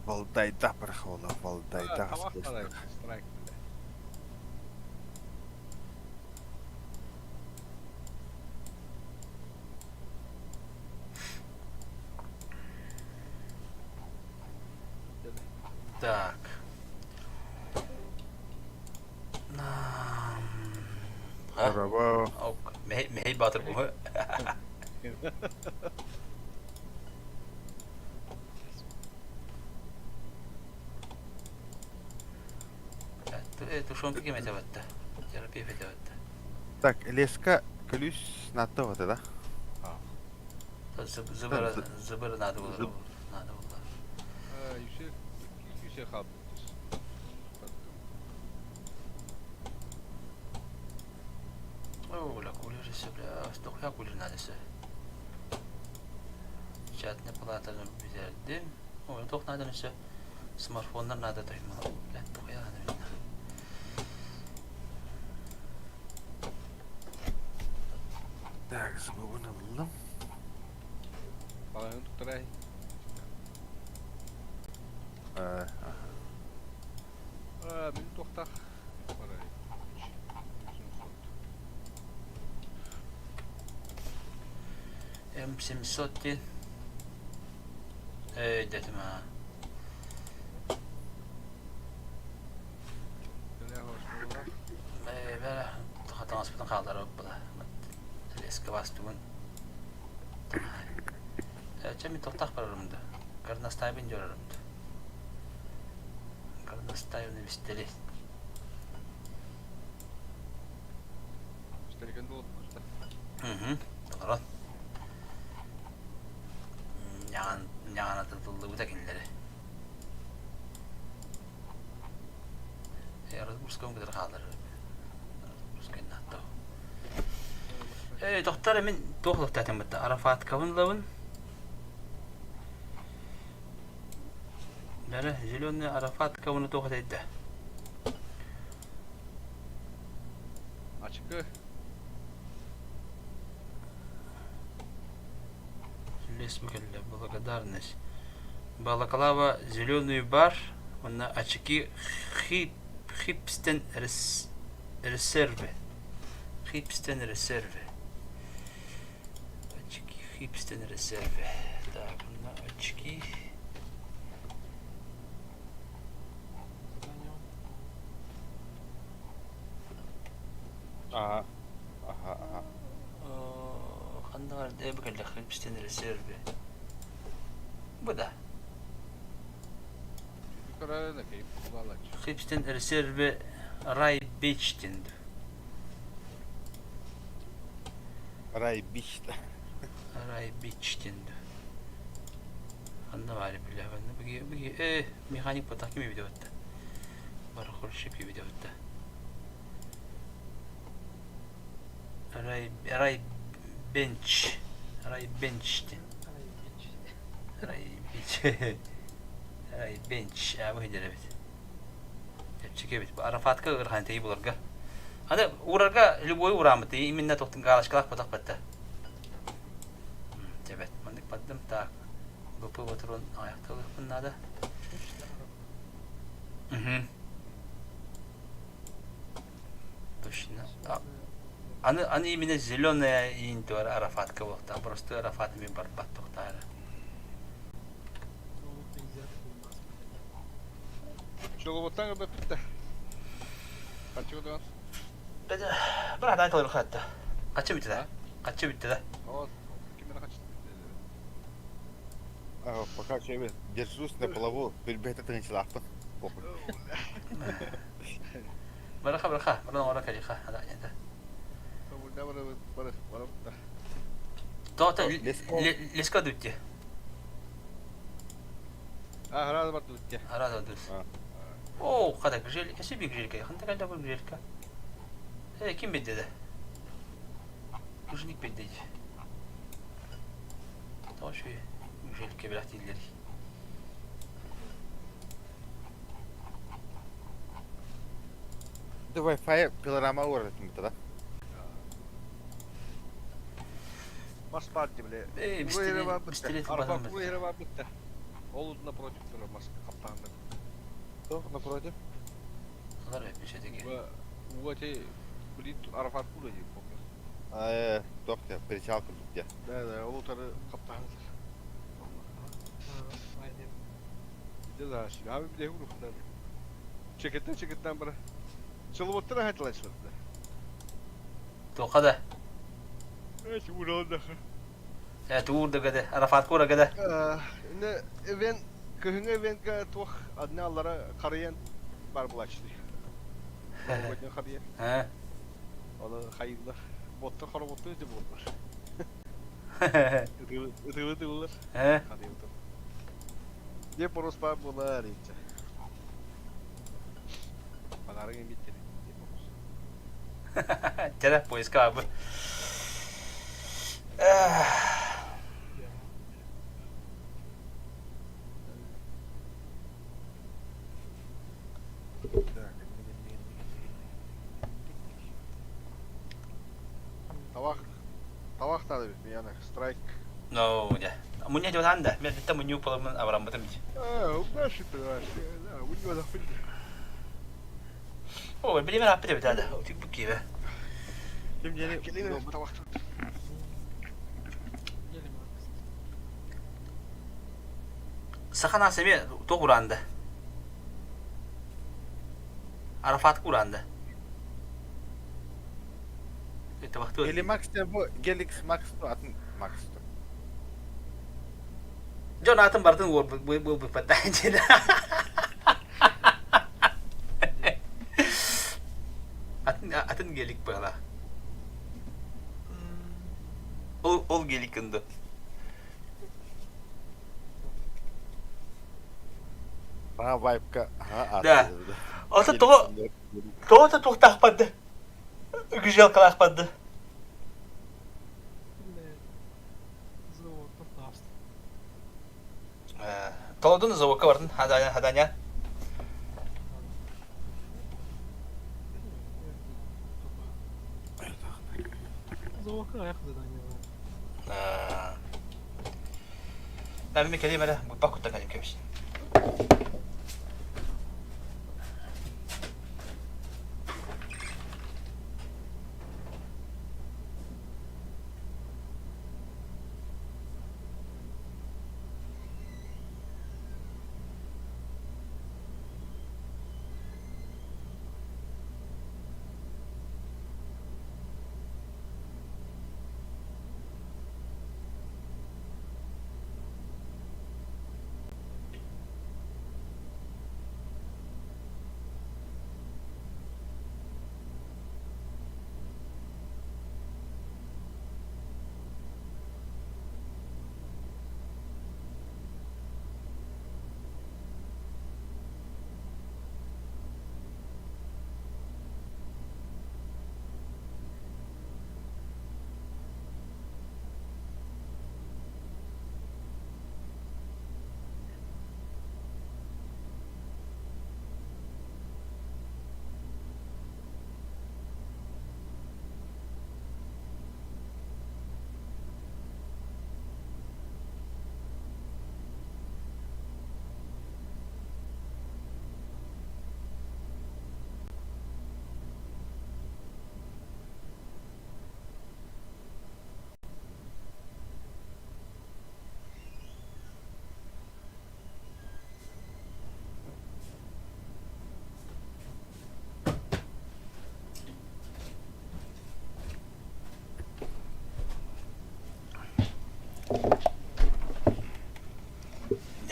Валдайда барахола, валдайда. Страйк. Так. Браво. Мэһэй Баатыр бу. Тушенка ким этэ батта? Терапевт этэ батта. Так, леска күлүс натта да? Зыбыр зыбыр надо было. Надо было. Үсэ үсэ хаалбыт. О, бля, кулер все, бля, стохуя кулер надо все. Печатная палата бүтэрдим. Ой, туох надо все. Смартфоннар надо тойма. Бля, тухуя надо. Так, звугун ыллым. Балаһын туттарай. Мин туохтаах барай. М700 диэн. Эй, дэтим аа. Ээ, бэрэ хатаҥаспытын хаалларабыт была. Леска бастыбын. Чэ, мин тохтоох барарым да. Горностайбын дьорорум да. Горностайбын бистели. Бистэлиген дуолбута. Угу. Толорон. Ньаҕан ньаҕанатытыллыбыта кинилэри. Разбурскайын кытары хаалар. Разбурскайын нааттау. Эй, доктор, мин туох лыктаатым бытта? Арафаткабын ылабын. Бәрі, зеленый арафаткабыны туох этейді? Ачыкы. Лес кэллэ, благодарность. Балаклава зеленый бар, уонна очки хип хипстен резервы. Хипстен резервы. Очки хипстен резервы. Так, на очки. Ага. Ага, ага. Ханна бар дэ кэллэ хипстен резервы. Бу да. Хипстен резервы Рай Бич диэн Рай Бич. Рай Бич диэн Ханна баары билэбин. Биги биги э механик потах кими видеотта. Барахольщик видеотта. Рай Рай Бенч. Рай Бенч диэн. Рай Бич. Рай Бенч. А бу эбит. Чэпчэки эбит. Арафатка ыарахан тэйи буларга. Аны уурарга любой уурааммыт именно тохтун галочкалаах потах батта. Дебет. Маннык бардым так. БП патрон аяқталыахпын наада. Угу. Точно. Аны, аны именно зеленая иин туар Арафатка буолта. Просто Арафат ми барбат тохтаара. Чолоботтан бүттэ. Хаччы көтөҕөр? Быраат ай хатта. Хаччы бүттэ да? Хаччы бүттэ да? Оо, ким эрэ хаччы Пока что держусь на плаву, билбэт тыынчылаахпын. Похуй. Бараха бараха, баран ора калиха, ада нята. Бары, бары, бары. Тота леска дутте. А, рада бар дутте. Рада дут. О, хада гжель, эси би гжелька, ханта калда бу гжелька. Э, ким бидде да? Мужик бидде. Тош гжелька билахтиллери. Да Wi-Fi пилорама уурар да? Мас бар бile. Э, пистолет Арба куйра бар битте. Ол напротив тура мас каптаанда. Кто напротив? Алар эпишетеге. Уати блин Арафат кула ди помню. Э, тохте, причал курдук Да, да, ол тары каптаанда. Да, да, abi bir de huruflar. Чекеттен чекеттен бара. Чылыбыттан хайтылайсылар. Тоқада. Эч уралда. Э, туурда гада, Арафат кура гада. Не, эвен кыһыңы эвенка туох адналара карыян бар булачты. Бодня харыян. Э. Оны хайыллар. Ботта хороботты деп болар. Ытыыбыт ыллар. Э? Хатыыбыт. Дьэ пороспаа буолар иччэ. Подарок эмиттер. Чэ, поиска бу. Табах табах надо бит мияна страйк. No, дьэ. Мунньа дьонан да, мен битте мунньуу буоламмын абыраммытым дии. А, убаши понимаешь. Да, у него захуй. О, билимин аппыт эбит да, утук киеве. Ким диэни Келин табах. Саха нас эмиэ туох ураанда? Арафат ураанда. Табахтыа. Гелимакс диэн бу Геликс Макс атын Макс. Дьон аатын барытын уорбут дьиэ. Атын атын гелик быһалаах. Ол ол гелик гынды. Саҥа вайпка Да. Ото тоҕо тоҕо да туохтаахпарды гүжелкалаахпарды. Толодун заводка бардын хаданя. Мен кэлиим эрэ, буппак куттан кэлим кэбис.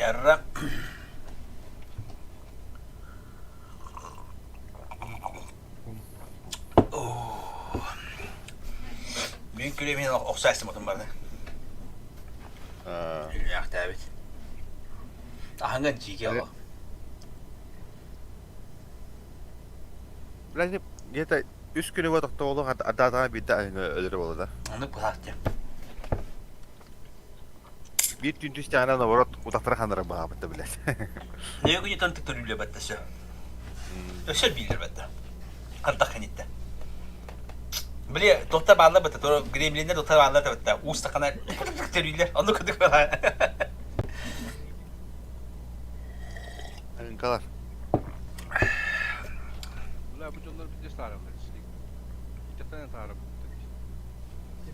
Ярра. Бүгүн күлү охсо астымытым барды. Үллээхтээбит. Аһыҥа дьиикэ олох. Блядь, где-то үс күнү бу тохтоолуох ардаатаҕа биирдэ өлөрө буолла да. Оннук быһаах дии. Биир түүн түстэҕинэ наоборот утахтара ханнара баҕабыт да блядь. Нее күнүтэн тыктырүүлэ бэтте все. Өссө биилэр бэтте. Ардах кэнниттэн. Били туохта баалла бэтте, тура гремлиннэр туохта баалла бэтте. Уус сахана төрүүлэр. Оннук курдук бала. Рынкалар. Бля, бу дьоннор биирдэ саараллар Итаттан саарабыттар.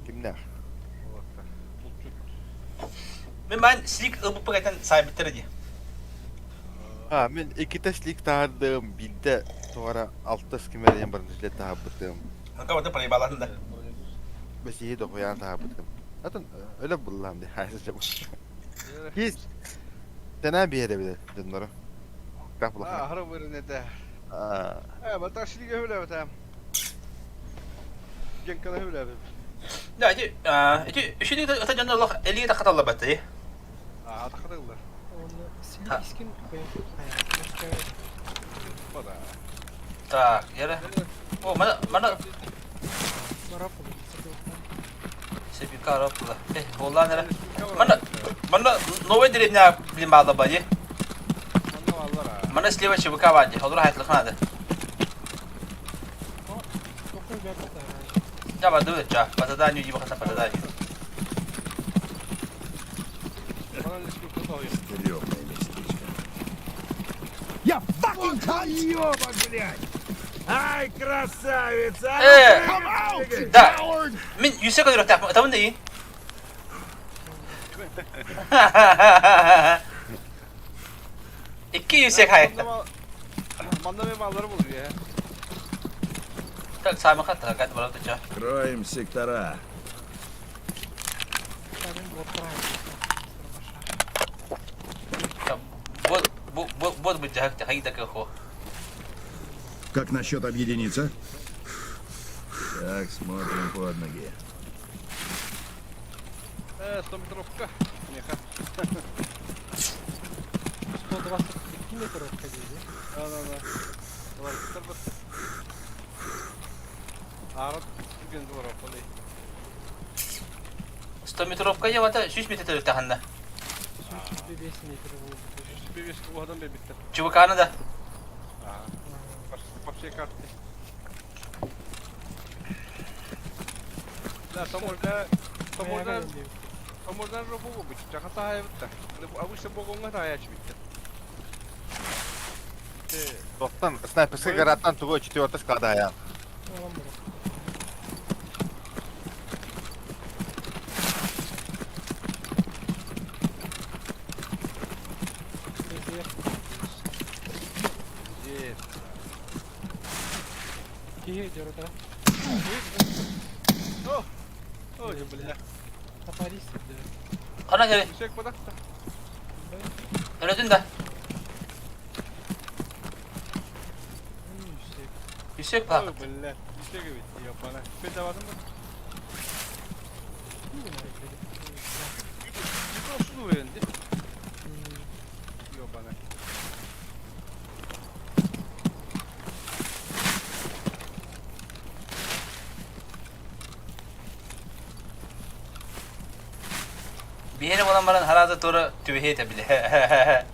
Кимнээх? Олортар. Булчут. Мен ман слик ылбыппык этэн саайбыттара дии. А, мин иккитэ слик таһардым, биирдэ туора алта скимеринэн бронежилет таһарбытым. Кого-то проебалатын да. Бэсиһи дохуйаан таһарбытым. Атын өлө буллаам дии Киис тэнээн биэрэбит дьоннору. Так булахана. Аһара бырын этэ. Э, баташилиге хүлэбэтэ. Генкана хүлэбит. Да, ити, ити үчүгэй ыта дьоно олох элигэ тахаталлабат Аа, тахатыллар. Онно силискин Бада. Так, яра. О, мана, мана. Себика арапла. Э, боллан эре. Мана, мана новая деревня, блин, баала бади. Мана слева ЧВК бади. Олор хайтлых надо. Да, баду, ча. По заданию, не по заданию. Стрёмное местечко. Я fucking Ёбок, блядь! Ай, красавица! Э! Come out, you Да. coward! Мин үсэ көрүөхтээхпин, ытабын да иин. Икки үсэ хайта. Манна мен маллары булur ya. Так, саамы хатта, гад барабыт ча. Кроем сектора. Бот, бот, бот быть жахак, хайда кахо. Как насчет объединиться? Так, смотрим под ноги. Э, 100 метровка. Меха. 122 метровка дейді. Да, да, да. Давай, тарбат. Арат түген двора полей. 100 метровка я вата 100 метр таханна. 105 метр болды. 105 угадан бебиттер. ЧВК-ны да. По всей карте. Да, таможня, таможня, таможня жопу быть. Чахата хайбытта. Обычно богоңга таяч битте. Тоқтан, снайперский гараттан тугой четвертый склада аян. Киһи дьорута. Ой, бля. Топорист да. Хана кere. Yüksek badakta. Өлөтүн да. Yüksek. Yüksek bak. Ой, бля. Yüksek evet ya bana. Bedavadan mı? Olsun öğrendi. Yok bana. Биһири болан баран хараза тура түбэһиэтэ биле.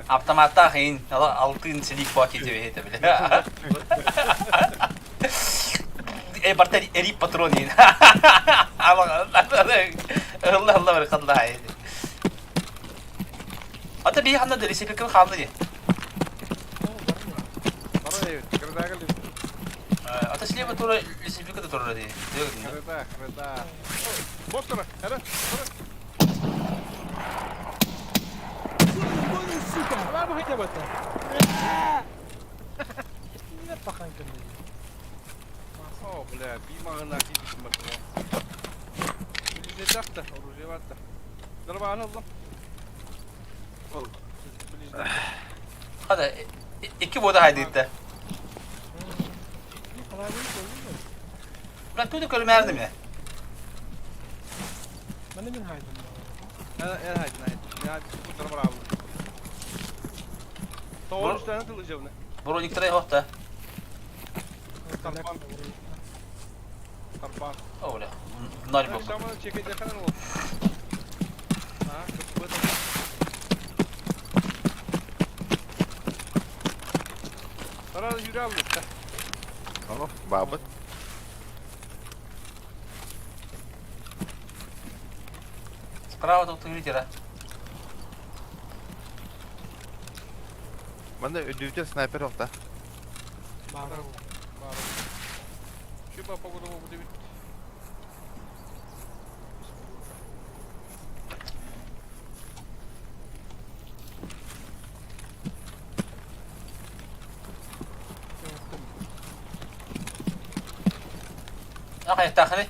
Автоматтаах иин алтын силик баки түбэһиэтэ биле. Э барта эри патрон иин. Allah Allah бар калла хайды. Ата би ханна дери сепекин халды ди. Бара evet. Kırda geldi. Ата слева тура лесепека тура ди. Kırda, kırda. Bot tura. Hadi. Ала бу хите бата. Не пахан кенде. О, бля, би мағына кийдим бат. Bilije taktı, оружие battı. Darba aldım. Hadi iki boda haydi. Ben tutu көрмәрдим я. Мана мин хайдым. Эр хайдын хайдын. Я bu tarafa aldım. Doğru üstlerine kılıcı bunu. Броник трей хохта. Tarpan. Tarpan. О, бля. Ноль был. Akşamına çekecek kadar oldu. Ha, kapı da. Para yürü aldık. О, бабыт. Справа тут литера. Манда үдүтө снайпер охта. Бара. Şu bak погода bu bir. Ах, тахны.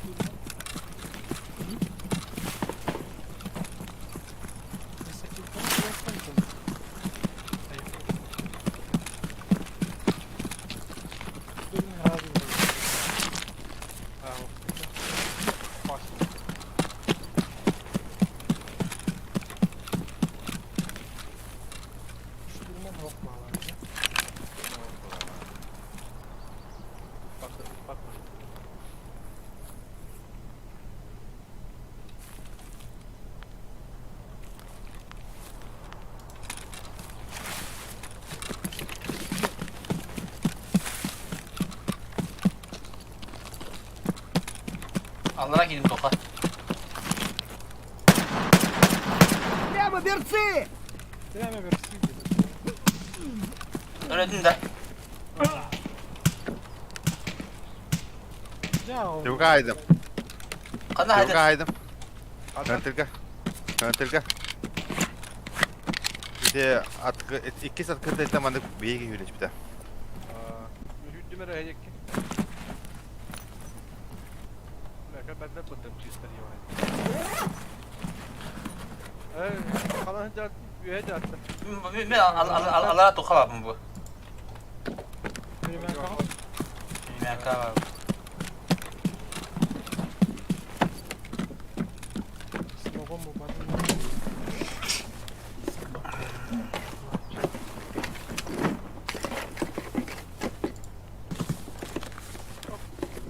Аллара киирим тоха. Прямо берцы! Прямо берцы Өлөдүн да. Туга айдым. Ханна хайдым? Туга айдым. Көнтүлгэ. Көнтүлгэ. Ити аткы иккис открытый маннык биһиги хүлэспитэ. Үһүрдүм эрэ эһиэкки. Бэкэ бытым чистер Халан үөһэ дьаатта. Мен алара туха бабын бу. Времянка бабын.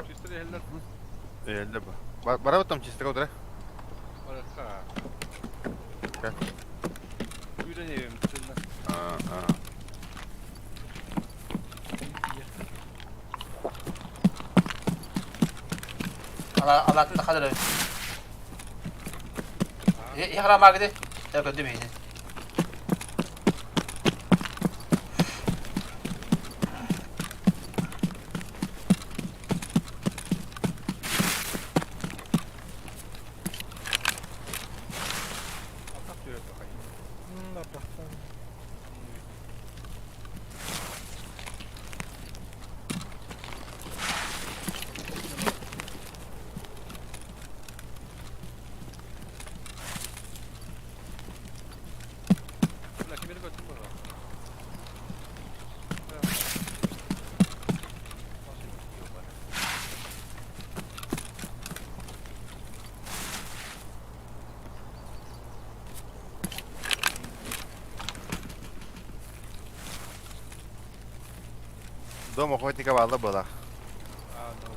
Чистер иһэллэр. Эллэ бу. Бара там чистер утра. Баракка. Как? Күүрэн эбим тынна. А, а. Алатын да хадыр. Яхра магды. Так өдүм иһин. Атак жүрөт бакай. Бля, кимери көттүм бу. Дом охотника баалла была. А, да, да.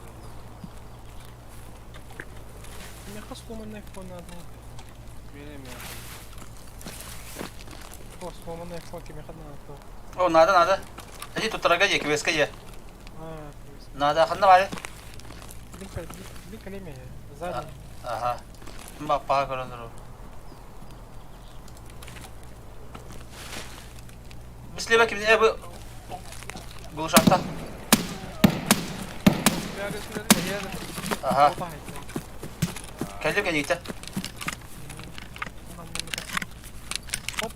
Миэхэ сломанный айфон надо. Мен эми. О, сломанный айфон кимиэхэ надо. О, надо, надо. Иди тут дорога, е, квеска е. А, то есть. Надо, ханна бары. Бик алеме, сзади. Ага. Ба, паа көрөндөрү. Бислеба ким э бу Глушакта. Ага. Кэллим кэлиитэ. Хоп.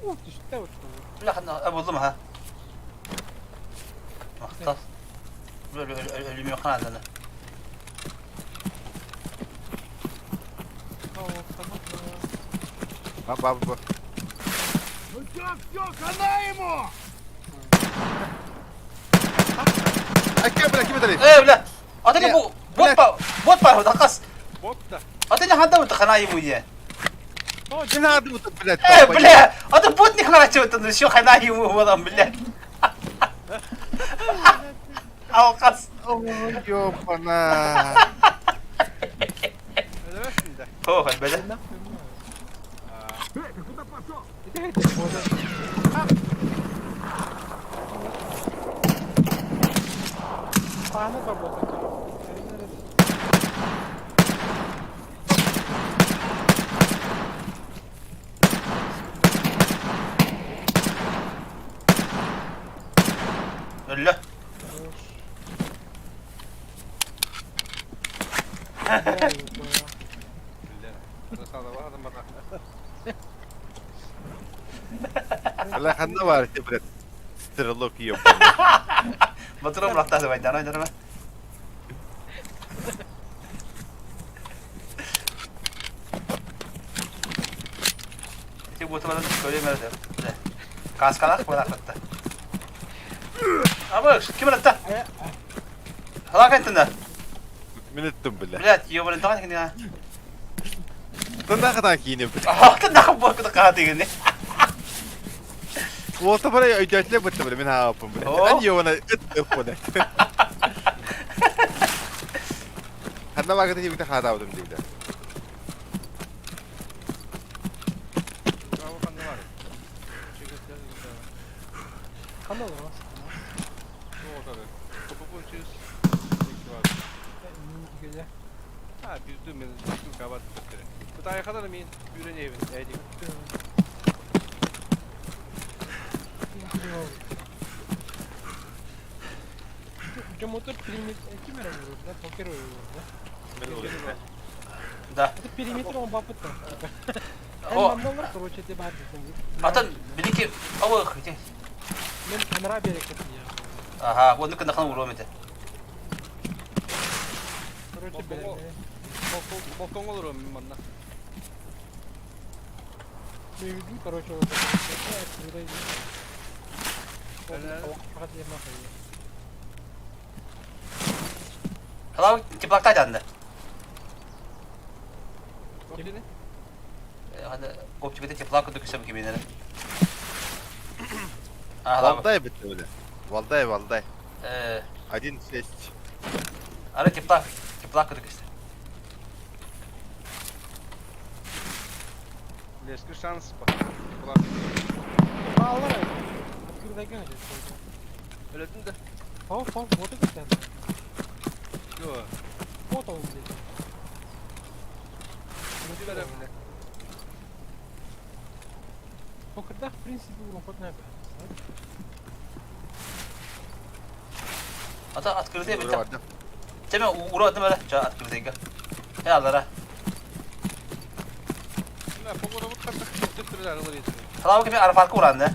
О, түстэ вот. Бля, ханна булдум ха. Махтал. Өлүмү ханаданы. Ба ба ба. Ну чё, всё, хана ему! Акка бля, ким это? Э, бля. А ты бу бот па бот па дакас. Бот да. А ты не ханда вот хана ему не. Не надо вот, блядь. Э, бля, а ты бот не хана чего-то, ну еще хана ему вот бля. Алкас. Ёпана. Ölemezsin de. О, бля. Эй, ты куда пошел? Пааны работа. Өллө. Бля, ханна бар, блядь. Стрелок ёпана. Батырым рахтасы байдан ойнарма. Ити бута баран көрө мерде. Каскалах була кытта. Абы, ким ратта? Халак айтында. Мен өттüm, бля. Блядь, ёбаный таган кине. Тында ката кийинип. Аа, тында бу кыта ката дигән. Уолта бара өйдөтле бутты, бля, мен хаапым, бля. О. Ан ёбана өттүм, бля. Ханна багыты дебите хаатабытым дейді. Хана олорос. А, пизду мен кабат көтөрө. Кытайхадан мин үйренебин, эдик. Почему-то периметр... Ким эрэ vurur да, покер vurur да. Да. Это периметр он бапыт О. Эн короче, ты бар Атын билики ауы хити. Мен анара берекет я. Ага, онны кындахан уруом этэ. Короче, бэлэмэ. Балкон олором мин манна. Үйдүм, короче, вот это. Халау теплакта данды. Кимини? Ханы оптиката теплак курдук көсөм киминere. Ага. Валдай бітті өлі. Валдай, валдай. Э, 1-6. ары теплак, теплак курдук көстө. Лески шанс бар. Булар. Баалар. Открытайга Өлөтүн да. Фо, фо, вот это. Жо. Вот он здесь. Бәрі Покырдах, в принципе, урохотная. Ата открытый Ура бит. бардым. Теме ура адым эре, жа открытыйга. Э алара. Мына погода вот так төттүрүлөр алар еді. Халау кеме арафарка уранды.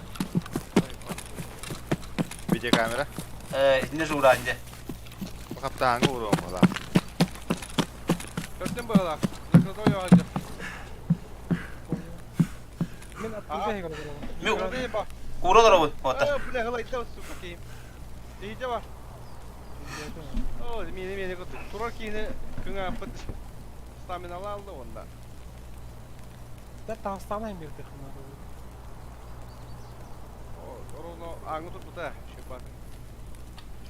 Видеокамера. Э, итинде же уранды. Каптааңы уруом була. Төртен бағала. Закрытой алды. Мен открытайга Мен Ба. уралар обун. Ота. Э, бля, галайда сука кейим. Дейде бар. О, мени мени кытты. Турар кийини күңө апыт. Стамина алды онда. Да тастанайм бирди хына. Ороно аңы турбута, шепат.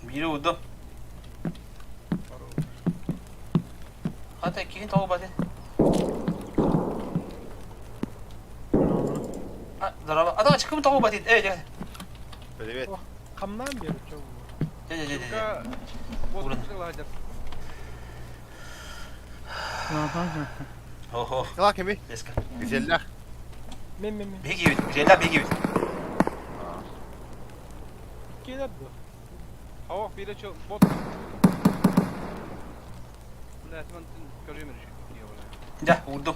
Бири уду. Хата кийин тоҕу баты. А, здорово. А давай, чыкым тоҕу баты. Эй, дядя. Привет. Камнан бери, чё? Дядя, дядя, дядя. Вот Уран. Хо-хо. Кала кеми? Леска. Güzeller. Мен мен мен. Беги бит. Жайда беги бит. Келер бу. Хава бире чо бот. Бля, мен көрөм эле. Да, урдум.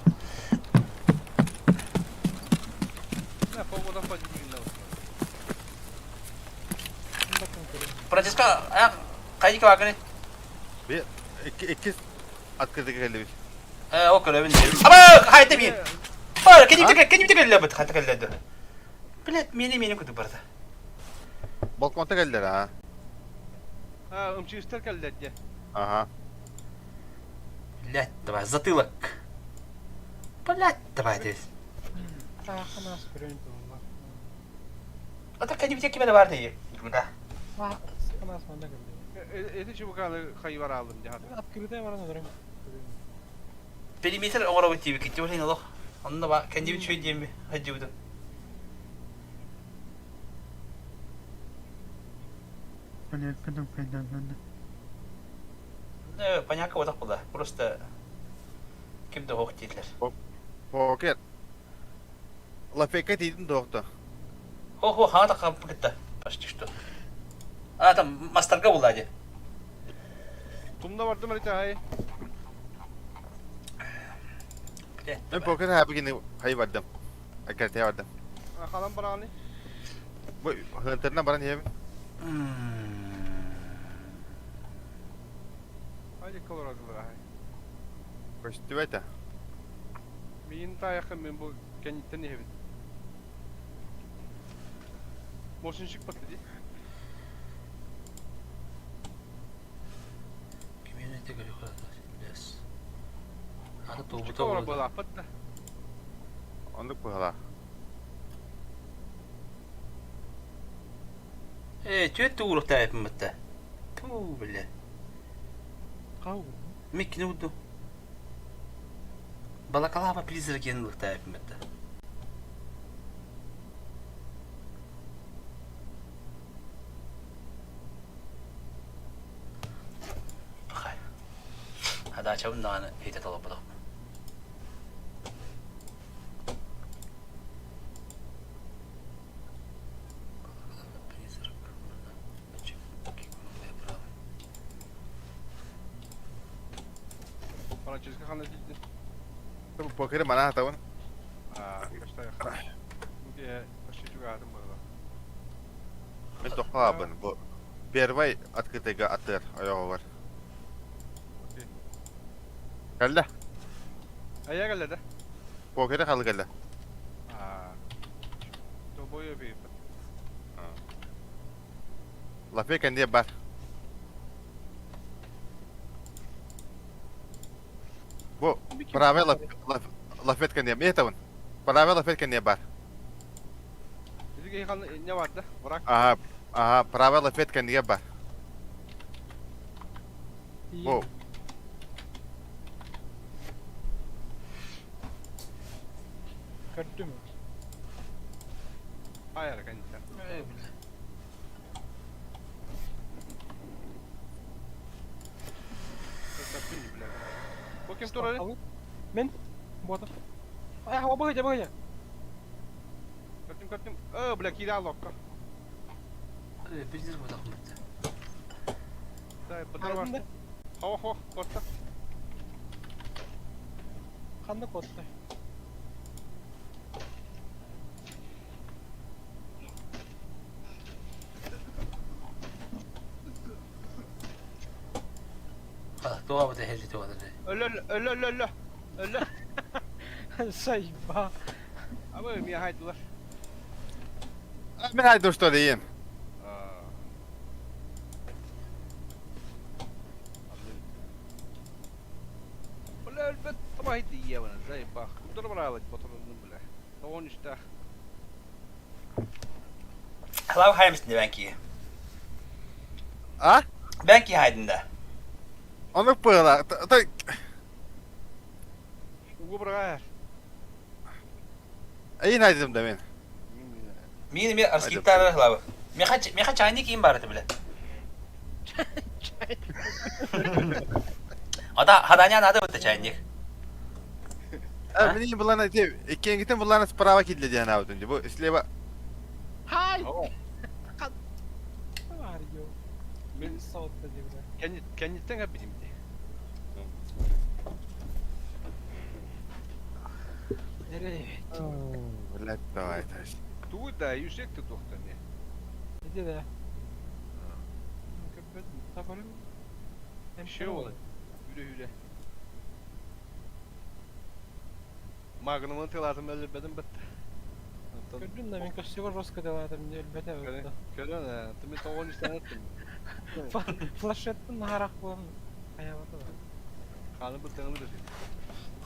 Бля, погода па дигин Франциска, а, кайдики вагыны? Bir iki iki открытый келди. Э, о көрөбүн. Аба, хайта би. Бар, кеним тек, кеним тек эле бит, хайта келди. Блядь, мени мени күтүп барды. Балконта келдилер ha. А, ымчыстар келди де. Ага. Блядь, давай, затылок. Блядь, давай здесь. Таханас көрөйүн тула. А так кеним тек киме бар дейи. Да. Канас манда келди. Эти чубуканы хайвар алдым жахат. Открытая баран одурам. Периметр оңоро бит тиби кетти олин олох. Онно ба, кенди бит чөй диэми, хаджыбыты. Э, понятно, вот так было. Просто ким да хох дииллэр. Покер. Лапека тиидин тоохто. Хо-хо, хаата каппыкытта. Почти что. А, там мастерга була ди. Тумда бардым эле хай. Блядь. Мен покер хабигини хай бардым. Акерте бардым. Халам бараны. Бу хынтырна баран ебин. Хайди колорадылар хай. Көстүбөтө. Мин таякы мен бу кенттен ебит. Мошенщик батты ди. Кимин эте көрү Yes. Ата тобута Чукора болду. була апатта. Ондук була. Э, чөт тууру тайпым битте. Ту, бля. Кау. Миккини уду. Балакалава призраки тайпым битте. Пахай. Хадаачабын даҕаны иһитэ толорботохпун. Франческо ханна тиийдин? Покеры манаа атабын. Аа, каштайха. Бу почти чугаһатым буолла. Мен тоххаабын. Бу первый открытыйга атыр ойоҕобор. Окей. Кэллэ. Айа кэллэ да? Покеры халы кэллэ. Аа. Тобой бейпит. Лафе кэнниэ бар. Бу правый лафет кэнниэ. Метабын. Правый лафет кэнниэ бар. Биһиги ханна не бар да? Враг. Ага, ага, правый лафет кэннигэ бар. Бу Көрдүм. Хайар кэнниттэн. Э, бля. Бу ким турар? Мен Ботов. Ай, быгыдя, быгыдя. Көрдүм, көрдүм. Э, бля, киирэ локка. Э, бизнес ботах бітті. Да, бытыр бар. Хо, хо, котта. Ханна котта. Туға бата херди туға дады. Өлө, өлө, өлө, өлө. Өлө. Сайба. Абы, мия хайдылар. Мен хайдым что ли им? Бля, өлбөт табай дие зайба. Кудыр баралык ботурун бля. Тоон işte. Hello, хаймсин бәнки. А? Бәнки хайдында. Оны пыла. Той Угу бырга. Эйин хайдым да мен. Мин ми арскиттар хлава. Меха меха чайник им бар бile. Ада хаданя надо бутта чайник. А мени булана те иккенгитен булана справа кидле диэн аутун. Бу слева Хай! О. Бар ё. Мен Сотта дебре. кенниттен хабидим де. Эре. Блядь, давай, таш. Тугу да, юшек ты тухтан. Иди да. Көпөт табарым. Şey oldu. Hüle hüle. Magnum'un тылатын өлбөдүм бит. Көрдүм да мен көстөгөр жестко делатым өлбөтө бытты. Көрөн, тими тоғон иштен аттым. Флашеттин нахарак болом. Аябаты да. Ханы бит тыңны десе.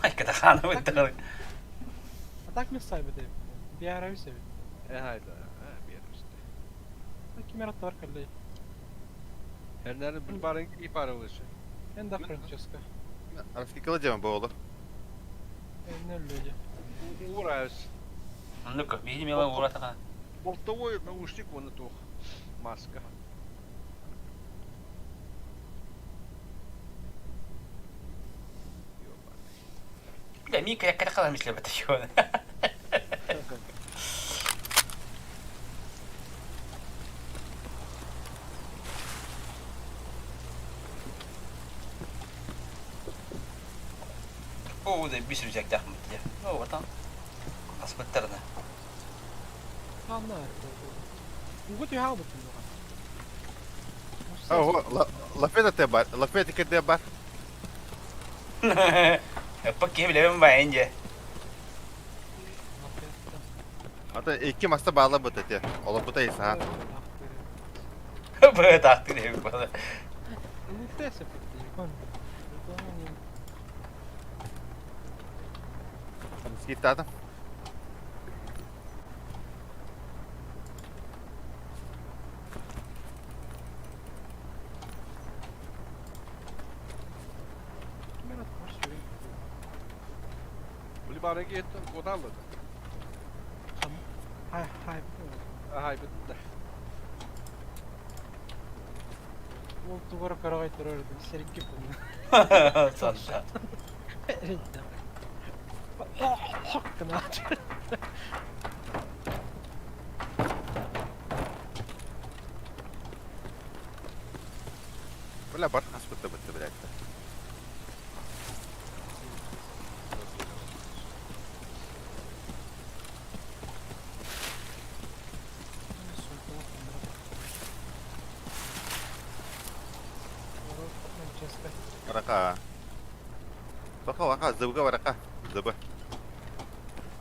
Ай, ката ханы бутта. А так мен сайбы деп. Биара бисеби. Э хайда. А, бер işte. Кимер аттар каллей. Her bir barın ki para oluşu. Мен да Франческо. Арскикала жема болу. Эмне өллөдү. Уурайыз. Ну-ка, бихи мела урата. Болтовой наушник оны тух. Маска. Бля, ми кряк кряк хала мисле бата ёна. О, да бис рюкзак тахмыт я. О, ватан. Аспыттарна. Анна. Угу ти хаалбыт буга. О, лафет те бар. Лафет кете бар. Пакке билебем байынже. Ата икки маста баала бут эте. Ола бута иса. Бы тахты деп бала. Лутесе бит. Скиттадым. Кимер аттар сүрөй. Бuli barın ki ettim, kodarladı. Хай хай. Hay bitti. Ол тугара көрөҕөй турар сэрги Санта. Гынаат. Бля, бар хаспытта бытты, блядь. Варака. Тоха вака, зыбга варака. Зыбы.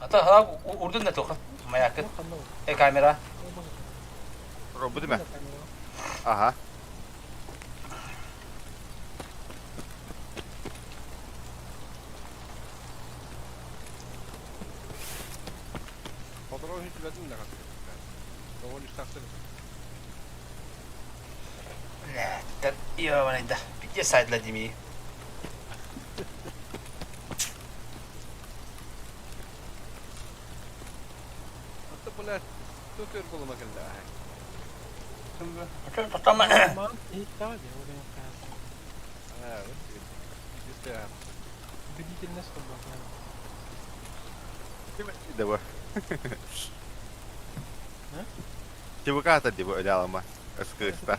Ата ха урдун да тоха. Маякыт. Э камера. Робуду ме? Ага. Патрон үтүлэтин да хатыр. Тоҕон истахтыр. Блядь, ебаный да. Где сайт Владимир? Hatta блядь, тут өр болума келді. Диба. ЧВК-то диба өлялама. Ыскыста.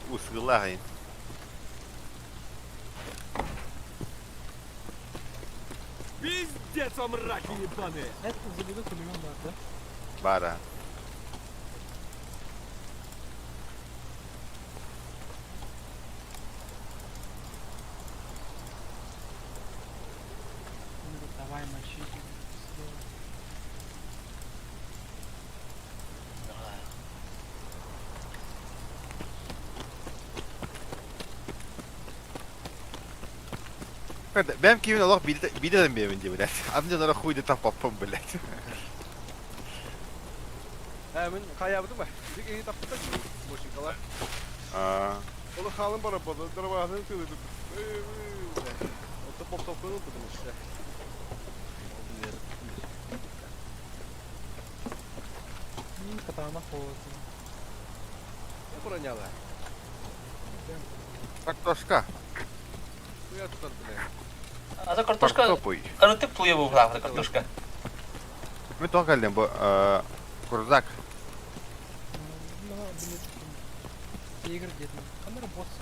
Усыллагын. Пиздец вам раки ебаные! Бара. Давай мочи. Бэм кимин олох билден биэмин ди, блядь. Амжанара хуйды таппаппын, блядь. Мен хаябыты ба. Бик эһи таппыта бошинкалар. Аа. Оны халын бара бада, дарбасын тылы. Ота поп топын потому что. Катана холодно. Броняла. Картошка. Я тут бля. А то картошка. Картопуй. А ну ты плуя был картошка. Мен тоқ кәлдем бу курзак. Игорь где-то. Камера босса.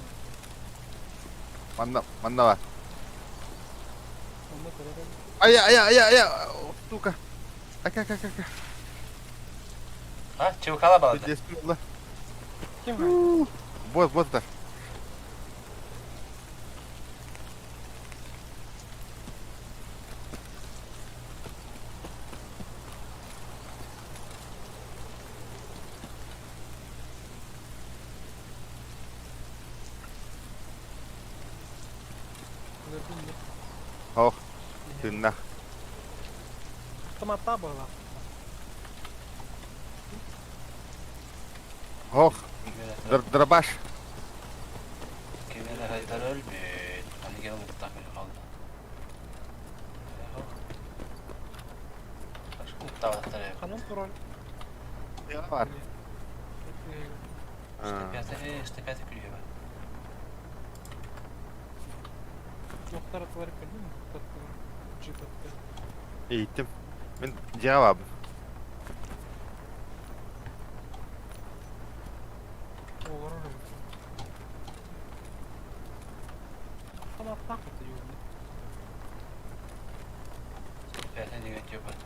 Манна, манна бар. Ая, ая, ая, ая, сука. Ака, ака, ака. А, ЧВК балады. Здесь было. Вот, вот так. Ох, тынна. Автомата была. Ох, дробаш. Кемер хайдар өлбүт. Аны кел уктак калды. Уктабаттар. Ханан турар. Бар. 105, 105 күлүгө бар. Уктар атылар кэлдим, джип Ииттим. Мен жаабам. Олар Автоматтаах это юрны. 105 деген жобот.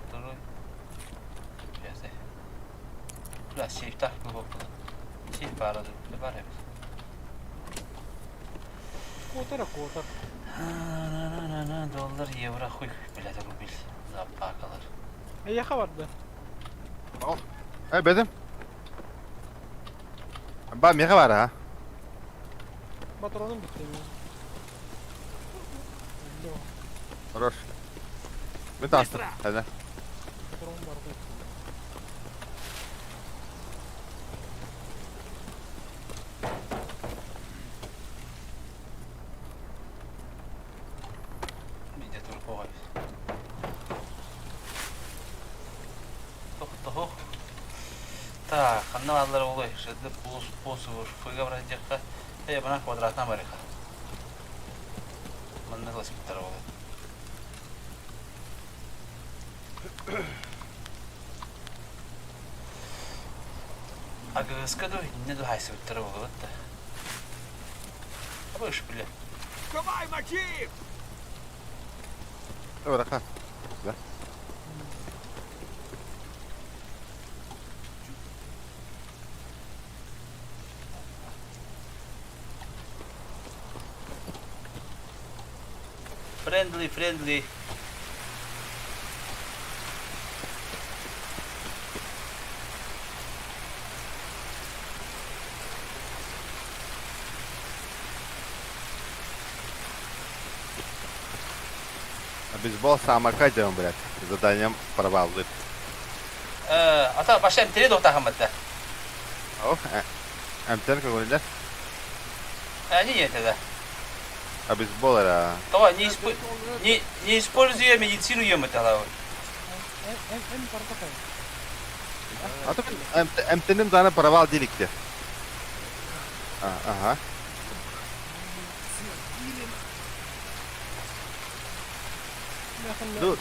Второй. Пятый. Бля, сейф так был. Сейф бар, бар эбит. Куотара куотар. На-на-на-на, доллар, евро, хуй, блядь, рубль. Запакалар. Эйэхэ барда. Э, бедим. Ба, меха бар, а? Патроным бүттү. Хорош. Мен тастым. Әне. Патрон барды. Так, ханна бааллар оҕолой? Шыды пулус пулус фыга бара диэххэ. Э, бана квадратынан барыха. Манна классиктар оҕолор. Агыска ду, инне ду хайсыбыттара буолуот да. Абыш биле. Давай, мочи! Быраха. Да. Friendly, friendly. А бейсбол самокат делаем, блядь. Заданием проваллыт. Ата баша эмтери доктахамматта. О, эмтер какой-то. Не нет это. А бейсбол это... Давай, не, исп... не, не используя медицину это. А то эмтеним дана провал деликте. Ага. Ду.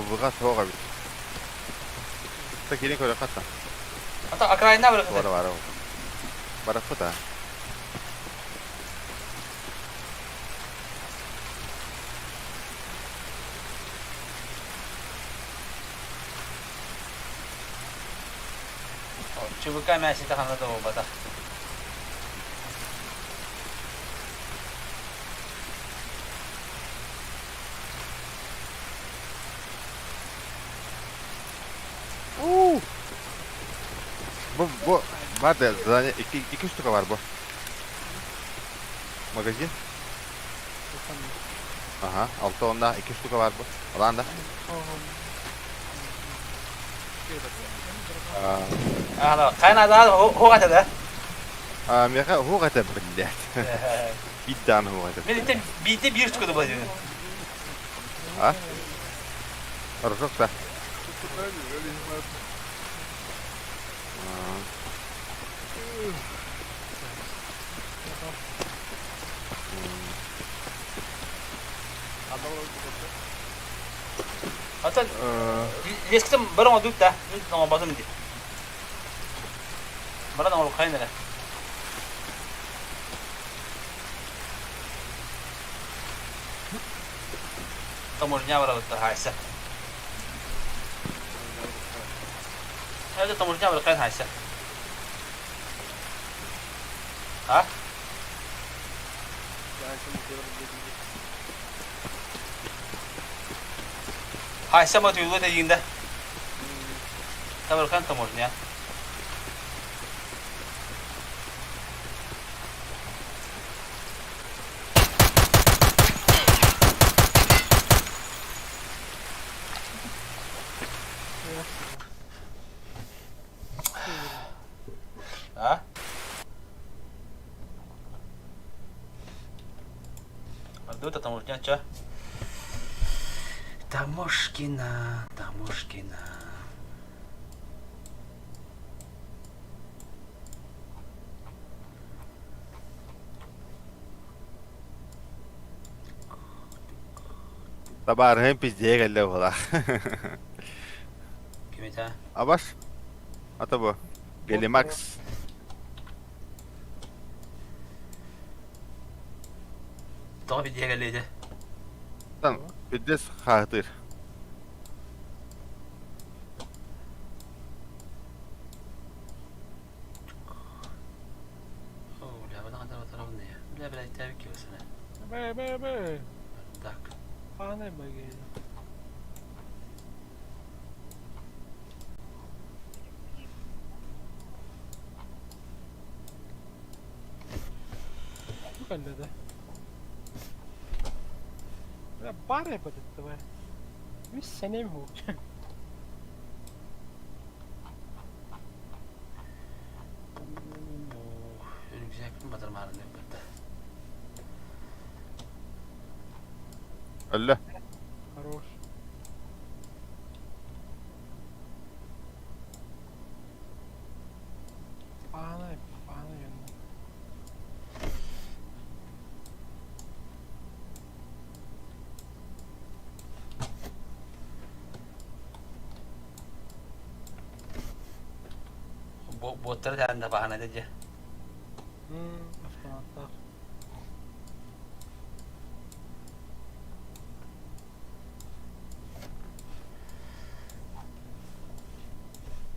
Быға соға бит. Та кирин көрө хатта. Ата окраина бар. Бара бара. Бара фото. ЧВК мясо хана да бата. Бу бу бар да задание iki iki штука бар бу. Магазин. Ага, алты онда iki штука бар бу. Алан да. Ана, кайнада хогата да. А, меха хугата блядь. Биддан хугата. Мен итем бите бир штука да бар. А? Рожок да. Ата лескитем баран одук да. Мен нама базым ди. Баран ол кайнара. Таможня барабытта хайса. Это таможня барабытта хайса. А? Хайса ма түйілі дегенде. Табырхан таможня. А? Ардута таможня ча? Таможкина, Таможкина. Табаарыһын пиздее кэллэ буолаа. Кимита? Абаш. Ата бу. Гелимакс. Тоҕо пиздее кэллиэтэ? Там пиздец хаатыр. Бля, бля, тәбик кебесенә. Бе, бе, бе. Так. Пане беге. Бу кэллэ да. Бля, бар эпэтиттэ Үс сэнэм хуу. Рюкзак батырмарын деп бітті. Өллө. Хорош. Паана, паана янна. Буоттары таһан да баһана дьэ. Автоматтаах.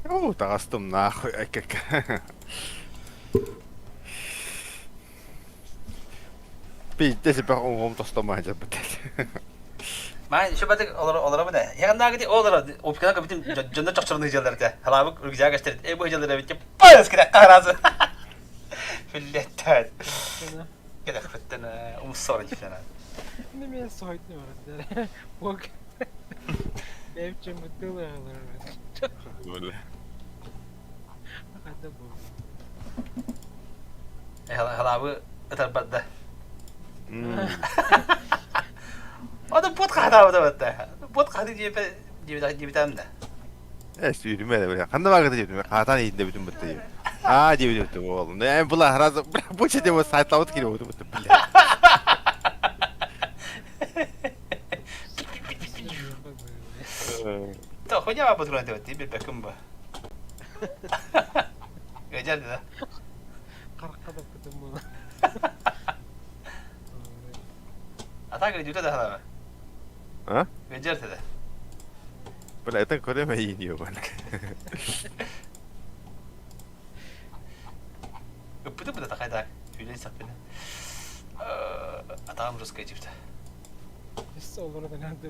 Оо, таҕыстым нахуй эккэккэ. Пиздец, сипэх оҥоһум тостомаа дьарбыт. Маа еще батык олоробун ээ. Яганнаагыти олоро опкана көбүтүн дьонно чохчорун ыжалар этэ. Халаабык рюкзак эстерит. Э бу ыжалар эбит. Пас кирэ харазы. Филлеттен. Кэлэхпиттэн умсорун дьифтена. Неме сойтны барар. Бог. Бэйче мытылы алар. Хата бу. Халаабы ытарбат да. Аны бот хаһаабыта батта. Бот хаһыы диэбэ диэбитам да. Э, сүүрүмэ эрэ бля. Ханна бааргыта диэбитим. Хаатаан иһитинэ бүтүн бытта диэбит. Аа диэбит бытта буоллум. Э, була сразу бу чете бу сайтлабыт кире буту бытта бля. То хуйня патрон деп ти билбеккин бу. Гажар да. Харахха да бытым була. Атака идет да халава. А? Гажар да. Бля, это көрөмө иинио бана. Ыппыты быта такайда. Үйлен саппына. Атаҕым русская дьипта. Олору да надо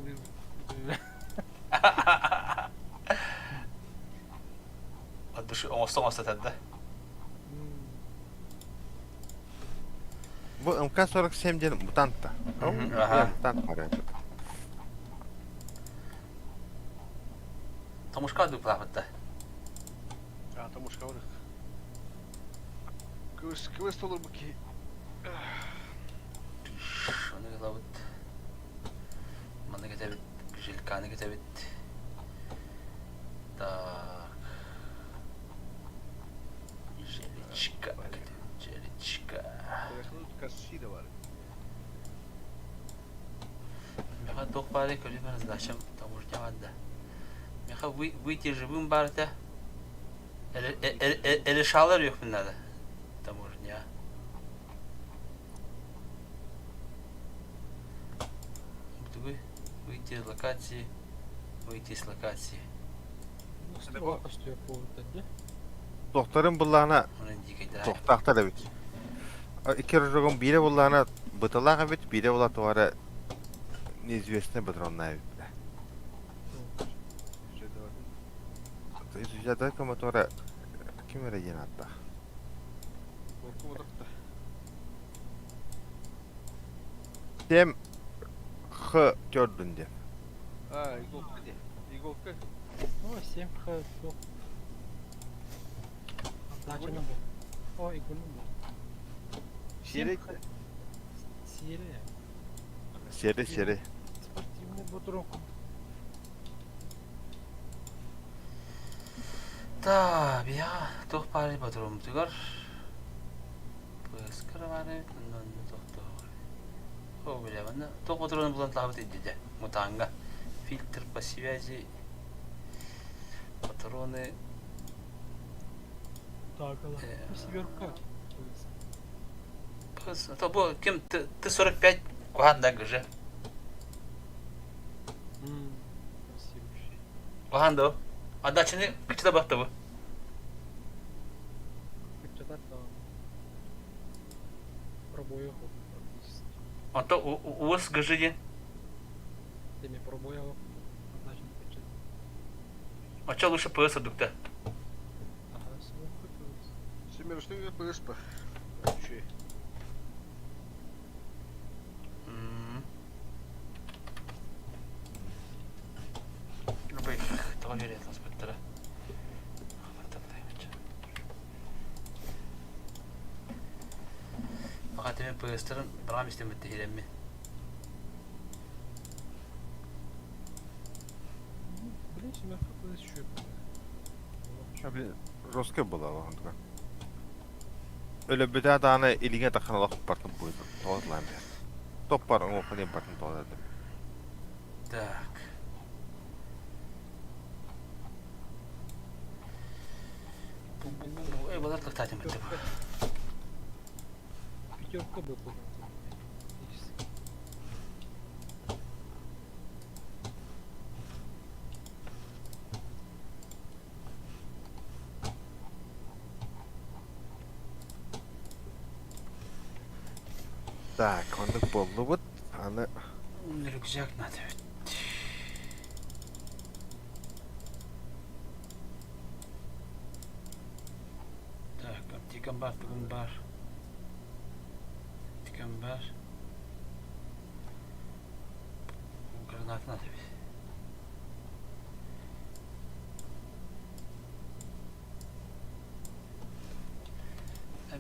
От души оҥосто оҥосто тарда. Бу МК-47 диэн мутант да. Аха. Мутант бар Томушка дуплаабытта. А, Томушка бар. Квест, квест olur bu ki. Ону ылабыт. Манна кэтэбит, жилканы кэтэбит. Так. Желечка, желечка. Кассида бар. Миэхэ туох баарый көрүмэр задачам таможня барда. Миэхэ выйти живым баарта. Решалар юхпун надо. Таможня. Вы выйти из локации, выйти из локации. Докторым буллаҕына туохтаахтар эбит. Икки рожогум биирэ буллаҕына бытылаах эбит, биирэ була туора неизвестный патроннаах эбит. Изучатай көмөтүгэр ким эрэ диэн ааттаах. Тем Х төрдүн диэн. А, иголка диэн. Иголка. О, 7 Х суох. Отдачаны бу. О, игуну бу. Сиэрэй. Сиэрэй. Сиэрэй, сиэрэй. Спортивный бутрок. Так, я туох баарый ботуруумтугар быыскар баарый онно тохтоор. О, бля, манна туох ботуруун булан таабыт иддидэ мутаанга. Фильтр по связи, патроны. Так, семерка. То бу ким Т-45 куһаан да гыжы. Куһаан да Отдачаны кычта бахта бу. Кыччатар да. Пробоя практически. Онто уус гыжы диэн. Теме пробоя отдачаны кыччат. Оччо лучше ПС ордукта. Ага, семерка ПС. Семерочный ПСП. Че? Любой тоҕо үөрэтэн аспыттара. Баҕа тимир ПС-тарын баҕам истэн бүттэ иһирэммин. Кэлин симэххэ кылыс үчүгэй Блин, жесткая была онтука. Өлөбүтэ даҕаны илиҥэ таххан олох бартын буйдум. Тоҕо бэр. Топпар оҥуохха диэн бартын тоҕо Так. Бу балар кстати Пятерка был. Так, оннук буоллубут. Аны Рюкзак надо. Так, аптекам бар, тугум бар. Аптекам бар. Граната надо ведь.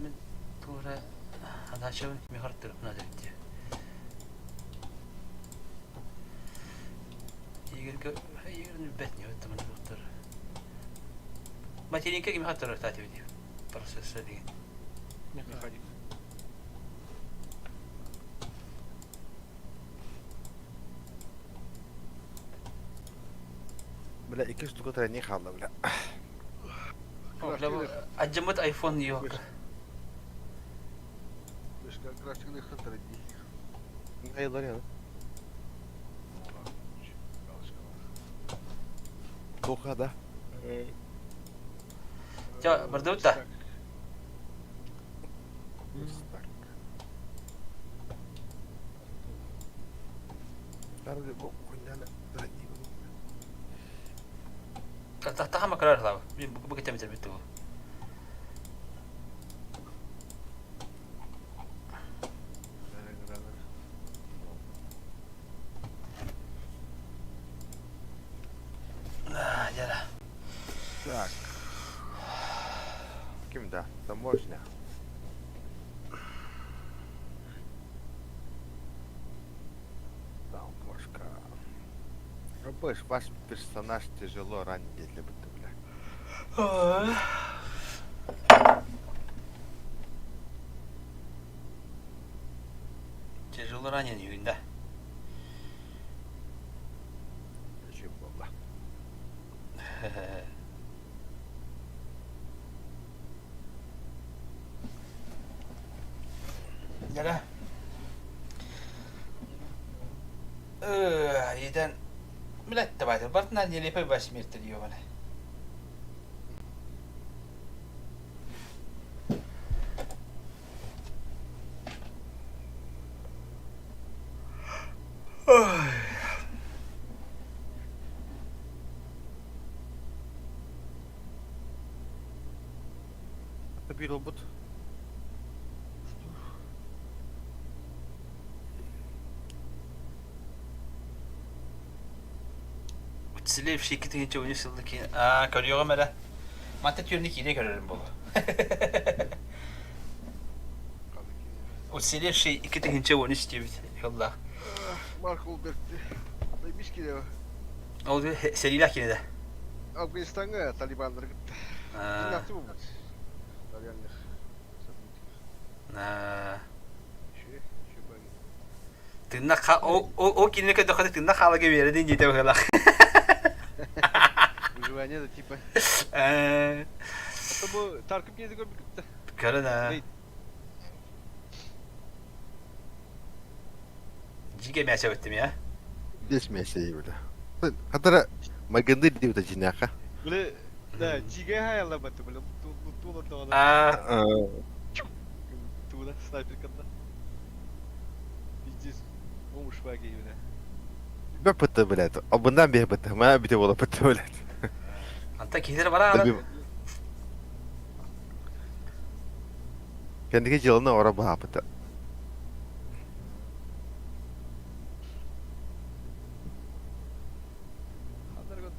Мин туора задачабын кимиэхэ ырыттырыппын эбит дии. Игорьга Игорь билбэт не оттон доктор. Материнка кимиэхэ ырыттаат эбит дии. Процесса деген. Механик. Бля, икки штука тройни хаалла, бля. Адьыммыт айфон йок. Айылар Тоха да. Ча, бардыбыт да. Тахама кырар лава. Бу кетемитер бүттү бу. Так. Ким да? Таможня. Таможка. Рабыш, ваш персонаж тяжело ранен для бля. Тяжело ранен да. Зачем было? Дьэ. Иитэн билэт давайте бартынан нелепой восьмерти диэбэне. Биир ылбыт. Уцелевший икки тыһыынча сылда киин аа көрүөҕүм эрэ. Манта түөрнү киинэ көрөрүм буолуо. Уцелевший 2013 диэбит сыллаах. Марк Уолберг бис киинэ Ол сэриилээх киинэ да. Афганистаҥҥа талибаннары кытта. Дьиҥнээхтик буолбут. Реальных Тыынна ол кинини көрдөххө тыынна хаалага биэрэ диэн диэтэ быһыылаах. Выживание да типа. А то бу Тарков кинини көрбүккүт Көрөн аа. Дьигэ мясо өттүм я. Здесь мясо бля. Хатара майгынды диэбитэ дьиҥнээххэ. Бля, да, дьигэ хайаллабаты, бля, тула тоҕо. Аа. Тула снайперканда. Пиздец, бомж шваги, бля. Бэппытта, блядь. Обундан биэбитте, маа бите буолаппытта, блядь. Анта киһилэр бараана. Кэнники дьыаланы оро баһааппыта.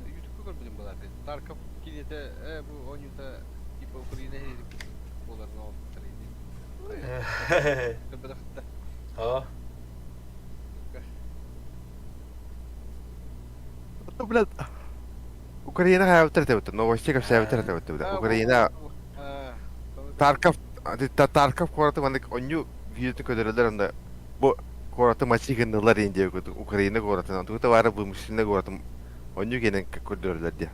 Ютубка көрбүтүм баларды. Тарков киниэтэ бу оонньуута типа Украина буоларын оҥорбуттар Көрбөтөхтө. Оо. Блядь. Украина хайабыттар этебит, новости кэпсээбиттэр этебит. Украина Тарков Тарков куораты маннык онньу видеотун көрдөрөллөр онно бу куораты мачи гыннылар диэн диэбит курдук Украина куоратын онтугута баара вымышленный куоратын онньу киэнэн көрдөрөллөр диэ.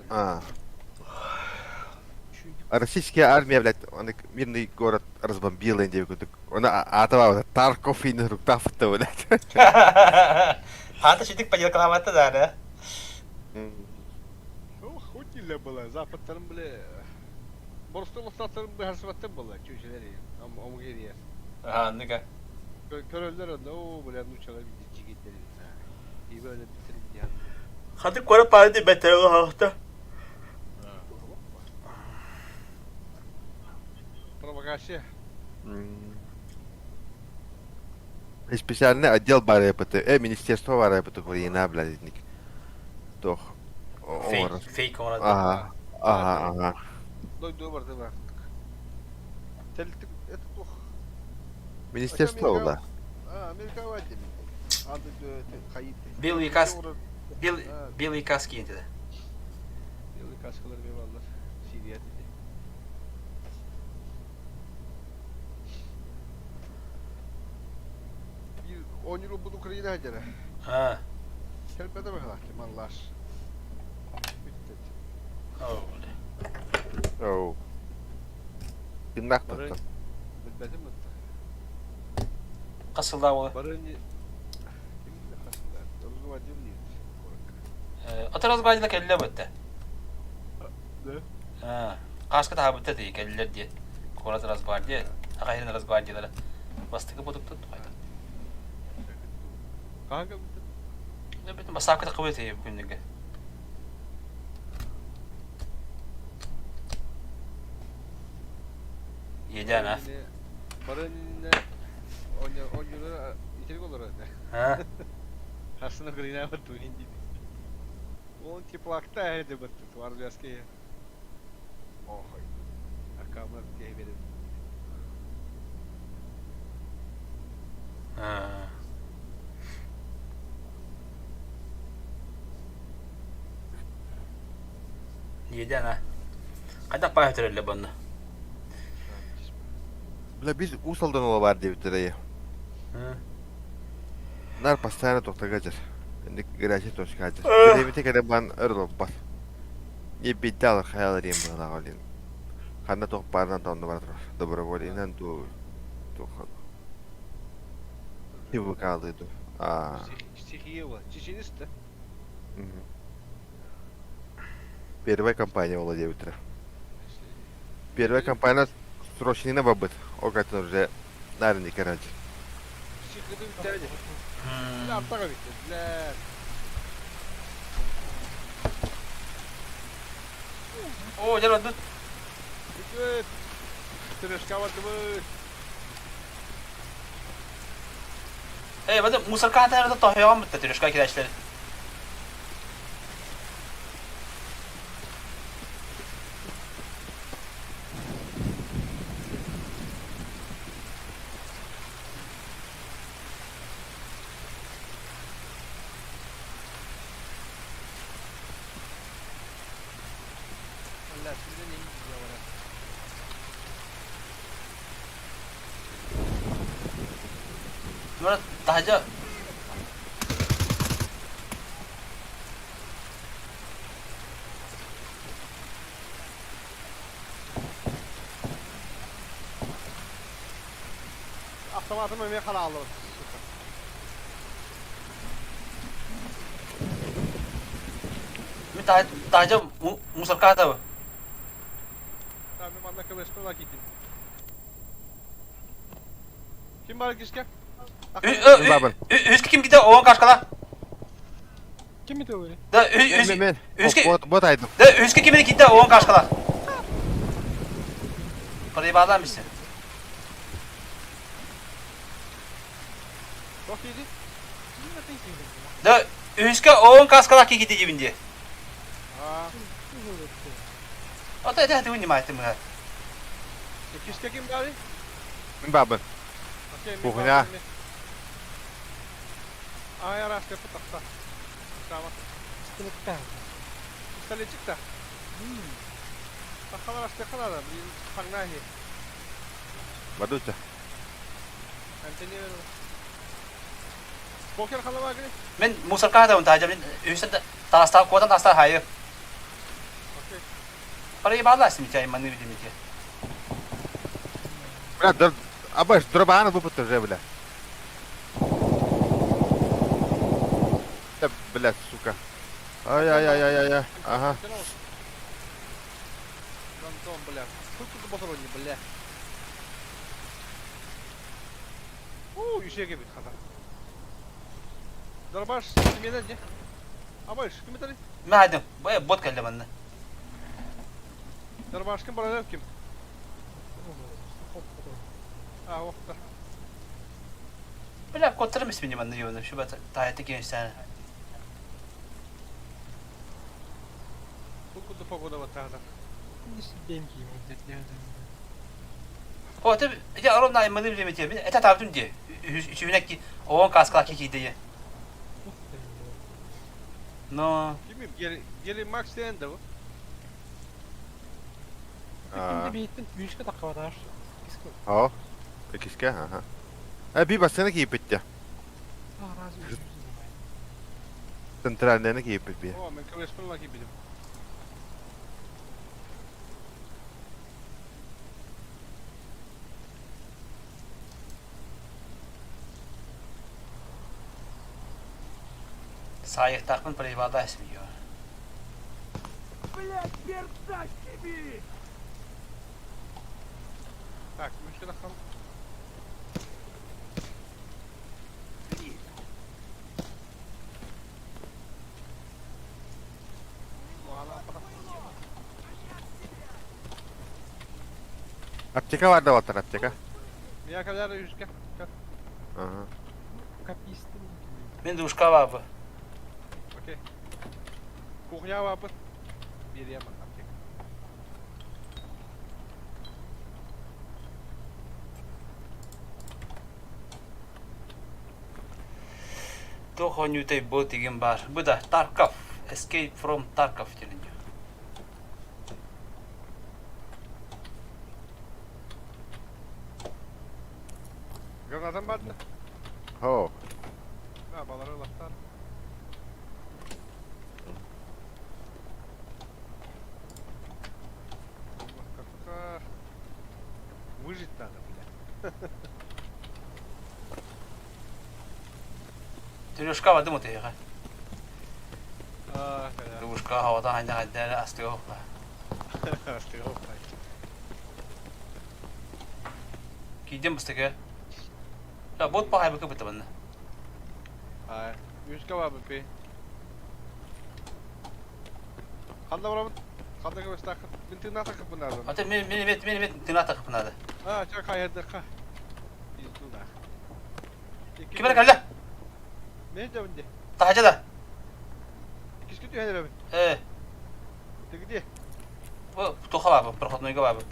А, Российская армия, блядь, он мирный город разбомбила диэбит курдук. Оны аата Тарков иин руктафта, блядь. Аата сүтүк поделкалаабатта да, Хоть была, западтарын бile Боростуой олохтоохторун быһаарсыбаттар буолла, чүчэлэр омук ириэр. Аха, ну-ка. Көрөллөр онно, оо, бля, нууччалар дьигиттэр Иби өлө биттэрин диэн. Хаты куора паады бэтэ олохто. Провокация. Специальный отдел бар ЭПТ, министерство бар ЭПТ Украина, блядь, Тох. Фейк, фейк оҥорор. Ага, ага, ага. Дойду барда бар. Это туох. Министерство ола. Америка Белый кас белый каски диэн Белый каскалар беваллар. Сирия dedi. Bir 10 yıl bu Ukrayna hacere. Ha. Kelbede bakalım mallar. Bitti. Oh. Oh. Тыннаах Бары туттан. билбэтим отта. Хас сыллаах буолар? Бары ким хасылар? Росгвардия диир. Ата Росгвардияда кэллэ бүттэ. Да. Хааска таһаабытта дии кэллилэр диэн. Куорат Росгвардия, Аха иһин Росгвардиялара бастакы будуктут хайда. Хаһан кэлбиттэр? Бүтүн бассаапка таххыбыт күннэргэ. Иэдээн а? Бары иннинэ оонньуулар итирик олорор этэ. А? Хасына Украина туһин диир. Он теплакта эде баттыт варвяски. Охой. Акамар киһи Иэдээн а? Хайдах баай өтөрөллөр буонна? Бля, биз Уус Алдан ола баар диэбиттэрэ. Нар постоянно тохтога дьэр. Инник горячая точка дьэр. Бириэмите кэлэн баан өр олорбот. Не бейдалар хайалар диэн быһалаах олин. Ханна туох баарынан да онно бара турар. Добровольнан дуу туох ТВК-лыы дуу. Аа. Стихия была. Чеченист да? Первая компания буолла диэбиттэрэ. Первая компания срочнина барбыт. Ол кайтан уже нарынник короче. Стихияда бүттэҕэ дии. Бля, артаҕа бүттэ. Бля. Оо, дьэ барбыт. Бүттүбүт. Терешка бардыбыт. Эй, бады мусорка хатарда тоһойоҕон бытта терешка кирээчилэр. Бля, сүүрэн иһин дьиэҕэ. Мурат, таһдьа Автоматым эмиэ харааллыбыт. Мин таһдьа мусорка хатабы. Мен манна КВС-пен киирдим. Ким бар кишке? Бабын. Үскэ ким ките оон кашкала? Ким это говорит? Да, Мен мен. үскэ Вот вот айдым. Да, үскэ кимини ките оон кашкала? Parayı mısın? Çok iyiydi. Да, үскэ оон каскала кикити дибинди. Аа. Ата это ты унимает мы. Кишке ким бары? Мен бабын. Окей, мен Кухня. бабын. Ай араас кэппит тахса. Саама. Пистолеттаах. Пистолетчик да. Таххалар астыахха наада, блин, хаҥнаа иһи. Бадуча. Антони Покер халабаа гини. Мен мусорка хатабын таһдьа мин үһүстэн таастаах куотан таастаах хайы. Окей. Проебалась митя маны видимите. Бля, др... Абаш, дробааны бупут уже, бля. Да, бля, сука. Ай-яй-яй-яй-яй. Ага. Гандон, бля. Сколько тут патроне, бля. Уу, үсеге бит хата. Дорбаш, кимеден не? Абаш, кимеден? Мэ бу бот кэллэ манна. Дорбаш ким барар ким? А, охта. Бля, коттарым ismini манна юны. Şu бат таайты кенсән. Сколько до погода вот тогда? О, ты я ровно маны билемете. Мин это табдым ди. Үчүнәк оон каскала кикиде. Но Кимим? Гели, Гели Макс ден да bu. Аа. Биһиттэн күүскэ таххабатаар. Оо. Иккискэ, аха. Э, би бассына кииппит Центральныйны кииппит би. О, мен КВС-пен лаки билим. саайыктаахпын проебалась ismi Блядь, пердак тебе! Так, мүшке таххам. Аптека бар да батар, аптека. Меня каляр үске. Ага. Мин душка бабы. Окей. Кухня вапы. Берем аптека. Тохонютэй бот деген бар. Бу да Tarkov. Escape from Tarkov диэн. Гранатам бардын. Хоо. Ha, балары лақтар. Выжить надо, бля. Трёшка бады мутыга. А, да. Душка хавата ханда ханда астыга. Кидем быстыга. Да бот пахай быкы быты банна. А, үске бабы пи. Ханда барабын. Ханда кебес тақып. Мен тына тақып бұнады. Ата мен мен мен мен мен тына тақып надо. А, чак хайырдыққа. Изду да. Ким калла? Мен де бінде. Тахажа да. Киске түйен бін. Э, Тегде. бу тоха бабы, проходнойга бабы.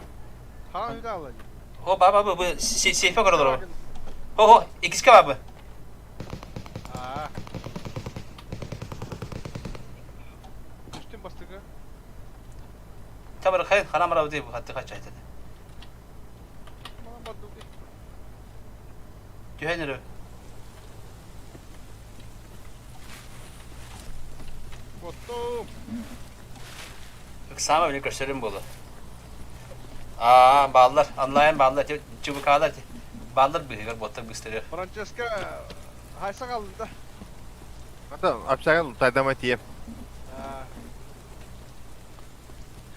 Хан үйді алла. О баба бу бу сейфе көрөр. Хо хо, икиске бабы. А. Үстін бастығы. Табыр хай ханам рабы деп хатты кача айтады. Маған барды. Түһэнер. Боттум. Сама биле көрсөрүм болду. Аа, баллар, онлайн баллар, чубукалар, баллар быгыр боттар быстырыр. Франческа хайса қалды да. Ата общага тайдама тием. А.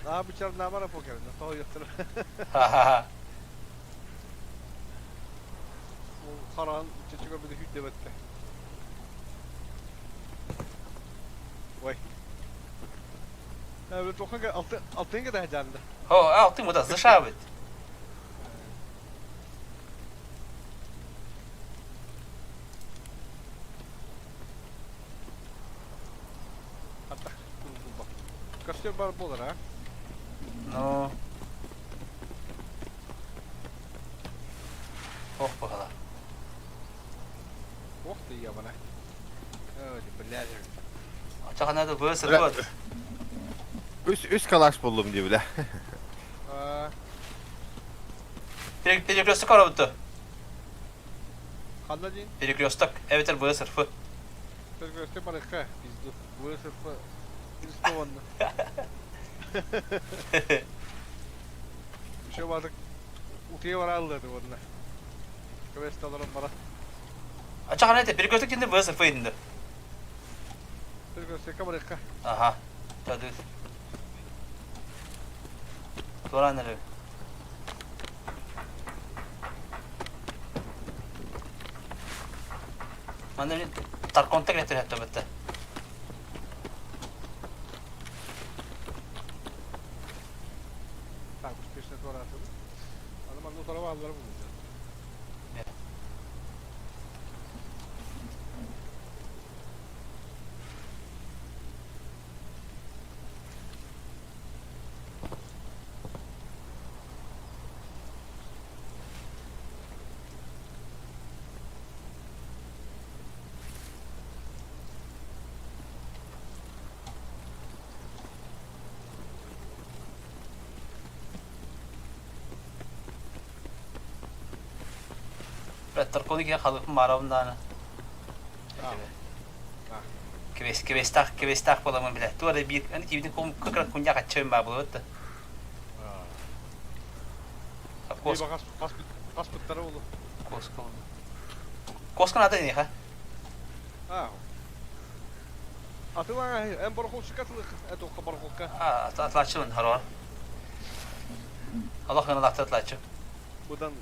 Daha bıçar namara poker. Nasıl yoktur. Ха-ха-ха. Ол қаран чечеге биде хүт деп атты. Ой. Ә, тоқанға алты алтынға да жанды. Хо, алтын муда зашабыт. Аттақ бак. Костер бар болар, а? Ну. Ох, бахала. Ох ты ебана. Блядь. Оччоҕуна да быа сырбыт. Үс, үс калаш буллум дии бля. Перекресток оробуту. Ханна диин? Перекресток, эбэтэр быа сырфы. Перекресток барыкка, пизду. Быа сырфы. Рискованно. Еще бардык утуйа барааллады уонна. Квест олорон бара. Оччоҕуна это перекресток диэн быа сырфы инде. Перекрестокка барыахха. Аха. Тады. Туораан эрэ. Манна Тарконта кэлэн түһэттэ Так, успешно туораатыбыт. Аны манна утара бааллара булуйда. Тарконы киһи халыппын баарабын даҕаны. Квест, квестаах, квестаах буоламмын билэ. Туох эрэ биир, аны тиибитин кыра кунньах аччыым баа буолуот да. Кос. Хаспыттара болу. Коска. Коска надо эниха. А. Атылаҥа эн борохуолчукка атылык, этуохха борохуолка. А, атлааччыбын харуар. Аллах гына атлааччы. Быдан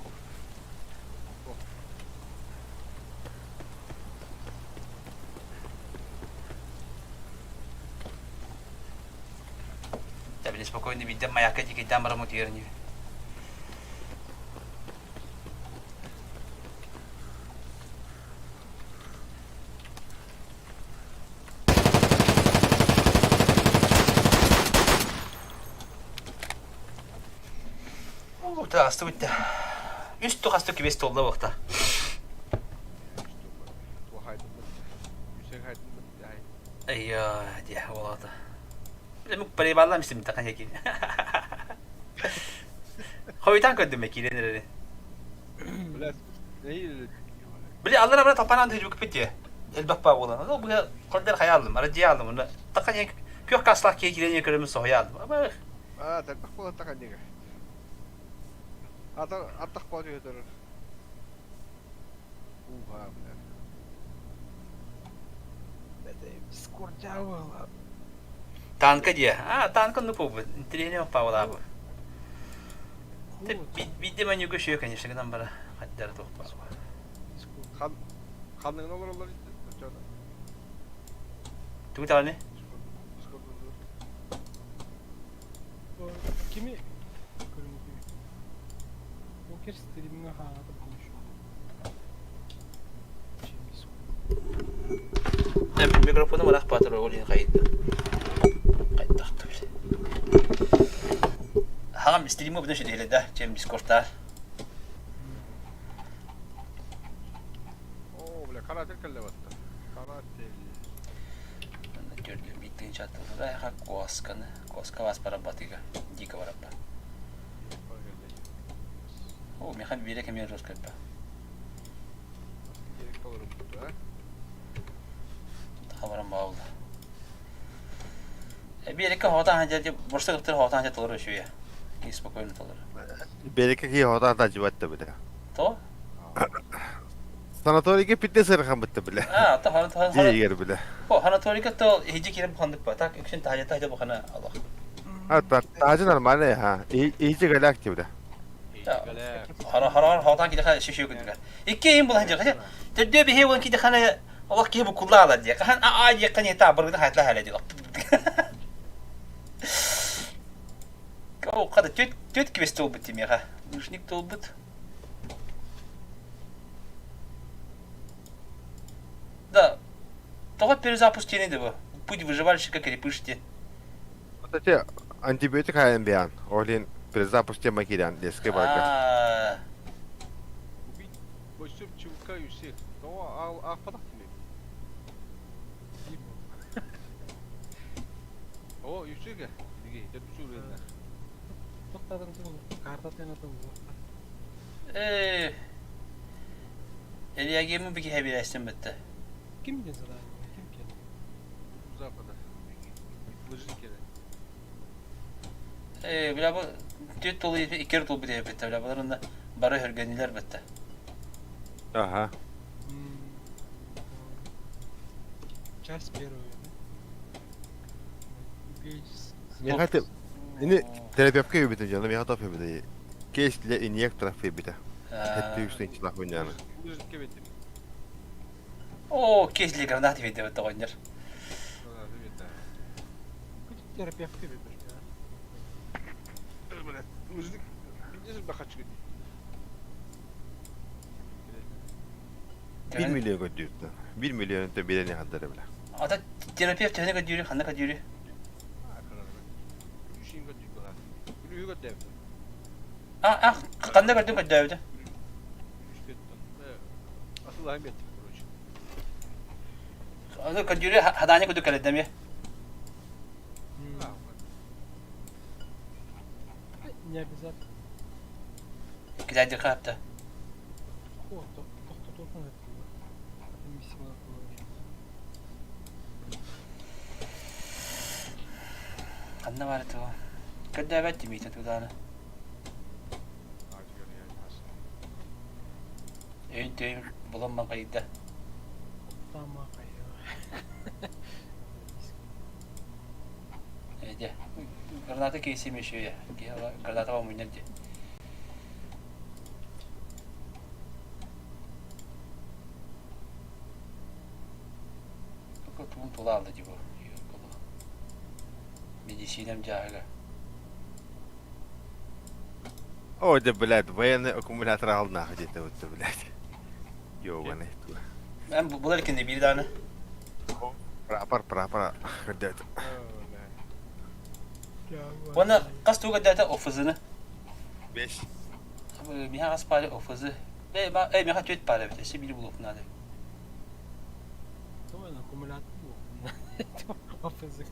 Да, били спокойно биирдэ маякка дикийдээн баран утуйар ини. Таҕыстыбыт да. Үс тухасты кибес туолла буохта. Айя, дия, олата. Эмик парибаллам истим тахан якин. Хойутан көрдүм киирен эрери. Били аллар абра тапанан тыжбык бит элбэх баа буолан. Ол быга кордер хаялым, арадья алдым. Уна тахан күөх каслах киһи киирэн көрөмүн соһуйа алдым. Абах. Аа, элбэх буолан тахан дигэ. Ата аттах бооту өтөрөр. Уха, бля. Дискордя была. Танка дии. А, танка ну побут. Интеллигент павлабы. Бидде менюга шүйө, конечно, гынан бара. Хаттар туох бар. Хан ханныгын олороллор Тугу таҕаны? Kimi көрүҥ Покер стримҥа хаҥата Микрофону ыраах баатыр ол иһин хайда. Хайдахта бile. Хаҕам стримы бүтэн шүтүһүлэ да, чем дискордтаар. Оо, бля, каратель кэллэ батта. Каратель. Төрдүн биттин чаттылыра куосканы. Куоска вас барабатыга. Дико барабба. О, меха бире кемер жестко Хабарам баулда. Биэрэккэ хоотаан сылдьар борсук ыттар хоотаан сылдьар толору үчүгэй. Киһи спокойно толору. Биэрэккэ киһи хоотаан сылдьыбат да бile. То? Санаторийга питте сырхан бытта бile. А, то хан хан Дьиэгэр бile. Хо, санаторийга то иһдьи киирэн буханнык ба. Так, үксүн таһдьа таһдьа бухана алах. А, таһдьа нормально ха. Иһдьи галактик бile. Хара хара хоотаан кидэхэ шүшү күндүгэ. Икки иин булан дьэ. Төрдүө биһи уон кидэхэ олох киһи букулла ала дии. Хахан аа диэххэ не та баргыда хайтла халя дии. О, хада түт түт квест туолбут тимиэхэ. Лыжник туолбут. Да. Тоҕо перезапуск диэни да бу. Путь выживальщика крепыште. Кстати, антибиотик хайан биан. Олин перезапуск тема кирян лески барга. Убить Өссө чуукка үсү. Тоҕо аахпатах кими? О, үсүгэ. Биги төрдүсү Тоқтадың карта тенатын Э. Элиягемин бики хебилэстин бітті. Ким де задание? Ким келdi? Запада. Лыжи келе. Э, бля бу түт толы икер тул бите бітті. Бля буларында бары хөргенилер бітті. Ага. Часть первая, да? Михати Ини терапевтка юбите жана миха топ юбите. Кейс для инъекторов юбите. Хэтти үстен чилах хуйняны. Лыжи кебетим. О, кейс для гранаты бите бітті гоннер. Терапевтка юбите. Лыжи билдесин бахачы. 1 миллион көдүүттэн. 1 миллион те билени хаддары била. Ата терапевт төһөнө көдүүрү, ханна көдүүрү? Үшин көдүү була. Күлүү көдүү. А, а, ханна көдүү көдөөбүтэ? Асылайым бет, короче. Аны көдүүрү хадааны көдүү кэлэдэми. Не обязательно. Кидайды хапта. О, то, то, то, то, Ханна бар этэ Көдөөбөт димите тудааны. Өйүн төйүн буламман кайда. Эде. Граната кейси мешөйе. Граната ба муннер ди. Туун тула алды ди бу. Медицинам жаага. О, да, блядь, военный аккумулятор ал нахуй где-то вот, блядь. Ёбаный. Мен булар кинде бир даны. Прапор, прапор. Көдөөт. Оны кас туга дата офызыны. 5. Миха кас пары офызы. Э, ба, э, миха төт пары бит. Эси бир булуп нады. Аккумулятор. Офызы.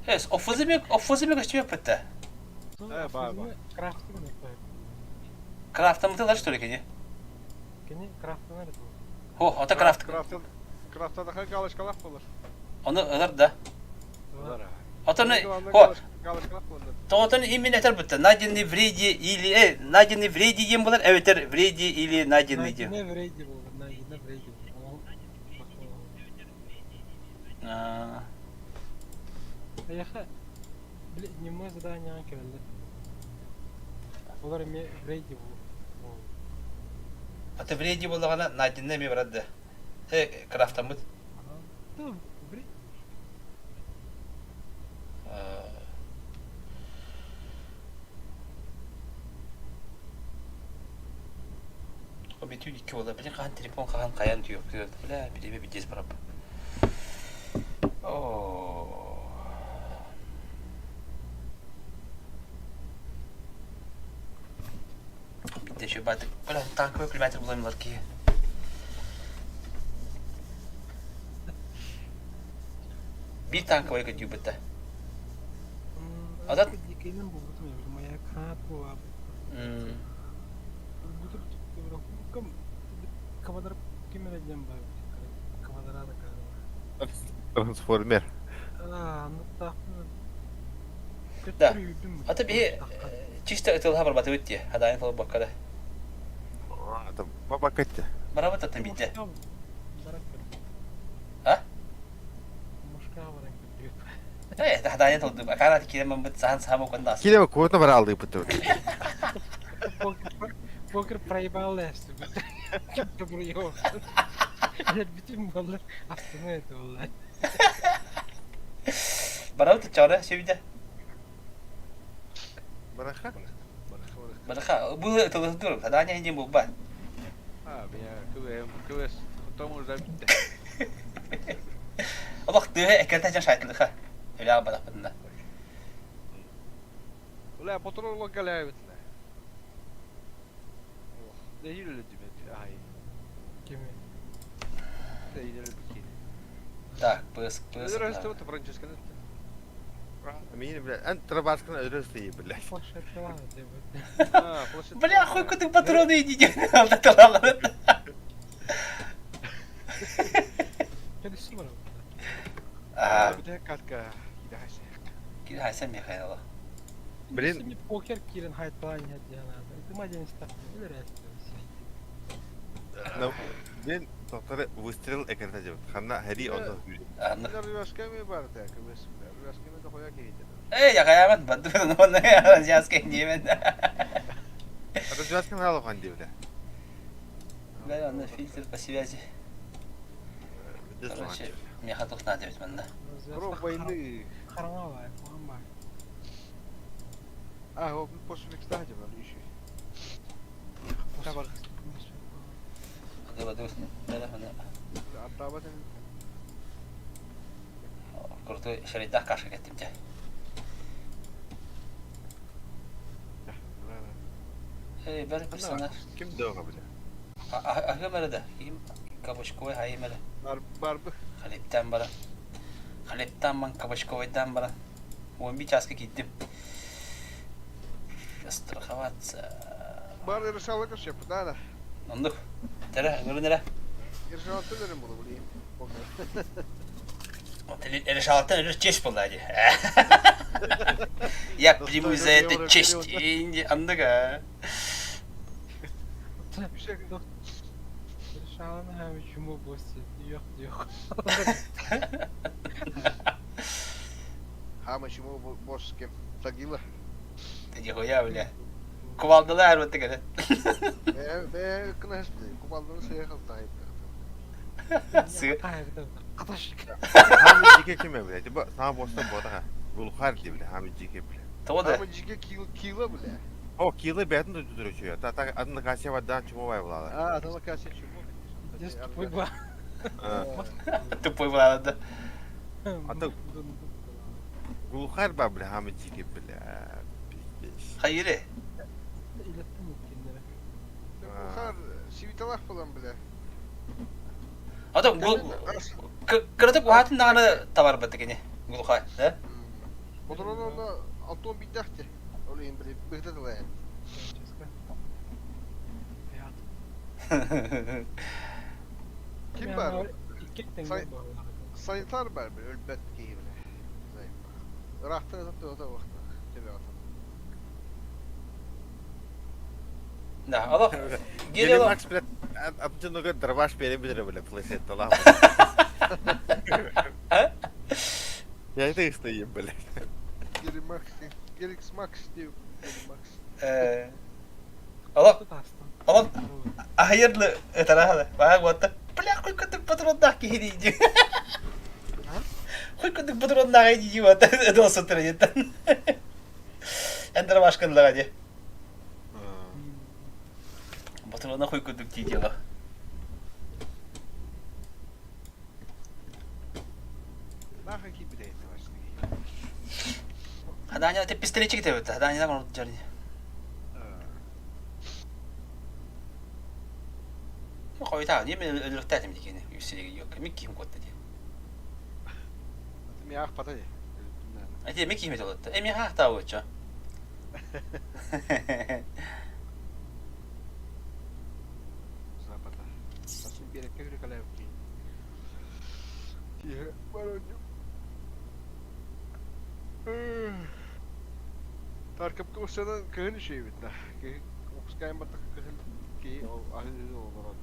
Эс, офызы ме, офызы ме көчүп битте. Э, ба, ба. Крафтинг Крафтамытылар что ли кене? Кене крафтанар это. Хо, ата крафт. Крафт. Крафтадаха галочкалах болар. Оны ылар да. Отоны, хо, Галочкалах болар. тоғытын именно этер бітті. Найденный в рейде или, э, найденный в рейде ем болар, эветер в рейде или найденный де. Найдены в рейде был, найдены в рейде был. Аяха, бля, дневное задание келді. Олар эме в рейде был. Ата в рейде болағана найденный ме барады. Э, крафтамыт. Да, в рейде. Обетүү икки бола. Билин хаан телефон хаан каян түйөк. Бля, билеме бидес барап. О. Бидде şu батык. Бля, танковый километр буламылар ки. Бир танковый көдүү бітті. Адат- Дикейнен бу бутум я, моя хат була. Бутур кым квадрат кемере дем бар. Квадрат квадрат. Трансформер. А, ну так. Да. Ата би чисто ытылха барбаты битти. Хадайын толуп баккада. Это бабакатте. Барабыт атын битте. А? Мушка баран көлдү. Э, хадайын толду. Акара киремен бит сахан сахамы кондас. Килеме куотна бар алды буту. Покер, покер проебал лесу. Ким Бүтүн боллар астына это болла. Барабыт чара сөйдө. Бараха. Бараха, бу ытылы тур. Хадайын индин бу ба. А, меня КВМ, КВС, тому же битте. Олох тыһы экерте жан шайтылыха. Өлә барак бытында. Ула патрол галяют. Ох, да или димет. Ай, Кеме. да или бики. Так, пыс, пыс. Здравствуйте, Франческо. Миин, бля, эн трабашканы өрө сыйы, бля. Планшеттаах диэбит. А, планшет. Бля, хуй кутук патроны иди алдаталалар. Кэлисси барабын. Аа, Бүтэ катка кидаһас. киһи Михайлова. Блин. Блин. Покер киирэн хайталаан иһэр диэн аата. Ытыма диэн истэхпинэ өлөр Ну, блин, доктор выстрел экрана дебит. Ханна Хари онно Анны. Рюшками бар так, рюшками дохуя кейте. Эй, ягаяман бадды оны разяска немен. Развязка на лохан дебит. Бля, аны фильтр по связи. Короче, меха тухна дебит манна. Кровь войны. Хараҥа баар, куһаҕан баар. А, ол после кстати, бар еще. Табар. Бадды бадды бля, аны. Аттаабат Крутой шаридах каша кеттим те. Эй, бер персонаж. Ким дога, бля? Аһы мәрі Ким кабачковый хайы мәрі. Бар барбы. Халиптан бара. Халиптан ман кабачковойдан бара. 11 часка киттим. Страховаться. Бар решала кашеп, да, да. Ондук. Тере, ngырын эре. Решала төлөрүм болу билейм. Решалаттан өрө честь была ди. Я приму за это честь. Инди андыга. Шааланы хами чумо гости. Yok yok. Хама чему босс кем? Тагила. Ты нихуя, бля. Кувалдалар вот такая. Бе бе кынас кубалдын сыйхал тайып. Сы. Каташ. Хами жике ким, бля? Типа, сама босса бодаға. Гулхар ди, бля, хами жике, бля. Тода. Хама жике кил кила, бля. О, килы бәтін дүдүрү Та та адын касия вадан чумовай булалы. А, там касия чему. Здесь тупой ба. Тупой была, да. А то Гулхар ба, бля, хами жике, бля. Пиздец. Хайыре. Илеттим иккиннere. Гулхар сивиталах болан, бля. А то гул кырдык уатын даганы табар бат кини. Гулхар, да? Бодорон алтон бидахте. Ол эм биле быгдадылар. Ким бар? Санитар бар, бля, өлбөт киһи, бля. Ыраахтан ытап туота вахта. Тебе ата. Да, алло. Гели Гели Макс, бля, абдын дробаш бере биле, бля, плейсет, алла. Я это их стоим, бля. Гели Макс, Геликс Макс, Гели Макс. Э. Алло. Алло. Ахайырлы этарахала. Баа вот. Бля, хуй кытык патроннах киһи дии. Хуй кытык патроннах дии вот. Это сотыр еттен. Эндер башкынлыга ди. Патрона хуй кытык дии дело. Наха ки биле Хаданя те пистолетчик тебет. Хаданя да жарни. Койта, не мен өлөртәтим дикени. Үсеге yok. Мик ким котты ди. Ми ах пата ди. Ати мик ким этолотта. Эми ха та оча. Запата. Сасын берекке күрө калайып ки. Тие, бароню. Таркып кусадан кыһын шейбит да. Укскайын баттак кыһын ки ол ахы олорон.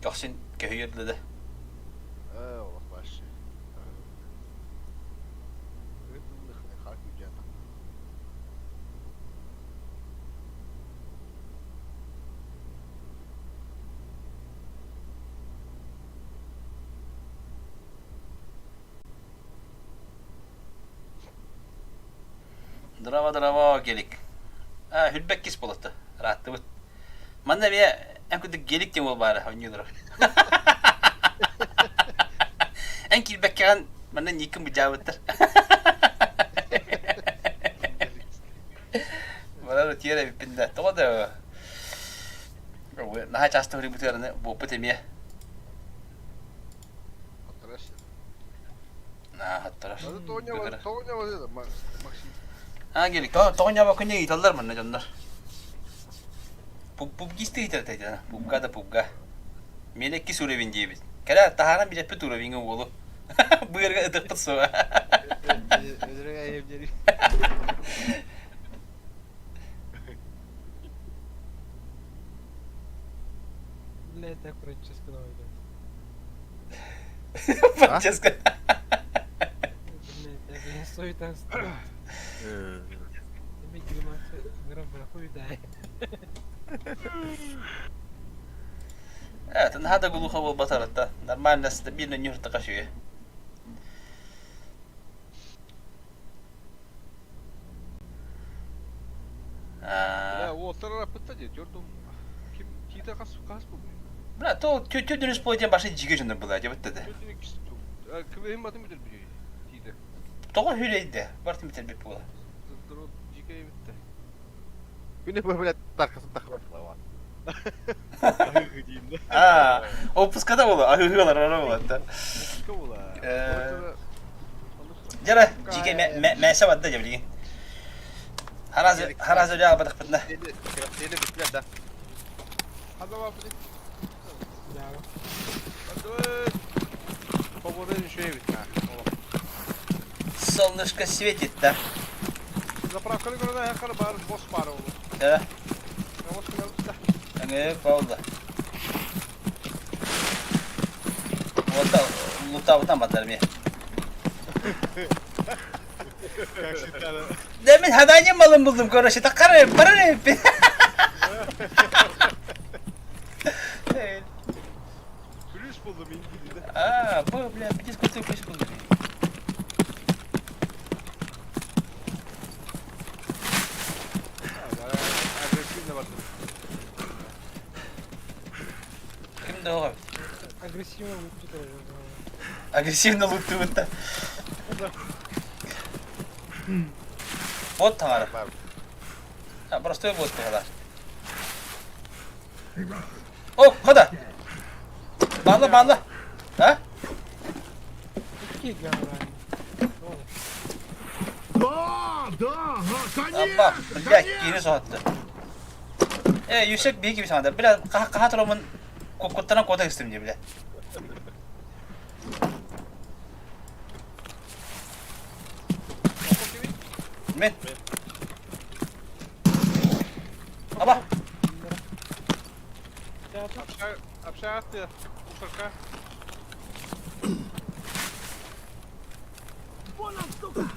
Көхсүн көһүйөрлү да. Э, олох баш. Драва драва гелик. А, хүлбек кис болотты. Ратты бут. Манна бе эн күдүк гелик дем ол бары ойнуулар. Эн килбеккәгән манна никин бужаабыттар. Барар тиэрэ биппин да. Тоҕо да наһаа часто бутыараны буоппут эмиэ. Аахаттарар. Аны тоҕо тоҕо Максим. А, гелик, тоҕо ньабакка ыйыталлар манна дьоннор. Пубгисты ыйытар этэ, пубга да пубга. Миэнэ иккис уровень диэбит. Кэлэ, таһааран билэппит уровеҥҥа уолу. Быарга ытыхпыт суоҕа. Бля, это Франческо давай. Франческо. Evet, наһаа да глухо буолбатар Нормально, стабильно нюртака үчүгэй. Бля, уолтар араппытта дии, төрт Ким тиитэ хас хас бу? Бля, то тетя диэн башы жиге дьоннор была дебет да. Кыбыһын батын бүтэр бүтүй тиитэ. Тоҕо хүлэйдэ, бартын бүтэр буола. Жиге битте. Күнү бу блядь таркасын тахпат. А, опускада буола, аһыылар ара буола да. Буола. Дьэ, жиге мээсэ барда дьэ билигин. Харазы үлэ албатахпытына. Сeni bitler да. Hadi bak Погода еще и видно. Солнышко светит, да? Заправканы көрөн ayakları бар, бос бар oldu. Да. Бос да. Аңы пауза. Вот лутабытан батар ми. Как всегда. Demin hadanya malın buldum короче, так карай, барай. Плюс buldum İngiliz'de. А, бу, бля, пиздец, крутой плюс buldum. Agresif de vardı. Ким да оҕо? Агрессивно лупту Агрессивно луптубутта. Вот таҥара. А, простой бот туһалар. О, хода! Банла, банла! А? Какие говорят? Да, да, ага, Аппа, конечно, блядь, конечно! киһини соһутта. Э, Юсек биһи киби саҥарда. Бля, хаха тураммын куттанан куота истим дии, бля. Мен. Аба! Обща attı. Ufaka. Вон он, сука!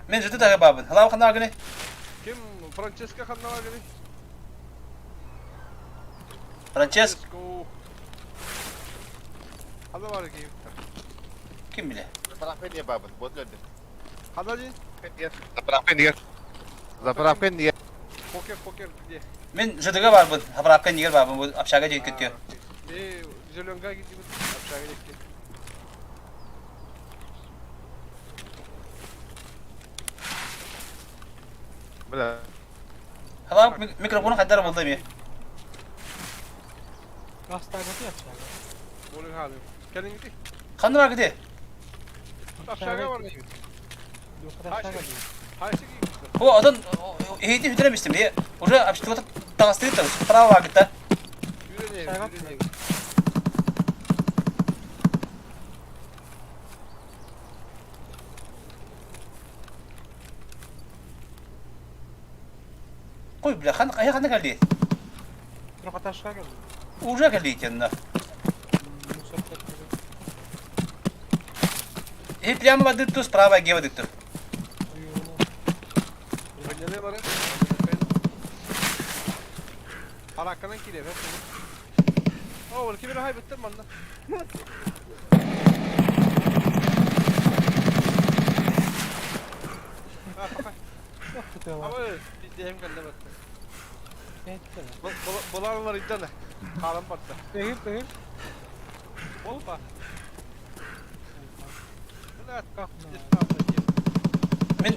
Мен жыты тағы бабын. Халау ханаа гыны. Ким Франческо ханнава гыны? Франческо. Ханнава гыны. Ким биле? Заправка не бабын, вот люди. Ханна Заправка не. Заправка не. Покер, покер где? Мен жытыга барбын. Заправка нигер бабын. Бу общага жейт көттү. Э, зеленга гидибит. Общага жейт. Бля. Халау микрофон хайдар болду ми. Болun hali. Kendin gidi. Ханнава гыды. Общага бар гидибит. Хайсы гидибит. О, одан эйти хүтүрэ бистим. Э, уже общага тагастырыт справа гыта. Yürü ne? Yürü ne? Кой, бля, хан ая ханна калди. Уже калди тенна. Э, прямо воды ту справа гева дыктыр. Ne var? Alakadan килер. О, ол кибер хай биттер манна. Ama диэм кэллэ баттı. Булалар иддана. Халам батта. Болба. Бля, Мен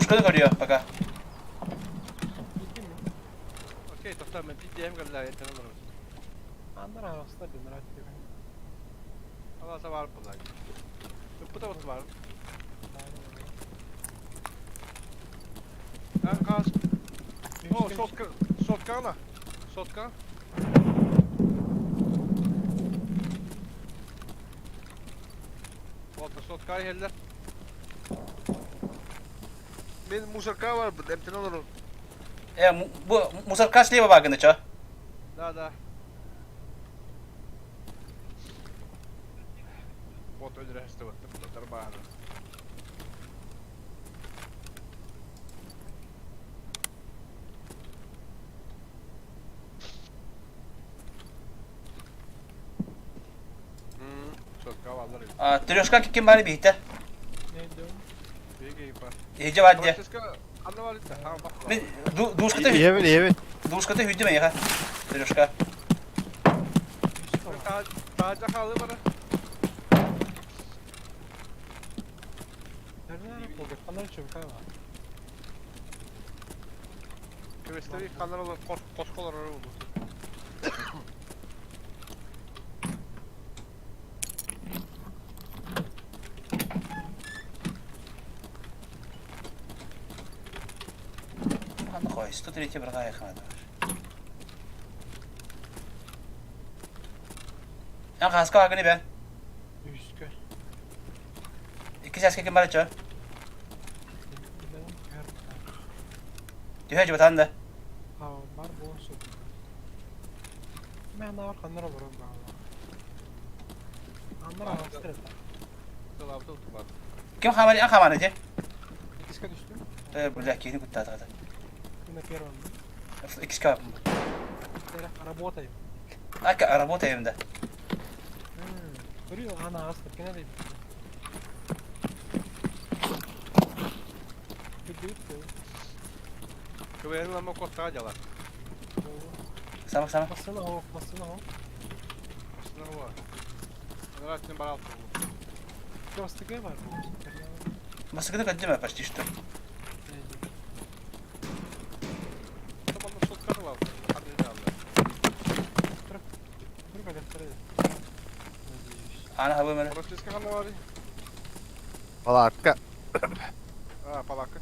душканы көрүө пока. Окей, тохтоо, мен пиздиэм кэллэ, этэн олоробут. Андар аҕыста бинрат диэн. Аласа бар булай. Ыппыта вот бар. Хас. О, сотка, сотка она. Сотка. Вот, сотка иһэллэр. Мен мусорка бар, эмтэн олорор. Э, бу мусорка слева багыны чо? Да, да. Вот өлөрөстө вот тарбааны. Трешка ким бары биһитэ? Иһдьэ баар дьэ. Мин дуушката Иһэбин, иһэбин. Дуушката хүддүм эйиэхэ. Трешка. Таажа хаалы бара. Квестери ханар олор кошколор oldu. Ханна хой, 103 бырға яқынады. Эн хаска агыны бэ? Үскө. Икки сәске ким бар чо? Түһэ жыбатан да. Бар буолан сөп. Мен бар ханнар олорон баалар. Аннар аҕыстар этэ. Ким хамани, ан хаманы те? Иккискэ түстүм. Э, бля, киһини куттаатаҕата. На первом. Иккискэ Работаем. А, работаем, да. Көрү ана аҕыстар кene дейм. КВН лама коста дела. Сама, сама. Массына хо, массына хо. Массына хо. Нравится барал. Бастыгы бар. Бастыгыны каддиме почти что. Ана хабы мene. Палатка. А, палатка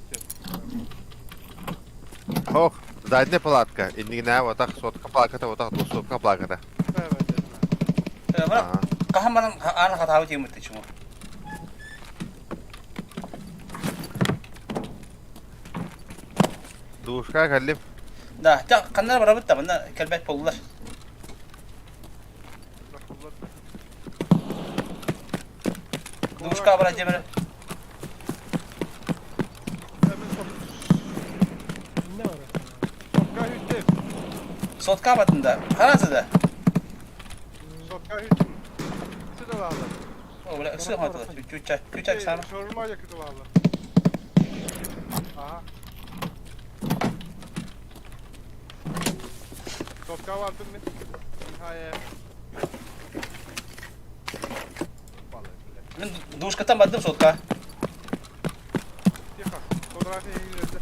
Ох, задняя палатка. Иннигинэ отах сотка палаката, отах сотка палаката. Хаһан баран аана хатаабыт иэммит чума. Дуушка кэллим. Да, ханна барабыт да, манна кэлбэт буоллулар. Дуушка бара дьэмэрэ. Сотка батында. Харасы да. Сотка хүттүм. Сыда баалар. О, бля, ысы хатыла. Чүчча, чүчча сана. Шаурма якыты баалар. Ага. Сотка бардым мен. Хайа. Мин душкаттан бардым сотка. Тихо. Фотография киирдэ.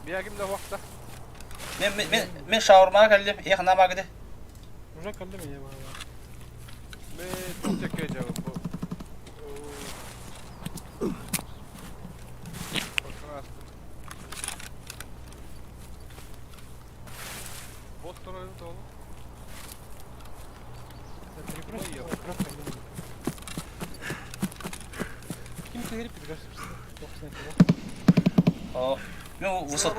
Биягим да вахта. Мен мен мен шаурмаға кэллим. Эх, намагыды. Уже кэллим я баала. Мен тутекке жабым бу. Бот турар толу. Ким тегери перекресток? О, мен высот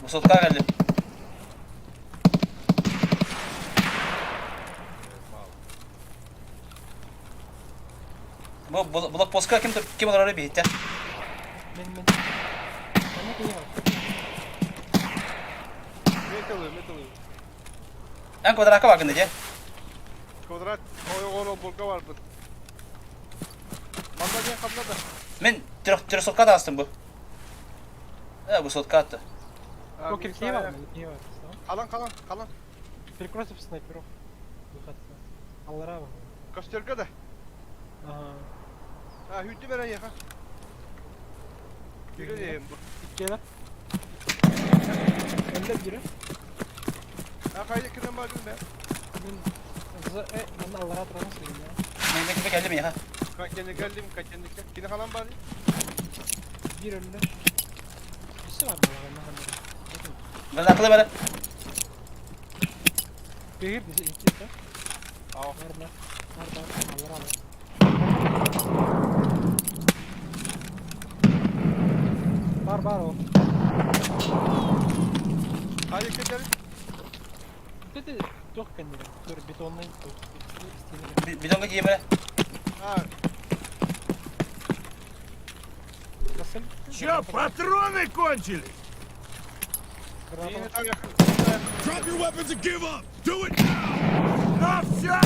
высотка кэллим. Бу блокпостка ким ким олорор биһиттэ? Мен мен. Аны кини бар. Металы, металы. Эн квадратка багында же. Квадрат ойоҕор олбурга барбыт. Манна диэн ханна да? Мен трехсотка таастым бу. Э, бу сотка атты. Киркие бар, киркие бар. Халан, халан, халан. Перекресток снайперов. Выход. Аллара бар. Костерга да? А, хүйтү бэр эйиэхэ. Күүрэ бу. Иккиэлэр. Эллэ бире. А, хайда кирен бардın be? Мин э манна аллара туран сылдьан. Мен мен кэллим эйиэхэ. Кэнни кэллим, кэнни Кини ханан барды? Биир өллө. Өссө бар буолаҕа манна. Гранаталы бары. Бэһир десе икки да. Aa. Бар бар. Бар бар. Аллара аллара. Бар бар ол. Хайда кэллим. Это туох кэннигэр? Тур бетонный туох истиэнэ. Бидонга тиийэ бары. А, Василь. Че, патроны кончились? кини там yakın. Drop your weapons and give up! Do it now! На все!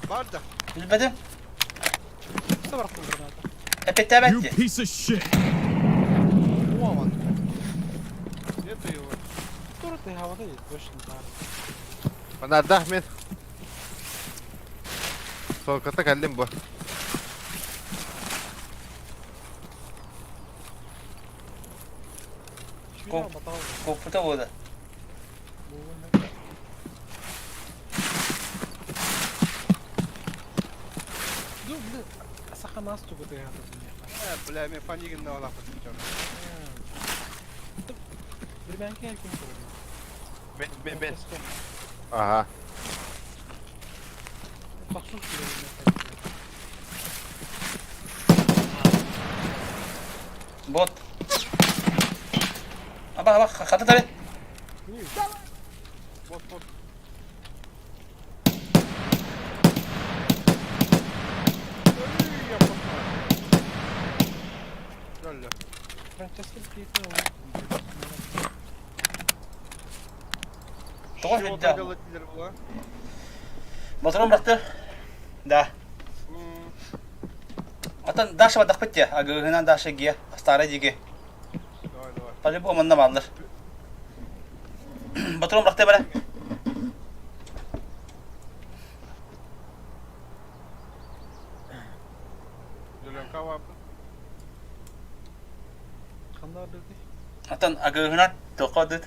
Бар да. Билбэтим. Өссө бар граната. Эппиттээбэт You дии. piece of shit! О, Нету его. Тур ты хавада точно бар. Манардаах мин. Солката кэллим бу. Коп. Коппута буолла. Ну, бля, саханас тугу ты хата Э, бля, мен панигин на лапа Бирбэнки эркин көрдүм. Мен мен мен. Ага. Тохсус билем. Бот. Аба аба хата тары. Бот, бот. Ой, я попал. Өллө. Франческо кейтин ол. Тоҕо Чего сүрдээх. делать була? Моторун бырахты. Да. Оттон Даша бардахпыт дии. Агыгынан Даша гиэ. Старай диги. Давай, давай. По-любому манна бааллар. Батрон бырахты бара. Дөлөнка бар. Ханна бирди. Оттон агыгынан тоқодут.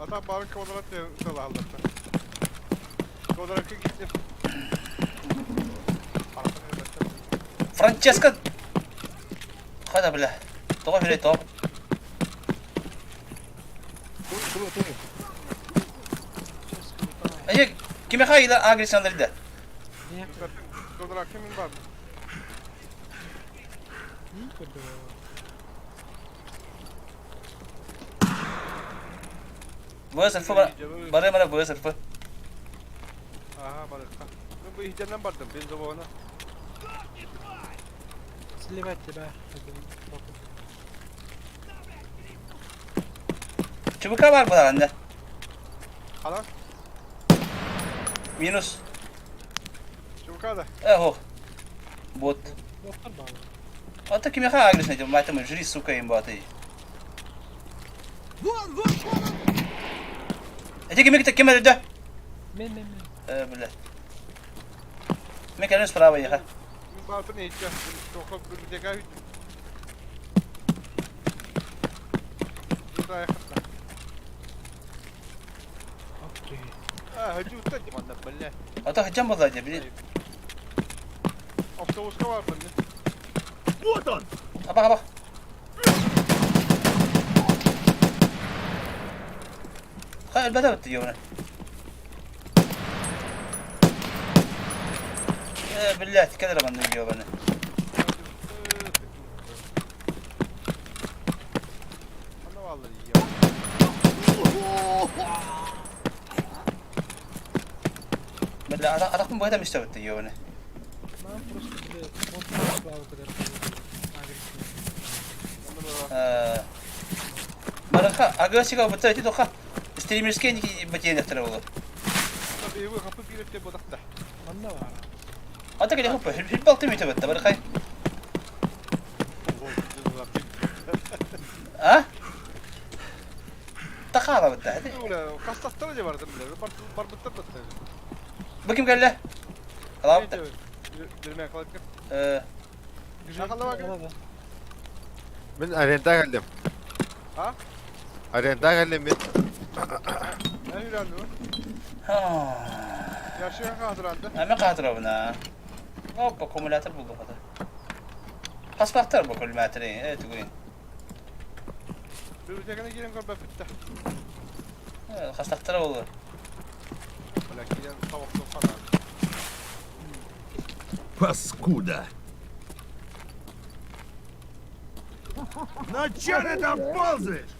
Ата бары квадрат алды. Квадратка gittim. Франческо. Хайда бля. Тоҕо сүрэй тоҕо. Эйе, кимиэхэ ила агрессионнар да. Квадратка min var. Көрдү. Бы сырфы бар. Бары мара бы сырфы. Aha барыкка. Ben bu ihtiyardan bardım бензовозuna. Сливать тебя. Чубука бар була Хала, Минус. чувакада. Эхо. Бот. Боттар баалы. Ата кимиэхэ агрессионнар мать жри, сука, им баты. Вон, вон, вон! Эти кими ким да? Мен мен мен. Э, бля. Мен кэлэн справа еха. Min barpın ihtiyar. Çok bir deka hüttüm. Burada ayakta. Окей. А, hacı usta dimanda бля. Ата хачан була дии, блин. Автобуска барпын. Вот он! Аба аба. Хай элбэдэ бытты ёбана. Э, блядь, кэлэр манны ёбана. Ана vallahi ya. Бля, ата атакын быһыта мисте бытты ёбана. Нам просто бile боттар баалы кадар. Агрессивный. Э, Бараха, агрессия бытты эти тоха. Стримерские ники бытиен болу. Tabii bu kapı bir öte bodakta. Манна бар. Ата кэлэ хоппа, хил балты мите бытты, барахай. А? хаалабыт да? Хастахтара дьэ бардым билэр. Барбыттар да. Бу ким кэллэ? Алабыт. Билмэн калатка. Мин аренда кэллим. А? Аренда кэллим мин. Ne hülendi bu? Yaşıyor kadırandı. Hemen каатырабына. Опа, аккумулятор булдум хата. Хаспахтар бу аккумуляторы. Э, тугуин. Bibliotekine girin kor bitti. Хастахтара болу. Бля, кирен tavuk falan. Паскуда! Ну чё ты там ползаешь?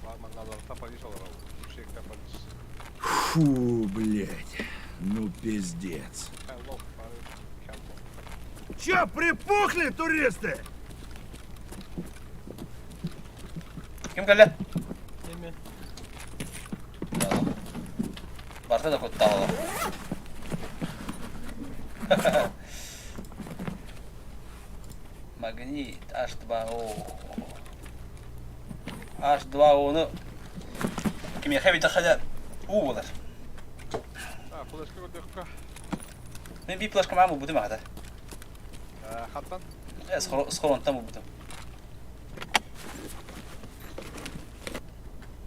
Var mangalları tapalış olur abi. Yüksek tapalış. Фу, блядь. Ну пиздец. Hello. Hello. Чё, припухли, туристы? Ким кэллэ? Эми. Барта да куттаала. Магнит H2O. H2O-ну кимиэхэ битэхэ уу буолар. Ha, флешка көрдөхкө. Мен би флешка маам бутум аҕата. Хаттан. Схоронтан бутум.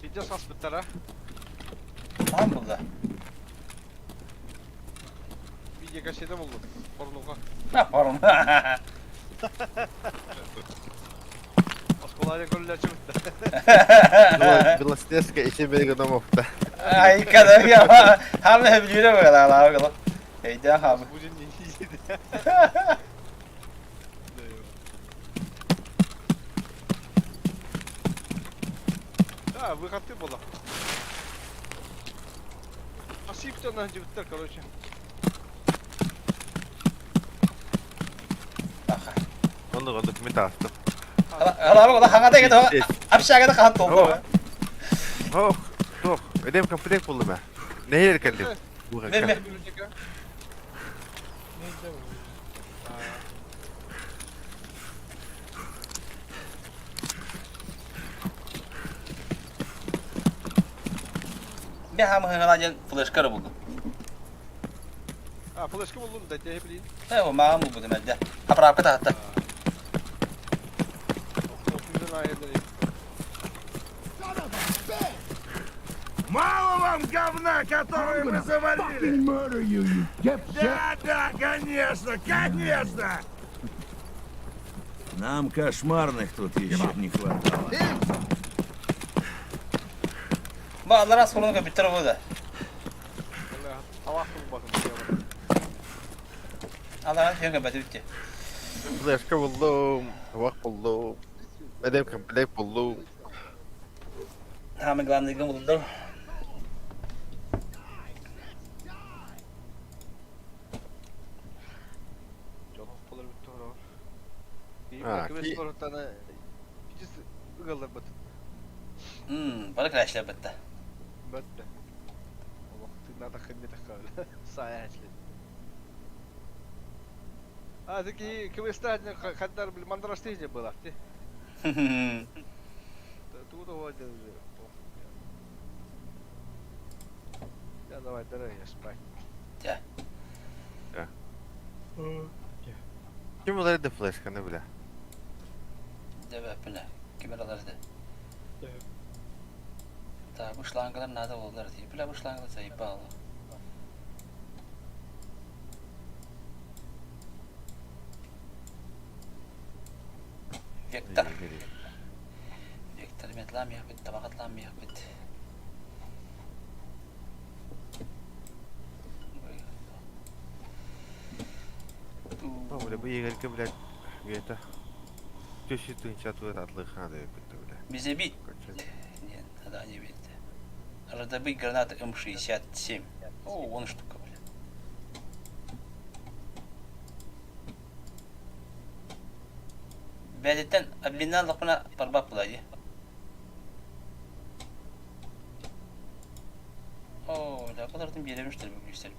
Видео саспыттара. Хаан булла. Видео кассета болду. Порнуга. На порн. Осколаре көрүләчү битте. Белоснежка иши береги домовта. Ай, када я. Хамы биле бала ла. Эйдә хамы. Бу не иди. Да, выход ты была. Асиптен жігіттер, короче. Онда онда кими таастым. Ала бала хаңа да общагада хаан толду. Ох, тох, эдем комплект булду ба. Нehir келдим. Мен мен. Библиотека. Neydi bu? Мен хамы хаңа ден флешкары булду. А, флешка булдum да, не билейин. Э, о маған бу демәдә. Апарапка та хатта. Окуйдан айырды. Мало вам говна, которое мы завалили! Да, да, конечно, конечно! Нам кошмарных тут еще не хватало. Ба алар схоронга биттер бу да. Табақ булбатын. Алар хаңа бәтүтте. Флешка булдум, вак булдум. Эдем комплект булдум. Хамы главный гым булду. Жолық болар бітті орау. А, Квест ортаны пичис ыгалар бит. Бара крэшлер битте. Бітті. Олық надо хымме таққа. Сая әчлі. А, таки квеста хаддар бил мандраш тейже была. Ты тут вот уже. Я давай, давай, я спать. Ким булар эди флешканы биле. Дебе биле. Кимер алар ди. Evet. Та бу шлангалар надо болдылар ди. Биле бу шлангалар заебало. Вектор. Вектор метлам яхбит, табагатлам яхбит. Бля, бу егерке, блядь, где-то. Төші тынча туыр атлы ханы бітті, бля. Безобид. Нет, тогда не видно. Раздобыть гранаты М67. О, вон штука, блин. Бәдеттен обменнан лақпына барбап була ди. О, да, бұлардың береміштер бүгін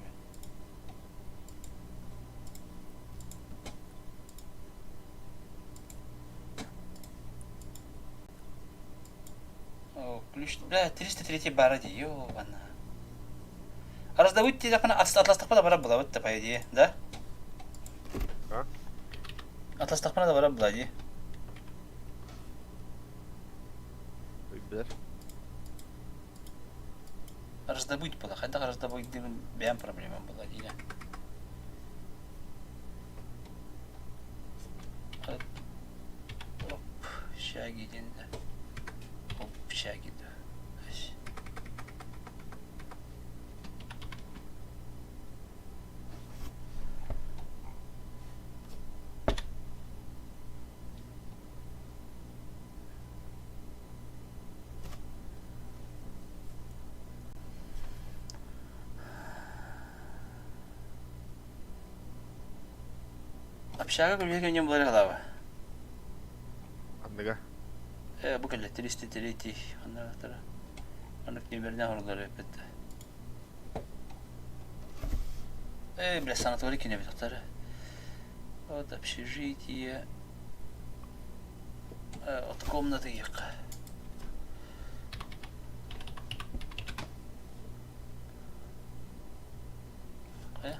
Ключ, бля, 303 бара дии, ёбана. Раздобыть телефона атластахпына бара булабыт да, по идее, да? А? Атластахпына да бара була дии. Билэр. Раздобыть была, хайдах раздобыть дыбын бэйэм проблема была дии. Оп, щаги диэн да. Оп, щаги да. Общага күлүгэ нем булар халаба. Анныга. Э, бу кэллэ 303 аннара Маннык нүөмэринэн оҥороллор эбит да. Э, бля, санаторий кине битахтары. Вот общежитие. Э, от комнаты ехка. Э?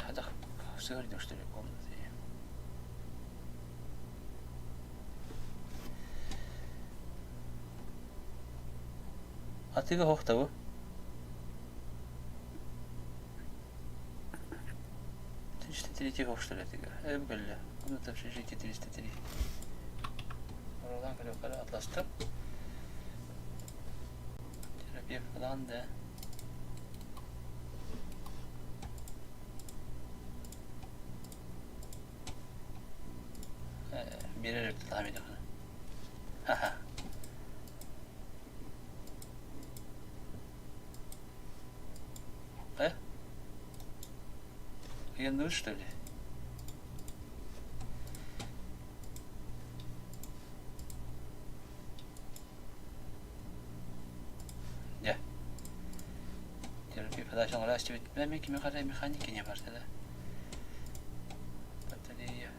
Хайдах сыһырдым что ли комнаты? Атыыга суох да бу? 303 суох что ли атыыга? Э, бу кэллэ. Комната общежитие 303. Оролаан көрүөххэ атластым. Терапевт ылан да. Биэрэр эбит таамайдахына. Ха-ха. Э? Ыйанныбыт что ли? Дьэ. Терапия подача оҥоро Бля, мен кими қарай механики не бар да. Батарея.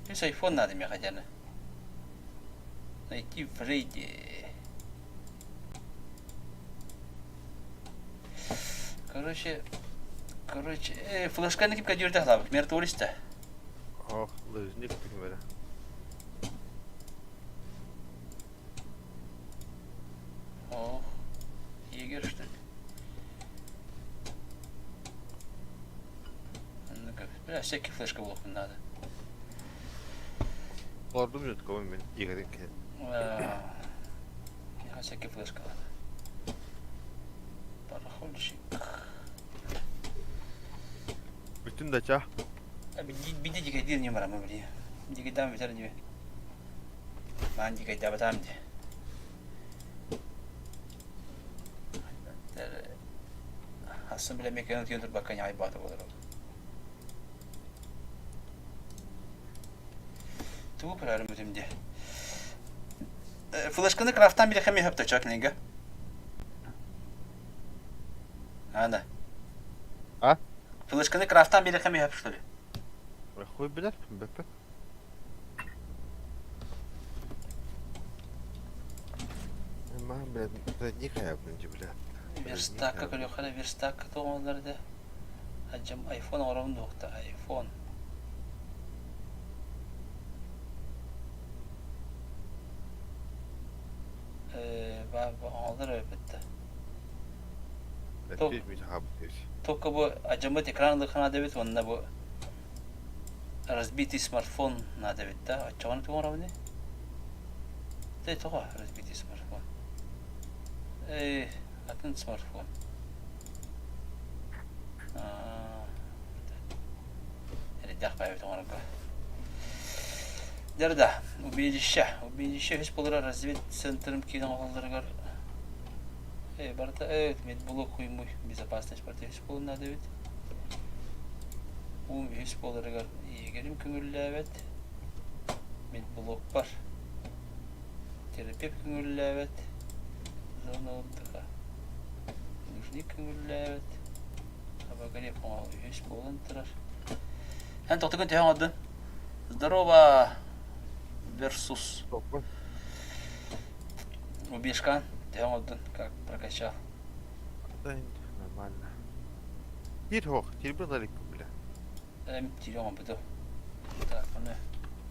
Плюс айфон надо мне хотя бы. Найти в рейде. Короче, короче, э, флешканы ким кадюрда хлабык, мертволиста. Ох, лыжник бere. Ох, егерь что ли? Ну-ка, бля, всякий флешка блок надо. Олордум жутко мен игорин ке. Всякий флешка надо. Барахольщик. Бүтүн дача. Биди дикайдир не барамы били. Дикайдам битер дии. Маан дикайдабатам ди. Асын биле мекенин түйін турбакка ньаҕай баата буолар ол. Тугу көрөрүм бүтүм дии. Флешканы крафтан билэхэ ми хөптө книга. Ана. А? Флешканы крафтан билэхэ ми хөп что ли? Хуй билэр, бөппөт. Мам, блядь, задникая, блядь, блядь. Верстакка көрүөххэ верстакка тоҕоллар да. Аджам айфон оҥоробун дуохта айфон. Э, оҥоллор эбит Только бу адьаммыт экран ылыахха наада эбит уонна бу разбитый смартфон наада эбит да оччоҕуна тугу оҥоробуный? Дэ тоҕо разбитый смартфон? Ээ, атын смартфон. Эрэйдээх баайбыт оҥорорго. Дьэ да, убежище. Убежище үһүс буолара разведцентрым киин оҥоһулларыгар Э, барыта э, медблок хуймуй безопасность барыта үһүс буолун наада эбит. Уум үһүс буоларыгар егерим көҥүллээбэт. Медблок бар. Терапевт көҥүллээбэт. Зона отдыха. Нужник көҥүллээбэт. Обогрев үһүс буолан турар. Эн тоқтукун төһө оҥордун? Здорово versus Убишкан. Төһө оҥордун? Как прокачал? Да, нормально. Тир хох, тирбин ларикпын бля. Эм тири оҥорбутум. Так, аны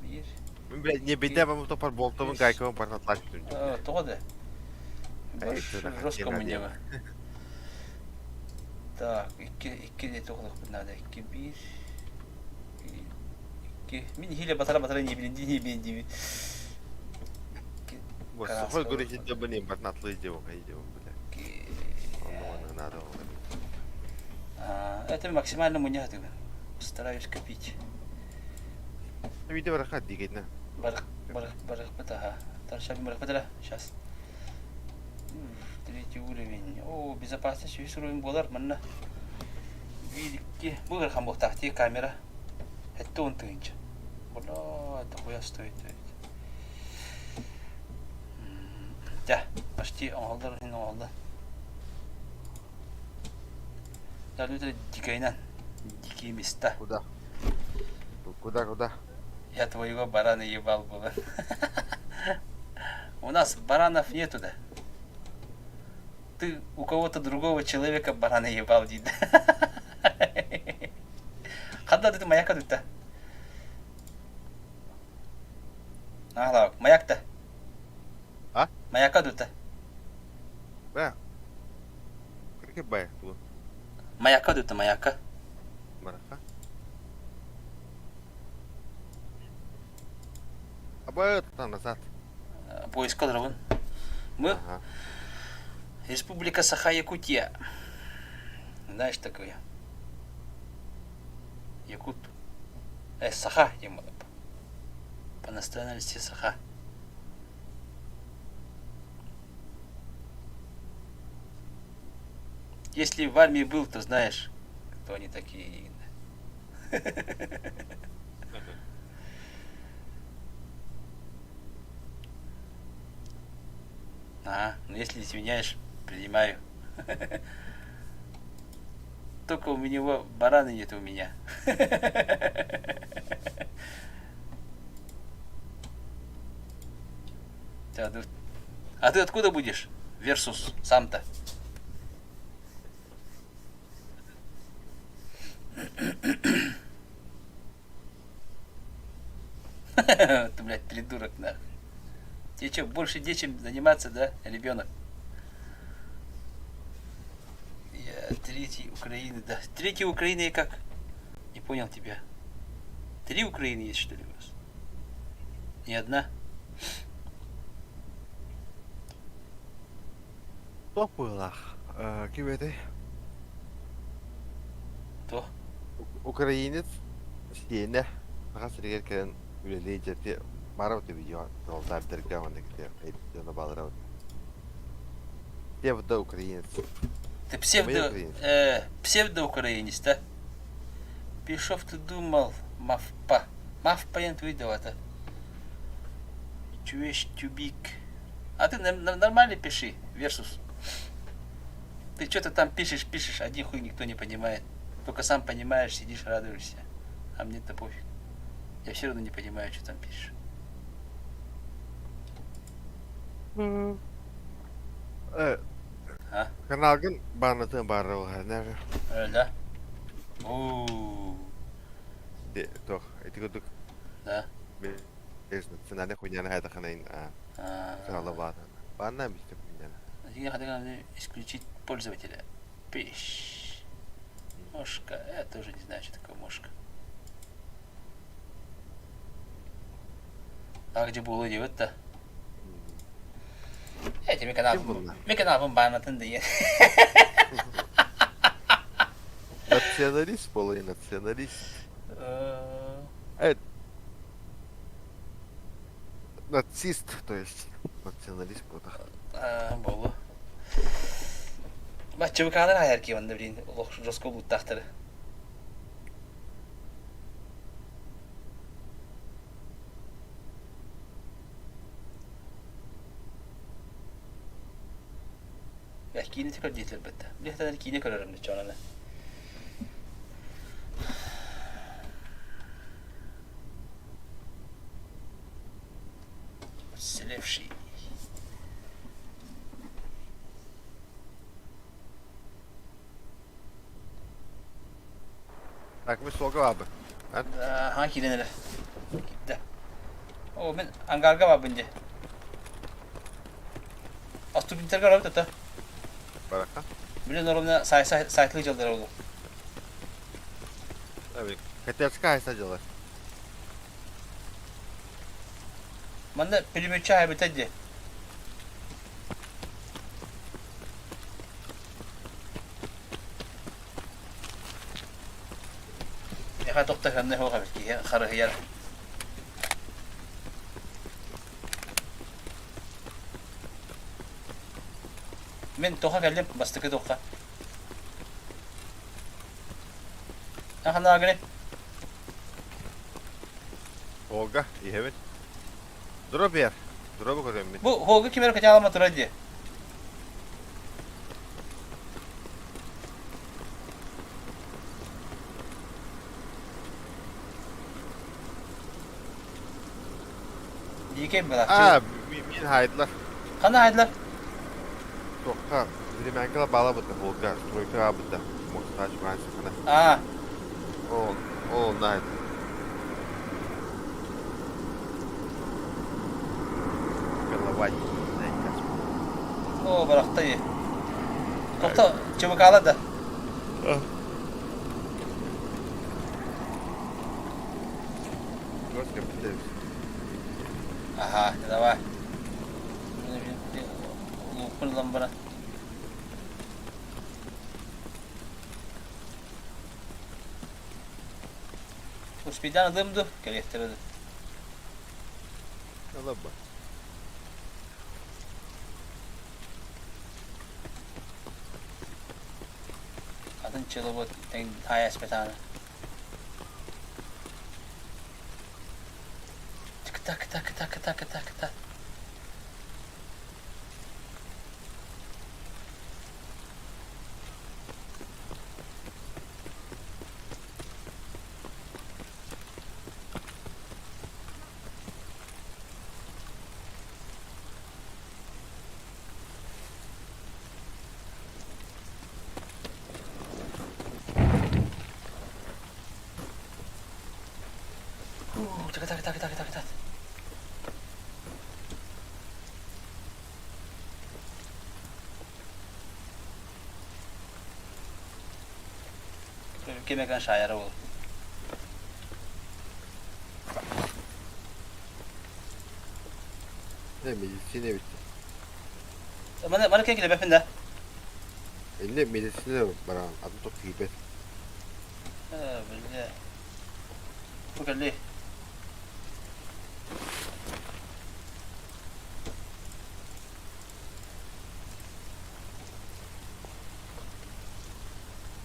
биир. Бля, не беда, вам топор болтовын гайковын барнатлар Тоҕо да? Жестко мунньаҕа. Так, икки, икки диэти оҕолохпут наада. Икки, биир, икки. Мин иһиилэ батара-батара ньиэбилин дии ньиэбилин диибин. Вот, сухой грузин блин, барнатлы идем, идем, бля. Надо. Это максимально мунньах тыгын. Стараюсь копить. Видео барахат дигетна. Барых, барых, барых бытаха. Тарша барых бытара. Сейчас. Третий уровень. О, безопасность үһүс уровень буолар манна. Биир, икки. Бу ыарахан буолтаах дии камера. 70 тыһыынча. Бля, дохуя стоит. Дьэ, почти оҥоһуллар иһин оҥоһулла. Дальше дикайынан. Дикие места. Куда? Куда, куда? Я твоего барана ебал было. У нас баранов нету, да? Ты у кого-то другого человека барана ебал, дейді. Ханда ты маяка тут-то? Ага, маяк-то. А? Маяка тут-то. Бля. Какие бай? Маяка тут маяка. Мараха. Аба там назад. Поиск олоробун. Мы Ага. Республика Саха-Якутия. Знаешь такое? Якут. Саха диэн По национальности Саха. Если в армии был, то знаешь, кто они такие. А, ну если изменяешь, принимаю. Только у него барана нет у меня. А ты откуда будешь? Версус сам-то. Ты, блядь, придурок, нахуй. Тебе что, больше нечем заниматься, да, ребенок? Я третий Украины, да. Третий Украины как? Не понял тебя. Три Украины есть, что ли, у вас? Не одна? Туох быһыылаах? Ким этэй? То. Украинец сиэнэ Саха сиригэр кэлэн үлэлии дьэрти барабыт видео толтаардарга уонна дьоно бааларабыт. Псевдо украинец. Ты псевдо, псевдо-украинец, да? Пешов ты думал, мавпа. Мавпа ен выдавата. Чуешь тюбик. А ты нормально пиши, Версус. Ты что-то там пишешь, пишешь, один хуй никто не понимает. Только сам понимаешь, сидишь, радуешься. А мне-то пофиг. Я все равно не понимаю, что там пишешь. А? Каналгын баанатын баарра Да? О, Туох ити курдук Да. национальный хуйняны хайдаханайын саала баатан. Баанна бистэ хуйняны. Я хотел исключить пользователя. Пиш. Мошка. Я тоже не знаю, что такое мошка. А где было делать-то? Эти ми канал. Ми каналым баанатын диye. Националист полый националист. Э, нацист, то есть националист буолар. Буолу. Баччыбыкаалар айар киеванда блин олох жестко булуттаахтары. Киинэ көрдиэтилэр бытта. Билиһтэн киинэ көрөрүм чонаны. души. Так, мы суолга баабы. Аха киирэн эрэр. Киирдэ. О, мин ангарга баабын дии. Аступинтерга барабыт ата. Баракка. Билин оромна сайтлы дьалдара болу. Катецка айса дьалар. Манна пулеметчи хайбыта дии. Миэхэ туох да кыһамньы суох эбит киһи харыһыйар. Мин туохха кэллим? Бастакы туохха? Ханна гыны? Холга иһэбин. Дроп бер. Дробу көрөммүн. Бу холга ким эрэ качаалама турар дии. Дикэй былахчы. А, мин хайдылар. Ханна хайдылар? Туохха, времянкала баала бытта, холга, стройка бытта. Мостач баан сахана. А. Ол, ол найд. Голова. О, барахтай. Тохто, ЧВК да. Аха, давай. Лууппун ылан баран. Успейдан ылыам дуу, кэлиэхтэрэ дуу. Ылабба. Атын чылыбыт тэҥ таайаспатаана. Так, так, так, так, так, так. Так, так, так, так, так, так. Кемекан шайара ол. Не, медицина бит. Маны маны кем килебеппин да. Инне медицина баран, атын тоқ киипет. Бля. Бу кэлли.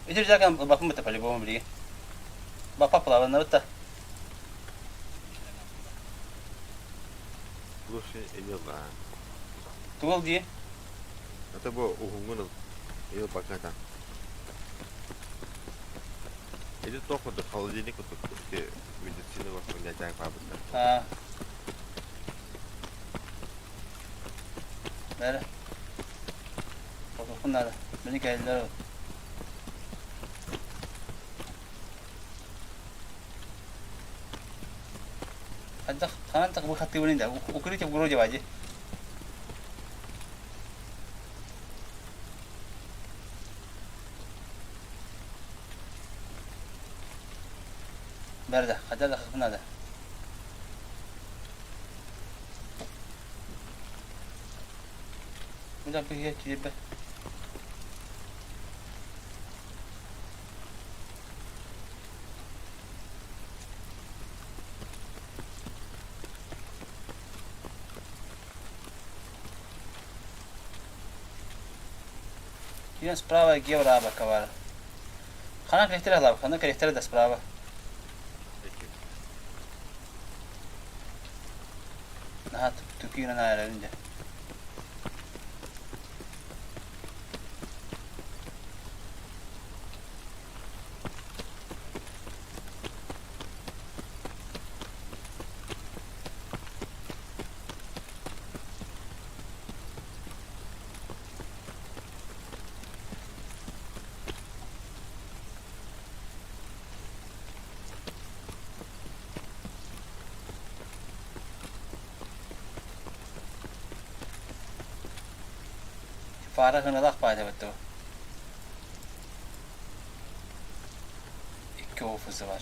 Ити жакан бакым быта по-любому билиги. Бапа плаванна бытта. Лучше ил Тугул дии. Это бу уһуҥҥун ыл. Ил пока там. Ити туох курдук холодильник курдук ити медицина бар дьаҥ баабыттар. Аа. Бәрі. Хотуохпун наада. Били кэллэр Хайдах ханан так выхаттыыбын да укрытие в городе вади. Бәрді, хайда да надо. Куда быһыа киирбэ. Киирэн справа Гевра Абакавара. Ханан кэлиэхтэрэ алаабыт, ханна кэлиэхтэрэ да справа. Наһаа түкүүрэн аараrin дьэ. Паара хыналаах баайдабыт дуо? Икки офисы бар.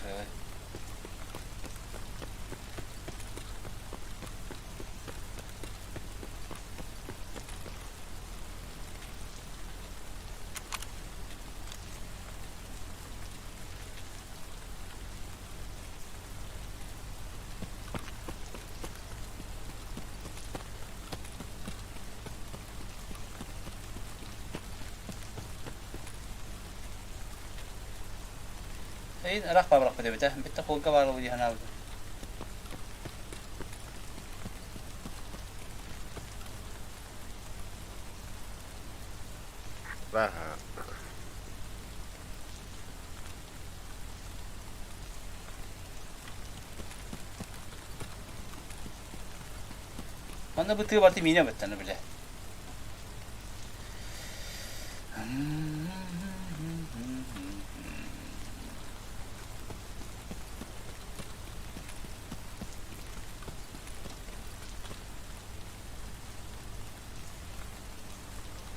Эйин ыраах баабырахпыт эбит ээ, бүттэ холга баар дии санаабытым. Баха. Манна бытыы барты миинэ быттаны билэ.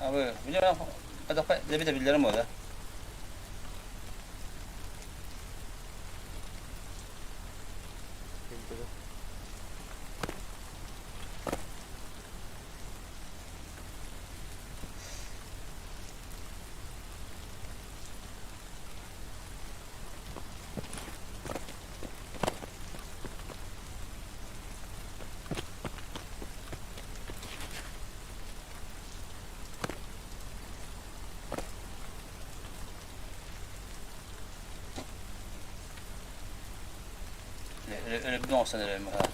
Абы, билэр падапа лебите биллэрим буола. Өлөрбүн оҥостон эрэбин быһа.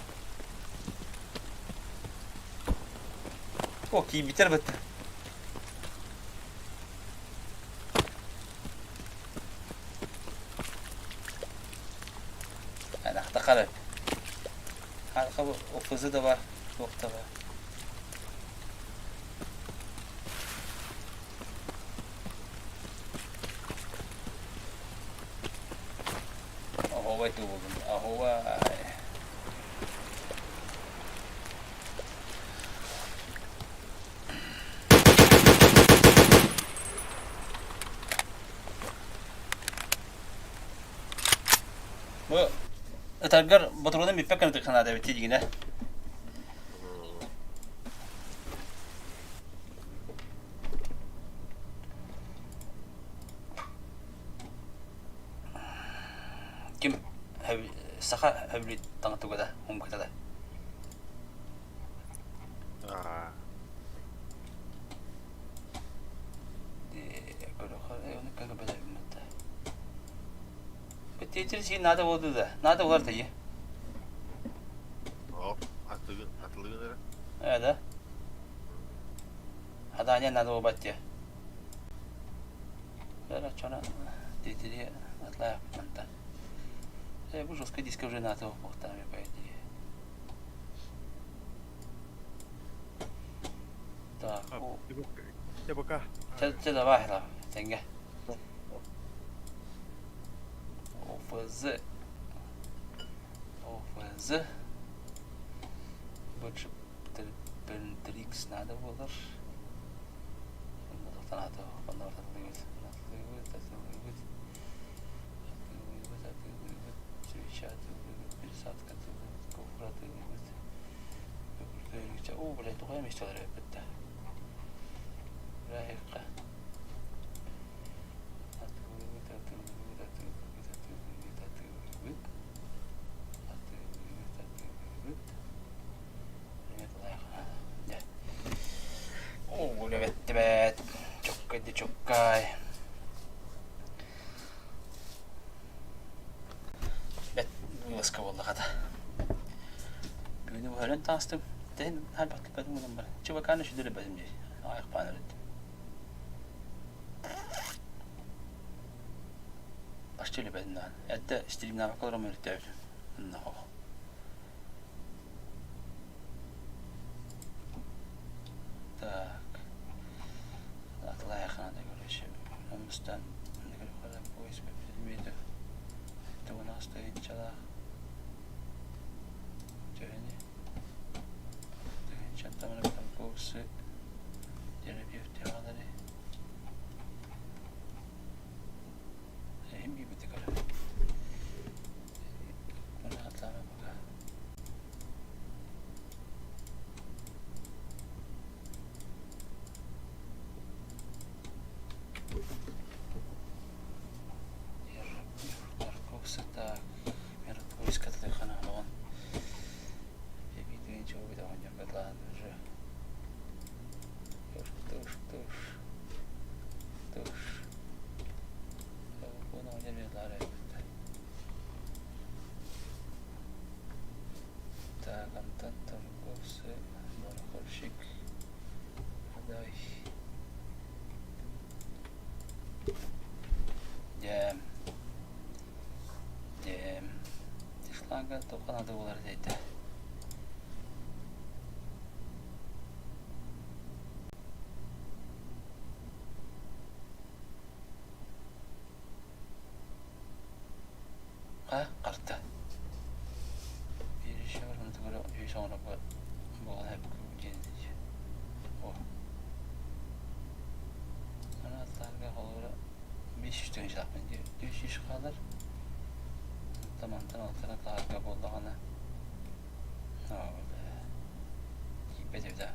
О, киирбиттэр бытта. Ахтахар Арха ОФЗ да бар, туох да бар. Оһуобай туубулун, оһуобай. Бу ытаргар ботуруону бүппэт гына санаата эбит дигинэ. Ким саха хөбүлүүт таҥатыга да умгата да. Тиэтир сии наада буолду да. Наада булар тайы. О, атылыгын, атылыгын эрэ. Э да. Аданя надо буолбат диye. Бара чона тиэтири атлаах манта. Э, бу жесткий диск уже надо буолуохтаах по идее. Так, о. Пока. Чэ, давай, давай, тэҥҥэ. ОФЗ. ОФЗ. Больше Трикс надо буолар. Оо, блядь, тоҕо эмиэ эбит да. Атыылыыбыт, атыылыыбыт, атыылыыбыт, атыылыыбыт, атыылыыбыт. Атыылыыбыт, атыылыыбыт. Дьэ. Оо, үлэбэттибэт. Чоккай да чоккай. Бэт вылазка буолла хата. Бүгүнү быһарын таастым. Тэн харбаттыппатым гынан баран. Чубакааны сүдүрүбэтим дии. Аяқпаан өрүттүм. Почти үлэбэтим даҕаны. Эрдэ стримнаабакка олорон өрүттээбитим. Онно хох. Так. Атылайахана да короче. Омустан поиск предметов. Это у нас стоит чала. Төһөнү? Тыһыынчаттан торговцы терапевт аҕалары. Таһаарга туохха наада буолар этэй? А, карта. Bir şey var, onu da böyle sonra bu bu hep О. Аны аттарга холобура 500 тыһыынчалаахпын дии. 400 хаалар. Онтон мантан алтана таһарга буоллаҕына тиийбэт эбит аа.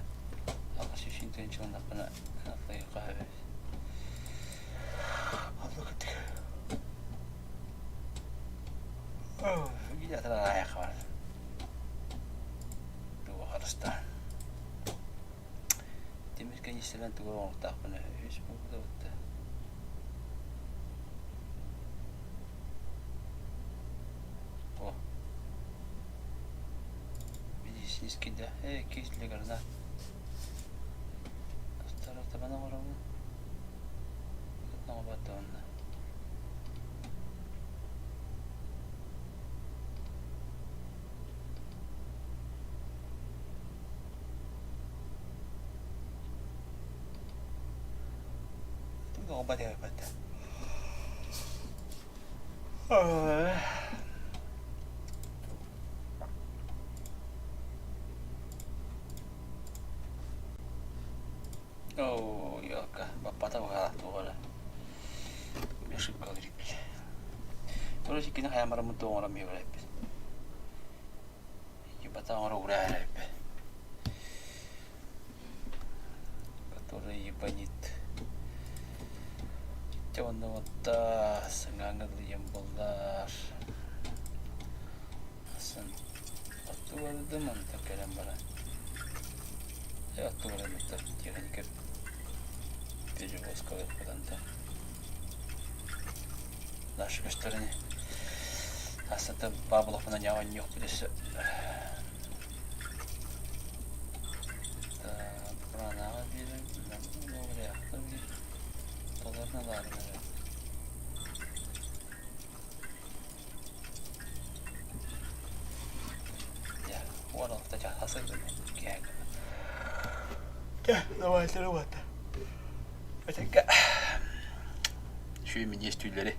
800 тыһыынчаланнахпына атлайыахха эбит. Оннук курдук. Видео аайахха бар. Тугу харыстаан. Тимир кэннистэринэн тугу оҥоруохтаахпын үһүс буолбута бытта. О. Медицинский да. Э, киһи гарна. Астара оҥоробун. Оҥорботтоҕунна. Оо, елка, баппата быһаалаах туох эрэ. Ошибка киирбит. Короче, кини хайаан бараммыт да оҥорон биэрбэппит. Ебата оҥоро ураа эрэ Который ебанит. Дьэ онно уотта сыҥааҥҥа дылы диэн буоллар. Сын оттугардым онтон кэлэн баран. Э оттугарымыттар техника перевозка ыппытанта. Наши көстөрүнэ Астата баабылаппынан оонньуохпут өссө. Буранаҕа биэрэн толорно баарына Давай, работа. Үчүгэй минньиэс түүллэри.